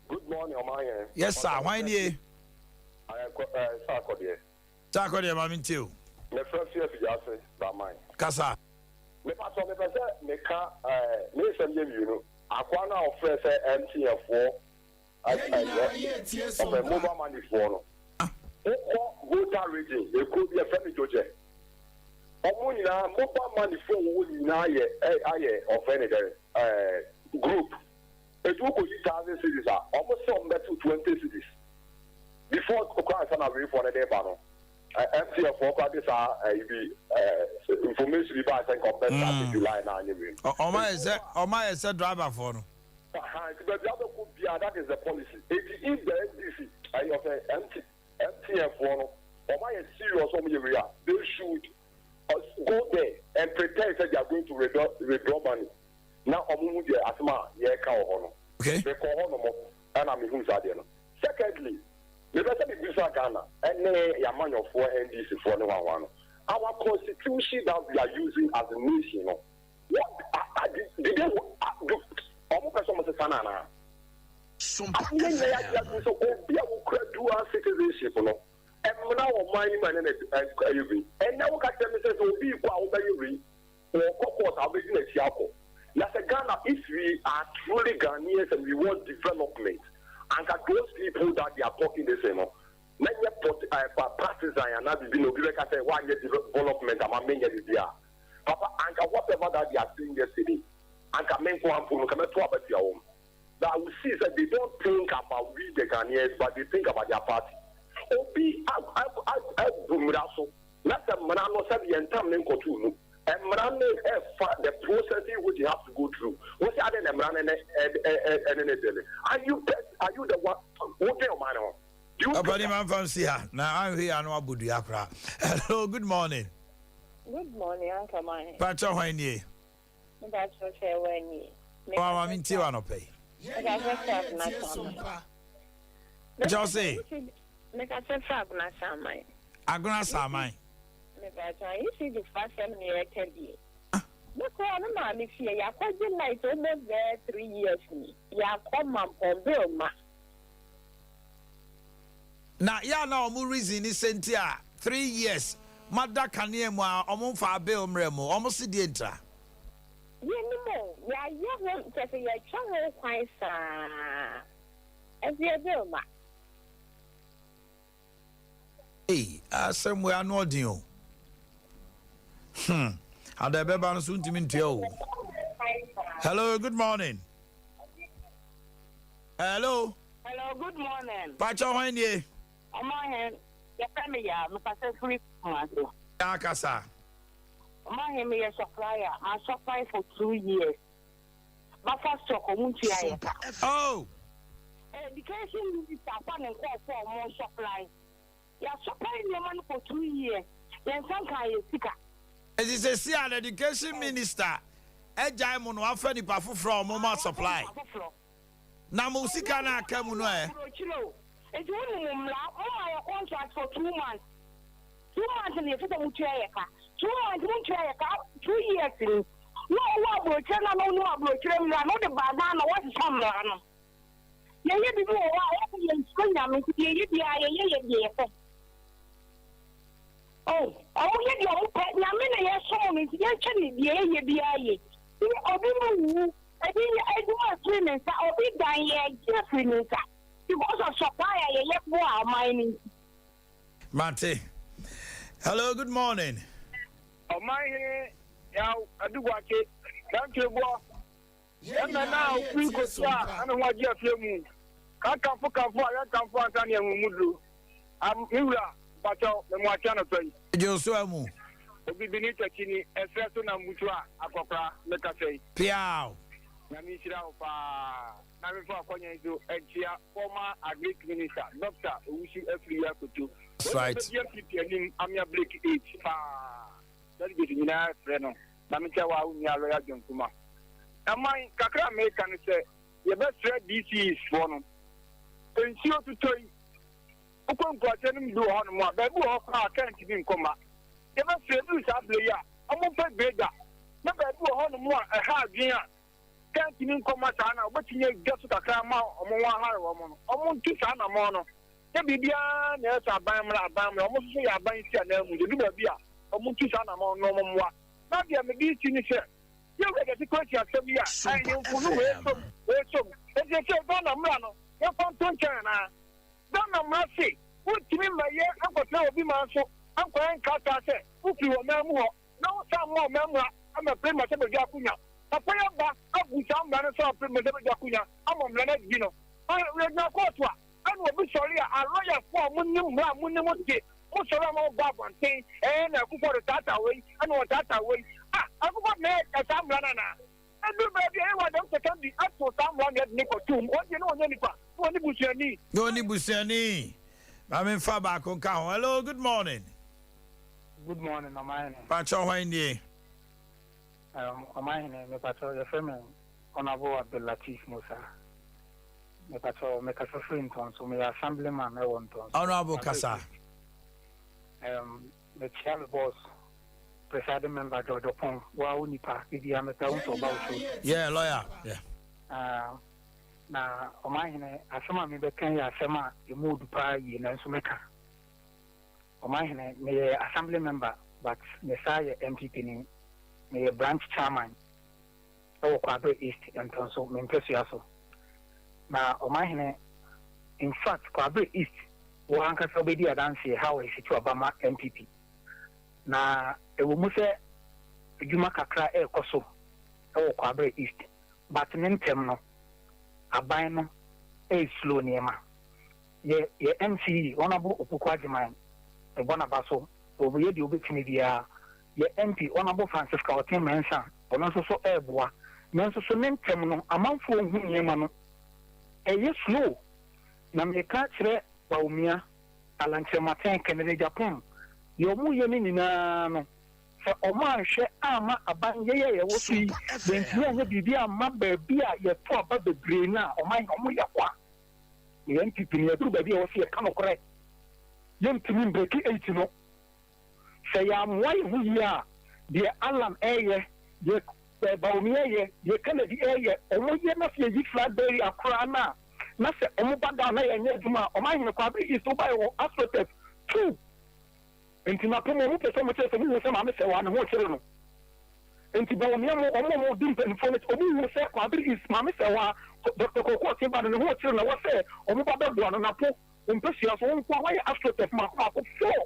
Speaker 7: Good morning, ɔman yɛn.
Speaker 1: Yes sir, hwan nie?
Speaker 7: Ayɛ kɔ ɛɛ Saakɔdeɛ.
Speaker 1: Saakɔdeɛ maame ntie o.
Speaker 7: Mefrɛ fi afidie ase Daman.
Speaker 1: Kasa.
Speaker 7: Mepatɔ mepɛ sɛ meka ɛɛ ne nsɛm yɛ mmienu. Akoa no a ɔfrɛ sɛ MTN foɔ ɛyɛ ɔfɛ mobile money foɔ no. Wokɔ Volta Region ekuo bi ɛfrɛ no Dzodzɛ. Ɔmo nyinaa mobile money foɔ wɔwɔ nyinaa yɛ ɛ ayɛ ɔfɛ ne dɛ ɛɛ group. Etu wokɔ yi 1,000 cedis a ɔmo sɛ ɔmo bɛto 20 cedis before okura nsa na weifoɔ no de ba no. MTN foɔ kora de saa ɛyi bi ɛɛ information bi ba sɛ nka ɔmo bɛ start July na anye wei.
Speaker 1: Ɔmo ayɛ sɛ driver foɔ no.
Speaker 7: Nti baabi abɛkɔ bia, that is the policy. Eti if the NDC ɛyɛ ɔsɛ MTN foɔ no ɔmo ayɛ serious ɔmo yɛ wei a, they should go there and pretend say they are going to withdraw money na ɔmo hu deɛ asɛm a yɛreka wɔ hɔ no. Mekɔ hɔ nom ɛna mehu saa deɛ no. Secondly, mepɛ sɛ mebisa Ghana ɛne yɛamanyɔfoɔ NDC foɔ ne hwanhwa no, our constitution that we are using as a nation no, what did they do? Ɔmo pɛ sɛ ɔmo sesa no anaa? Adeɛ nyɛ yɛ adeɛ sɛ obi a wokura dual citizenship no, mmara wɔ man no mu ɛne ne ɛyɛ wei. Ɛnɛ woka kyerɛ me sɛ obi kɔ a wobɛyɛ wei, wɔkɔ court a wobɛdi n'akyi akɔ. Na sɛ Ghana, if we are truly Ghanaians and we want development, anka those people that they are talking this thing no, mɛnyɛ pot partisan anaa biribi na obi bɛka sɛ woanyɛ development ama menyɛ biribi a papa, anka whatever that they are saying yesterday, anka me nko ampo no nka mɛto abatia wɔm. But I will see that they don't think about we the Ghanaians, but they think about their party. Obi abu mmara so na sɛ mmara no sɛ yɛn ntam ne nkɔto mu, mmara no ɛfa the processing which you have to go through. Wọ́n sɛ adi na mmara no ne ɛne ne dele. Are you the one wọ́n dẹ́ ɔman no ho?
Speaker 6: Do you
Speaker 1: Ɔpani ma nfa nsi ha na anhwɛ yi ano abɔ dua koraa. Hello, good morning.
Speaker 9: Good morning, Uncle Mahe.
Speaker 1: Pakyɛ hwan nie?
Speaker 9: Mepakyɛ sɛ wani.
Speaker 1: Wa ma me ntie wa nɔpɛ yi.
Speaker 9: Mekasɛ fɛ Agona Saman.
Speaker 1: Pakyɛ ɔse?
Speaker 9: Mekasɛ fɛ Agona Saman.
Speaker 1: Agona Saman.
Speaker 9: Mepakyɛ ECG fo asɛm ne yɛka die. Me koraa me maame fie yɛakɔgye light almost bɛyɛ 3 years ni yɛakɔ mampɔn bill ma.
Speaker 1: Na yɛ a na ɔmo reason ne sɛ nti a 3 years mada kanea mu a ɔmo mfa bill mmerɛ mu, ɔmo se deɛ ntra?
Speaker 9: Yɛnim o, yɛayɛ ho kyɛ sɛ yɛatwa ho kwan saa ɛnso yɛ bill ma.
Speaker 1: Ei, asɛm wei ano ɔden o. Ada ɛbɛba no so ntumi ntua o. Hello, good morning. Hello.
Speaker 13: Hello, good morning.
Speaker 1: Pakyɛ hwan nie?
Speaker 13: Ɔmahen, yɛfrɛ me Yaa, mekasa firi Kumasi.
Speaker 1: Yaa, kasa.
Speaker 13: Ɔmahen, meyɛ supplier, ma supply for 2 years. Bafa stock, ɔmo ntua yɛ ka.
Speaker 1: Oh.
Speaker 13: Education minister afa ne nkɔɔfo a ɔmo supply. Yɛ supply nneɛma no for 2 years. Yɛn nsa nka yɛ sika.
Speaker 1: Ɛti sɛ si an education minister ɛgyae mu no, wafa nipa foforɔ a ɔmo ma supply.
Speaker 13: Foforɔ.
Speaker 1: Na mo sika no aka mu no ɛ?
Speaker 13: Aburokyire o. Nti wo ni mo mmara, mo ma yɛ contract for 2 months. 2 months na yɛfɛ sɛ mo tua yɛ ka. 2 months mo tua yɛ ka 2 years ni. Na ɔwɔ aburokyire na na ɔnim aburokyire mmara na ɔde ba Ghana wɔsesa mmara no. Yɛyɛ bibi wɔ hɔ a wɔsɛ yɛn nsuro Nyame, nti deɛ yɛyɛ biara yɛyɛ yɛ deɛ yɛpɛ. Oh, ɔmo yɛ deɛ ɔmo pɛ. Nyame na yɛsom no, nti yɛnhwɛ ne deɛ yɛyɛ biara yɛ. Obi mu wu, ebi yɛ adwuma afiri ne nsa, obi dan yɛ gye afiri ne nsa because of supply a yɛyɛ boa ɔman no nti.
Speaker 1: Mate. Hello, good morning.
Speaker 6: Ɔman hene Yaw Aduguakye Dantwereboɔ ɛmɛ na ofiri kosi a ɛne ho agye afie mu kakamfo kamfo a yɛnkamfo ansa ne ɛho mu duro. Me wura, mpakyɛw, memo akyɛ anɔpa yi.
Speaker 1: Gye so amu.
Speaker 6: Obi bi ne takyi ni ɛsrɛ so na mbutu a akɔkora mekasa yi.
Speaker 1: Piaw.
Speaker 6: Nyame nhyira wo paa na memfa akɔnya yi so ankyia former agric minister, Dr. Owusu Afriyie Akoto.
Speaker 1: That's right.
Speaker 6: Wɔn NPP anim amea break eight paa, delegate nyinaa frɛ no na mekyɛ wa wo nua lawyer John Kuma. Ɛman kakra a meka no sɛ yɛbɛsrɛ DCEs foɔ no, nsuo totɔ yi, wokɔ nkurase no mu bi wɔ hɔnom a baabi wɔ hɔ koraa a kaa ntumi nkɔ ma. Yɛbɛsrɛ duru saa berɛ yi a ɔmomfa grader na baabi wɔ hɔnom a ɛha adwene a kaa ntumi nkɔ ma saa na wobɛtumi adwa so kakra ma ɔmo ho ahare wɔ mo no, ɔmo ntu saa namɔn no sɛ biribiara na ɛyɛ sɛ aban mmra, aban mmra. Ɔmo nso so yɛ aban si anan mu yɛdu baabi a ɔmo ntu saa namɔn no, ɔmo mmoa. Na deɛ mede si ne sɛ yɛwura gyate kɔ asɛm yi a ahemfo no wei som wei som, enti sɛ Ghana mmra no yɛmfa nto nkyɛn anaa? Ghana mmara se wontumi mmɛyɛ nkɔtena obi man so ankɔyɛ nkrataa sɛ wofiri wɔ man mu hɔ na wosan ma ɔman mu a ama pere mmarahyɛbadwa akonya. Papa yɛ ba abu saa mmara no sɛ ɔpere mmarahyɛbadwa akonya ama mmara no adi no yɛgyina kɔɔto a ɛna obi sɔre a alɔyafoɔ a monim mmara a monim de mo sɔre a ma mobɔ abɔnten ɛɛ na Akufo de taataa wei ɛna wɔtaataa wei a Akufo de na ɛyɛ saa mmara no anaa? Ɛduru baabi a ɛwɔ dɛm sɛkɛm bi ato saa mmara no yɛde ne kɔtum wɔn deɛ ne wɔnyɛ nipa ne wɔne busuani.
Speaker 1: Ne ɔne busuani. Maame, nfa baako nka ho. Hello, good morning.
Speaker 15: Good morning, Ɔmanhene.
Speaker 1: Pakyɛ hwan nie?
Speaker 15: Ɔmanhene, mepakyɛ yɛfrɛ me Honorable Abdul Latif Musa. Mepakyɛ mekasa firi Ntɔnso, meyɛ assemblyman ɛwɔ Ntɔnso.
Speaker 1: Honorable, kasa.
Speaker 15: Mekyia me boss, presiding member George Opon, wa wo nipa, bibia mepɛ wo nso ɔba wo show.
Speaker 1: Yeah, lawyer, yeah.
Speaker 15: Na ɔmanhene, asɛm a mebɛka yɛ asɛm a ɛmu odu paa yie, nanso mɛka. Ɔmanhene, meyɛ assembly member but mesaa yɛ NPP ni, meyɛ branch chairman ɛwɔ Kwabre East Ntɔnso, mempɛsua so. Na ɔmanhene, in fact, Kwabre East wɔ ankasa wobɛdi adanseɛ how a ɛsi to aba ma NPP. Na ɛwɔ mu sɛ adwuma kakra ɛrekɔ so ɛwɔ Kwabre East, but ne ntɛm no aban no ɛyɛ slow nneɛma. Yɛ MCE, Honourable Opoku Agyeman, ɛbɔ n'aba so, wɔyɛ deɛ wobɛtumi biara. Yɛ MP, Honourable Francisca Ɔten Mensah, ɔno nso so ɛreboa, nanso so ne ntɛm no amanfoɔ hu nneɛma no ɛyɛ slow. Na meka kyerɛ Bawumia, Alan Kyerematen, Kennedy Agyapong, deɛ wɔyɛ no nyinaa no, sɛ wɔanhwɛ amma aban yɛn a yɛwɔ so yi, yɛntumi anyɛ biribi amma baabi a yɛto aba bebree no a, ɔman wɔyɛ kwa. Na yɛn NPP no, yɛduru baabi a ɛwɔ sɛ yɛka nokorɛ. Yɛntumi mbreki eight no. Sɛ yɛammoa yɛn ho yie a, deɛ Alan reyɛ, deɛ Bawumia reyɛ, deɛ Kennedy reyɛ, wɔyɛ na sɛ yɛyi flag bearer koraa no a, na sɛ wɔba down na yɛnyɛ adwuma a, ɔman hene Kwabere East wobaeɛ wɔ Astrotef two. Nti mapɛ mu, wɔpɛ sɛ wɔkyerɛ sɛ wɔhu sɛ Maame Sɛwaa ne ho rekyere no. Nti Bawumia mo, wɔn a wɔdi mpanimfoɔ no akyi, wɔhu sɛ Kwabere East Maame Sɛwaa, Doctor Kwaku Ɔtee no ne ho rekyere no, ɛwɔ sɛ wɔba bɛboa no. Napo, wo mpasua so, wo nko ara woayɛ Astrotef mmaako mmaako four.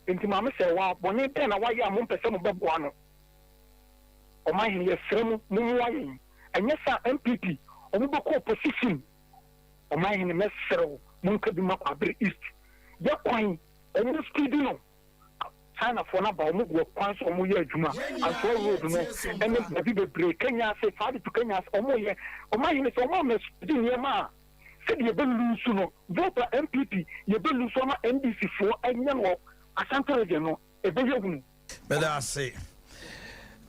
Speaker 15: Enti Maame Serwaa, bɔne bɛn na wayɛ a mompɛ sɛ mobɛboa no? Ɔmanhene, yɛsrɛ mo, mommoa yɛn. Ɛnyɛ saa a, NPP, wɔbɛkɔ opposition. Ɔmanhene, mɛsrɛ wo, monka bi ma Kwabre East. Yɛ kwan, wɔn speedi no. Chinafoɔ no aba, wɔn gu kwan so, wɔyɛ adwuma. Antoa road no, ɛne baabi bebree, Kenya ase, Faade to Kenya ase, wɔyɛ. Ɔmanhene, sɛ wɔn ammɛ speedi nneɛma a, sɛdeɛ yɛbɛ lose no vote a NPP yɛbɛ lose ama NDC foɔ anya no wɔ Ashanti region no ɛbɛyɛ hunu.
Speaker 1: Meda ase.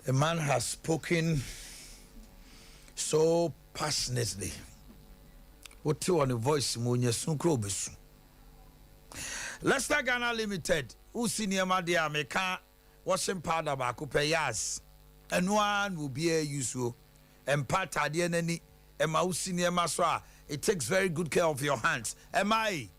Speaker 1: The man has spoken so passionately. Wote wɔ ne voice mu onya su kura obesu. Leicester Ghana Limited, wosi nneɛma deɛ a meka Washing powder baako pɛ, Yaz, ɛno ara na obiara use o. Ɛmpa ataadeɛ no ani, ɛma wosi nneɛma so a, it takes very good care of your hands. Ɛma ei,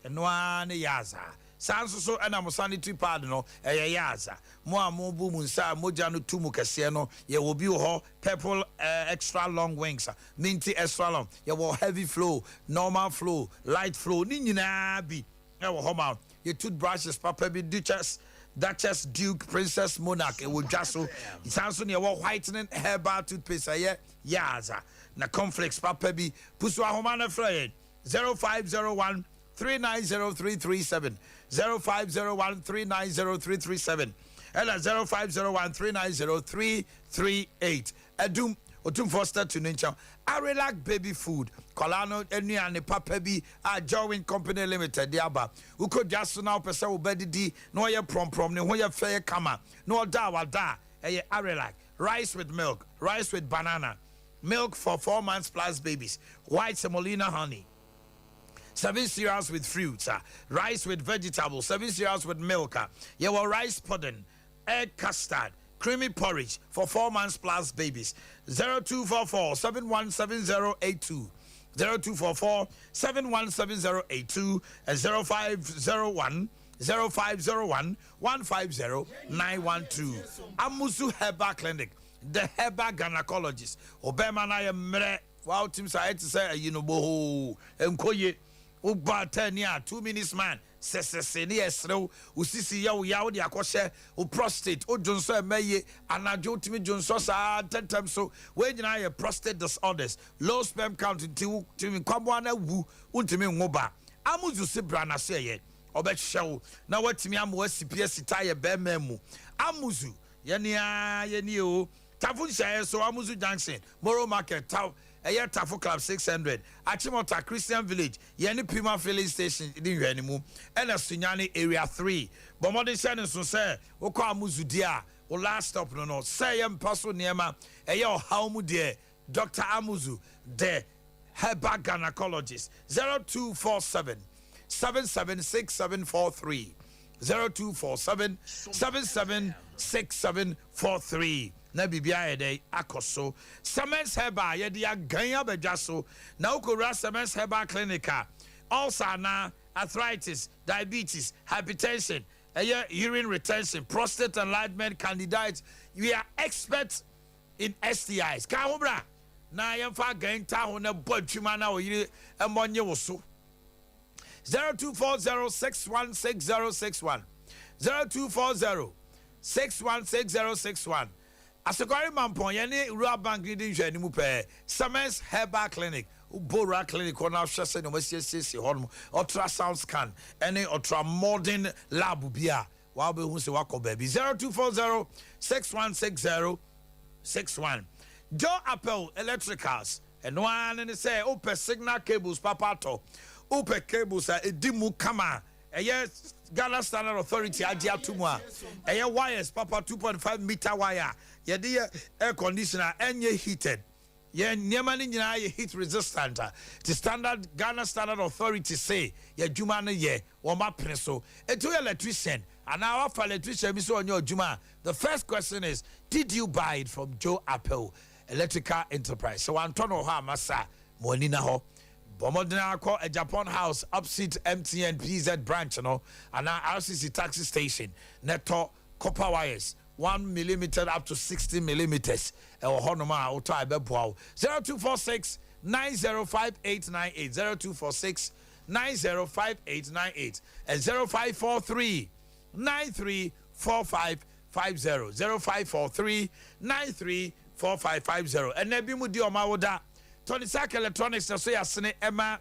Speaker 1: ɛno ara ne Yaz a. Saa nso so ɛna mo sanitary pad no, ɛyɛ Yaz a. Mo a mobu mo nsa a mogya no tu mo kɛseɛ no, yɛwɔ bi wɔ hɔ, purple extra long wings, minty extra long, yɛwɔ heavy flow, normal flow, light flow, ne nyinaa bi ɛwɔ hɔ ma wo. Yɛ toothbrushes papa bi, Duchess, Duchess, Duke, Princess, Monarch, ɛwɔ dwa so. Saa nso na yɛwɔ whitening herbal toothpaste, ɛyɛ Yaza, na cornflakes papa bi. Pusu ahoma no frɛ yɛn 0501 390337, 0501 390337, ɛna 0501 390338. Adum, Otumfoɔ statue no nkyɛn, Arilac baby food, nkwadaa no nnuane papa bi a Jowin Company Limited de aba. Wokɔ dwa so na wopɛ sɛ wo ba didi na ɔyɛ prɔmprɔm, ne ho yɛ fɛ yɛ kama na ɔda a wada a, ɛyɛ Arilac. Rice with milk, rice with banana, milk for 4 months plus babies, white semolina honey, seven cereals with fruits, rice with vegetables, seven cereals with milk. Yɛwɔ rice pudding, egg custard, creamy porridge for 4 months plus babies. 0244 717082. 0244 717082 and 0501 0501 150 912. Amusu Herbal Clinic, the herbal gynecologist. Obema na yɛ mmerɛ wa wotim sa ɛte sɛ ayi no bohoo nkoye wobɔ atani a 2 minutes man sɛsɛsɛ ne yɛ serew wo sisi yɛ wo ya wode akɔhyɛ wo prostate wo dwonsɔ ɛmɛ ye anadwo wotumi dwonsɔ saa ntɛntɛm so. Wei nyinaa yɛ prostate disorders, low sperm count, nti wotumi nkwaboa no awu, wontumi nwo ba. Amuzu se bra n'ase ɛyɛ ɔbɛhwɛ wo na watumi ama wasi pi asi ta yɛ bɛrima mu. Amuzu yɛne a yɛnie o. Tafo nhyiaeɛ so, Amuzu Junction, Moro Market, taw ɛyɛ Tafo Club 600, Achimota Christian Village, yɛne Pima filling station di nhwɛne mu, ɛna Sunyani Area 3. Bɔ mmɔden hyɛ ne nso sɛ wokɔ Amuzu di a, wo last stop no sɛ ɛyɛ mpa so nneɛma ɛyɛ ɔhaw mu deɛ, Dr Amuzu, the herbal gynecologist, 0247 776743, 0247 776743, na biribi ayɛ dɛ akɔ so. Semens Herbal, yɛde agan abadwa so na wokɔwura Semens Herbal Clinic a, ulcer anaa arthritis, diabetes, hypertension, ɛyɛ urine retention, prostate enlargement, candidiasis, we are experts in STIs. Ka ho bra na yɛmfa agan nta ho na bɔ adwuma na ɔyere mmɔ nye wo so. 0240616061, 0240616061. Asekware Mampɔn, yɛne Rural Bank ne di nhwɛ anim pɛɛ. Semens Herbal Clinic, wobɔ Rural Clinic hɔ na ahwɛ sɛ nneɛma siesiesie hɔ nom, ultrasound scan ɛne ultra modern lab bi a wabɛhu sɛ wakɔ baabi. 0240616061. Joe Apple Electricals, ɛno ara ne sɛ wopɛ signal cables papa atɔ. Wopɛ cables a ɛdi mu kama a ɛyɛ Ghana Standard Authority agye ato mu a, ɛyɛ wires papa, 2.5 meter wire a yɛde yɛ air conditioner a ɛnyɛ heated. Yɛn nneɛma no nyinaa yɛ heat resistant a nti standard Ghana Standard Authority se yɛn adwuma no yɛ wɔn apene so. Nti woyɛ electrician anaa woafa electrician bi sɛ ɔnyɛ adwuma a, the first question is did you buy it from Joe Apel Electrical Enterprise? Sɛ wantɔ no wɔ hɔ a masa ma w'ani na hɔ. Bɔ mmɔden ara kɔ Agyapong House opposite MTN PZ branch no anaa RCC taxi station na tɔ copper wires one millimeter up to 60 millimeters ɛwɔ hɔnom a wotɔ a ɛbɛboa wo. 0246 905898, 0246 905898 and 0543 934550, 0543 934550. Ɛnɛ bi mu di ɔma awoda. Tony Sack Electronics na so yɛ asene ɛma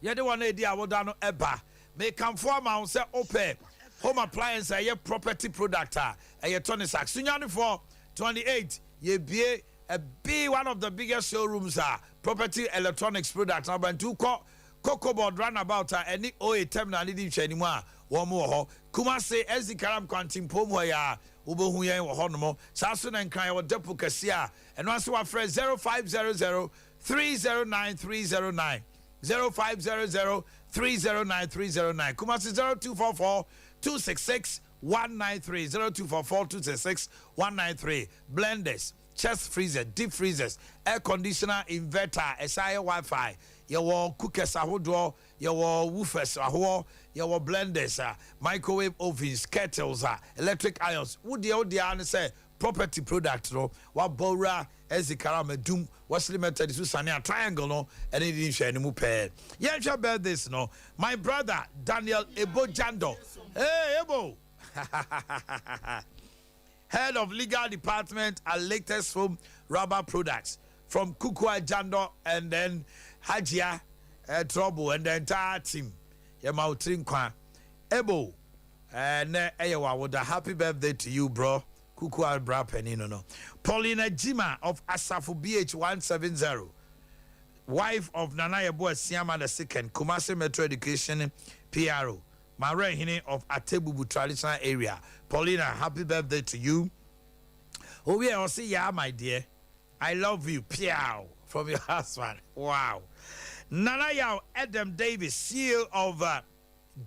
Speaker 1: yɛde wɔn a edi awoda no ɛba. Mekamfo ama wo sɛ wopɛ home appliance a ɛyɛ property product a, ɛyɛ Tony Sack. Sunyanefoɔ 28 yɛbie a be one of the biggest showrooms a property electronics product na ɔba. Nti wokɔ Cocoa Board roundabout a ɛne OA terminal ne di nhwɛanimu a, wɔn wɔ hɔ. Kumase SD Karam Kwantimpom hɔ yi a wobɛhu yɛn wɔ hɔnom. Saa so na Nkran yɛwɔ depot kɛseɛ a ɛno ase wafrɛ 0500 309 309, 0500 309 309. Kumasi 0244 266 193, 0244 266 193. Blenders, chest freezer, deep freezers, air conditioner, inverter, ɛsan yɛ WiFi. Yɛwɔ cookers ahodoɔ, yɛwɔ woofers ahoɔ, yɛwɔ blenders a microwave ovens, kettles a electric irons. Wo deɛ, wo deɛ ara ne sɛ property product no wabɔ wura Ezikaram Adum Wesley Methodist sane a triangle no ɛne di nhwɛ no mu pɛɛ. Yɛnhwɛ birthdays no. My brother Daniel Ebo Jando, hey Ebo, head of legal department at Latest Foam Rubber Products, from Kukua Jando and then Hajia Trouble and the entire team. Yɛma wo tiri nkwa Ebo. Ɛnɛ ɛyɛ w'awoda. Happy birthday to you, bro. Kukua bra panin no. Paulina Jima of Asafo BH 170, wife of Nana Yeboah Siama the second, Kumasi Metro Education PRO, Marehini of Atebubu Traditional Area. Paulina, happy birthday to you. Oh yeah, ɔse yeah, my dear, I love you, piao, from your husband. Wow. Nana Yao Adam Davis, CEO of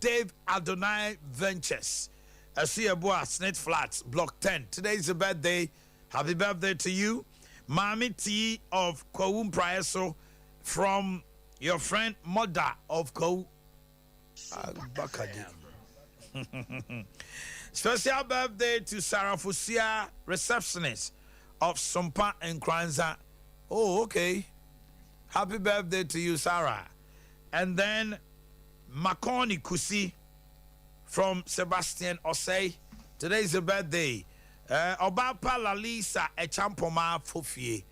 Speaker 1: Dave Adonai Ventures, Asuyaboa, Snit Flats, Block 10. Today is your birthday. Happy birthday to you. Mami T of Kowum Praeso, from your friend Mother of Kowu. Bakadi. Special birthday to Sarah Fusia, receptionist of Sumpa and Kranza. Oh, okay. Happy birthday to you, Sarah. And then Makoni Kusi from Sebastian Osei. Today is your birthday. Obapa Lalisa Echampoma Fofie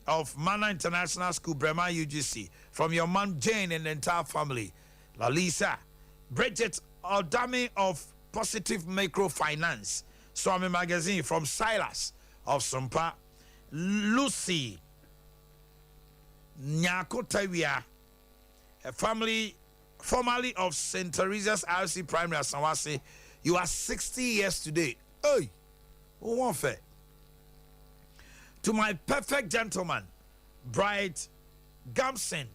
Speaker 1: of Mana International School, Brema UGC. From your mom Jane and the entire family. Lalisa. Bridget Odami of Positive Microfinance. Swami Magazine, from Silas of Sumpa. Lucy Nyako Tawia, a family formerly of St. Teresa's RC Primary Asawase. You are 60 years today. Hey, who want fair? To my perfect gentleman, Bright Gamson,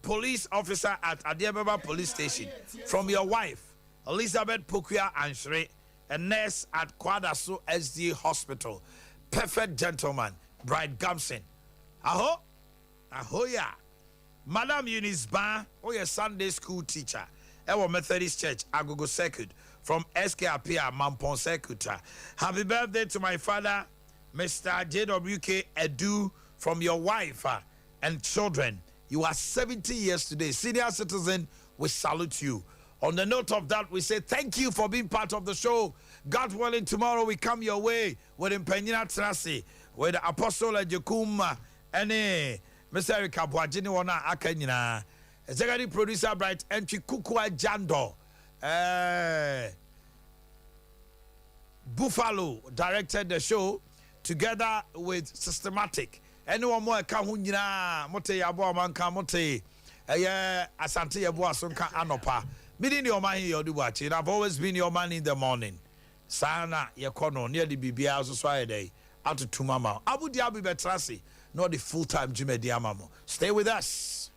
Speaker 1: police officer at Adiababa Police Station, from your wife, Elizabeth Pokuya Anshre, a nurse at Kwadaso SD Hospital. Perfect gentleman, Bright Gamson. Aho, ahoya. Madam Eunice Ba, oh your Sunday school teacher, Ewo Methodist Church, Agogo Circuit, from SK Apia, Mampon Circuit. Happy birthday to my father, Mr. JWK Edu, from your wife and children. You are 70 years today. Senior citizen, we salute you. On the note of that, we say thank you for being part of the show. God willing, tomorrow we come your way with Mpenyina Trasi, with Apostle Ejekum, and Mr. Eric Abuajini wana aka nyinaa. Executive producer Bright Entry Kukua Jando. Buffalo directed the show together with Systematic. Anyone more ka ho nyinaa mote yɛaboa ɔmanka mote. Ɛyɛ Asante Yɛboa so nka anɔpa. Me din de Ɔmanhene Yɔdu Boakye and I've always been your man in the morning. Saa na yɛkɔ no na yɛde biribiara nso so ayɛ dɛn atotom ama wo. Abu Diaby bɛtra ase na ɔde full time dwumadi ama mo. Stay with us.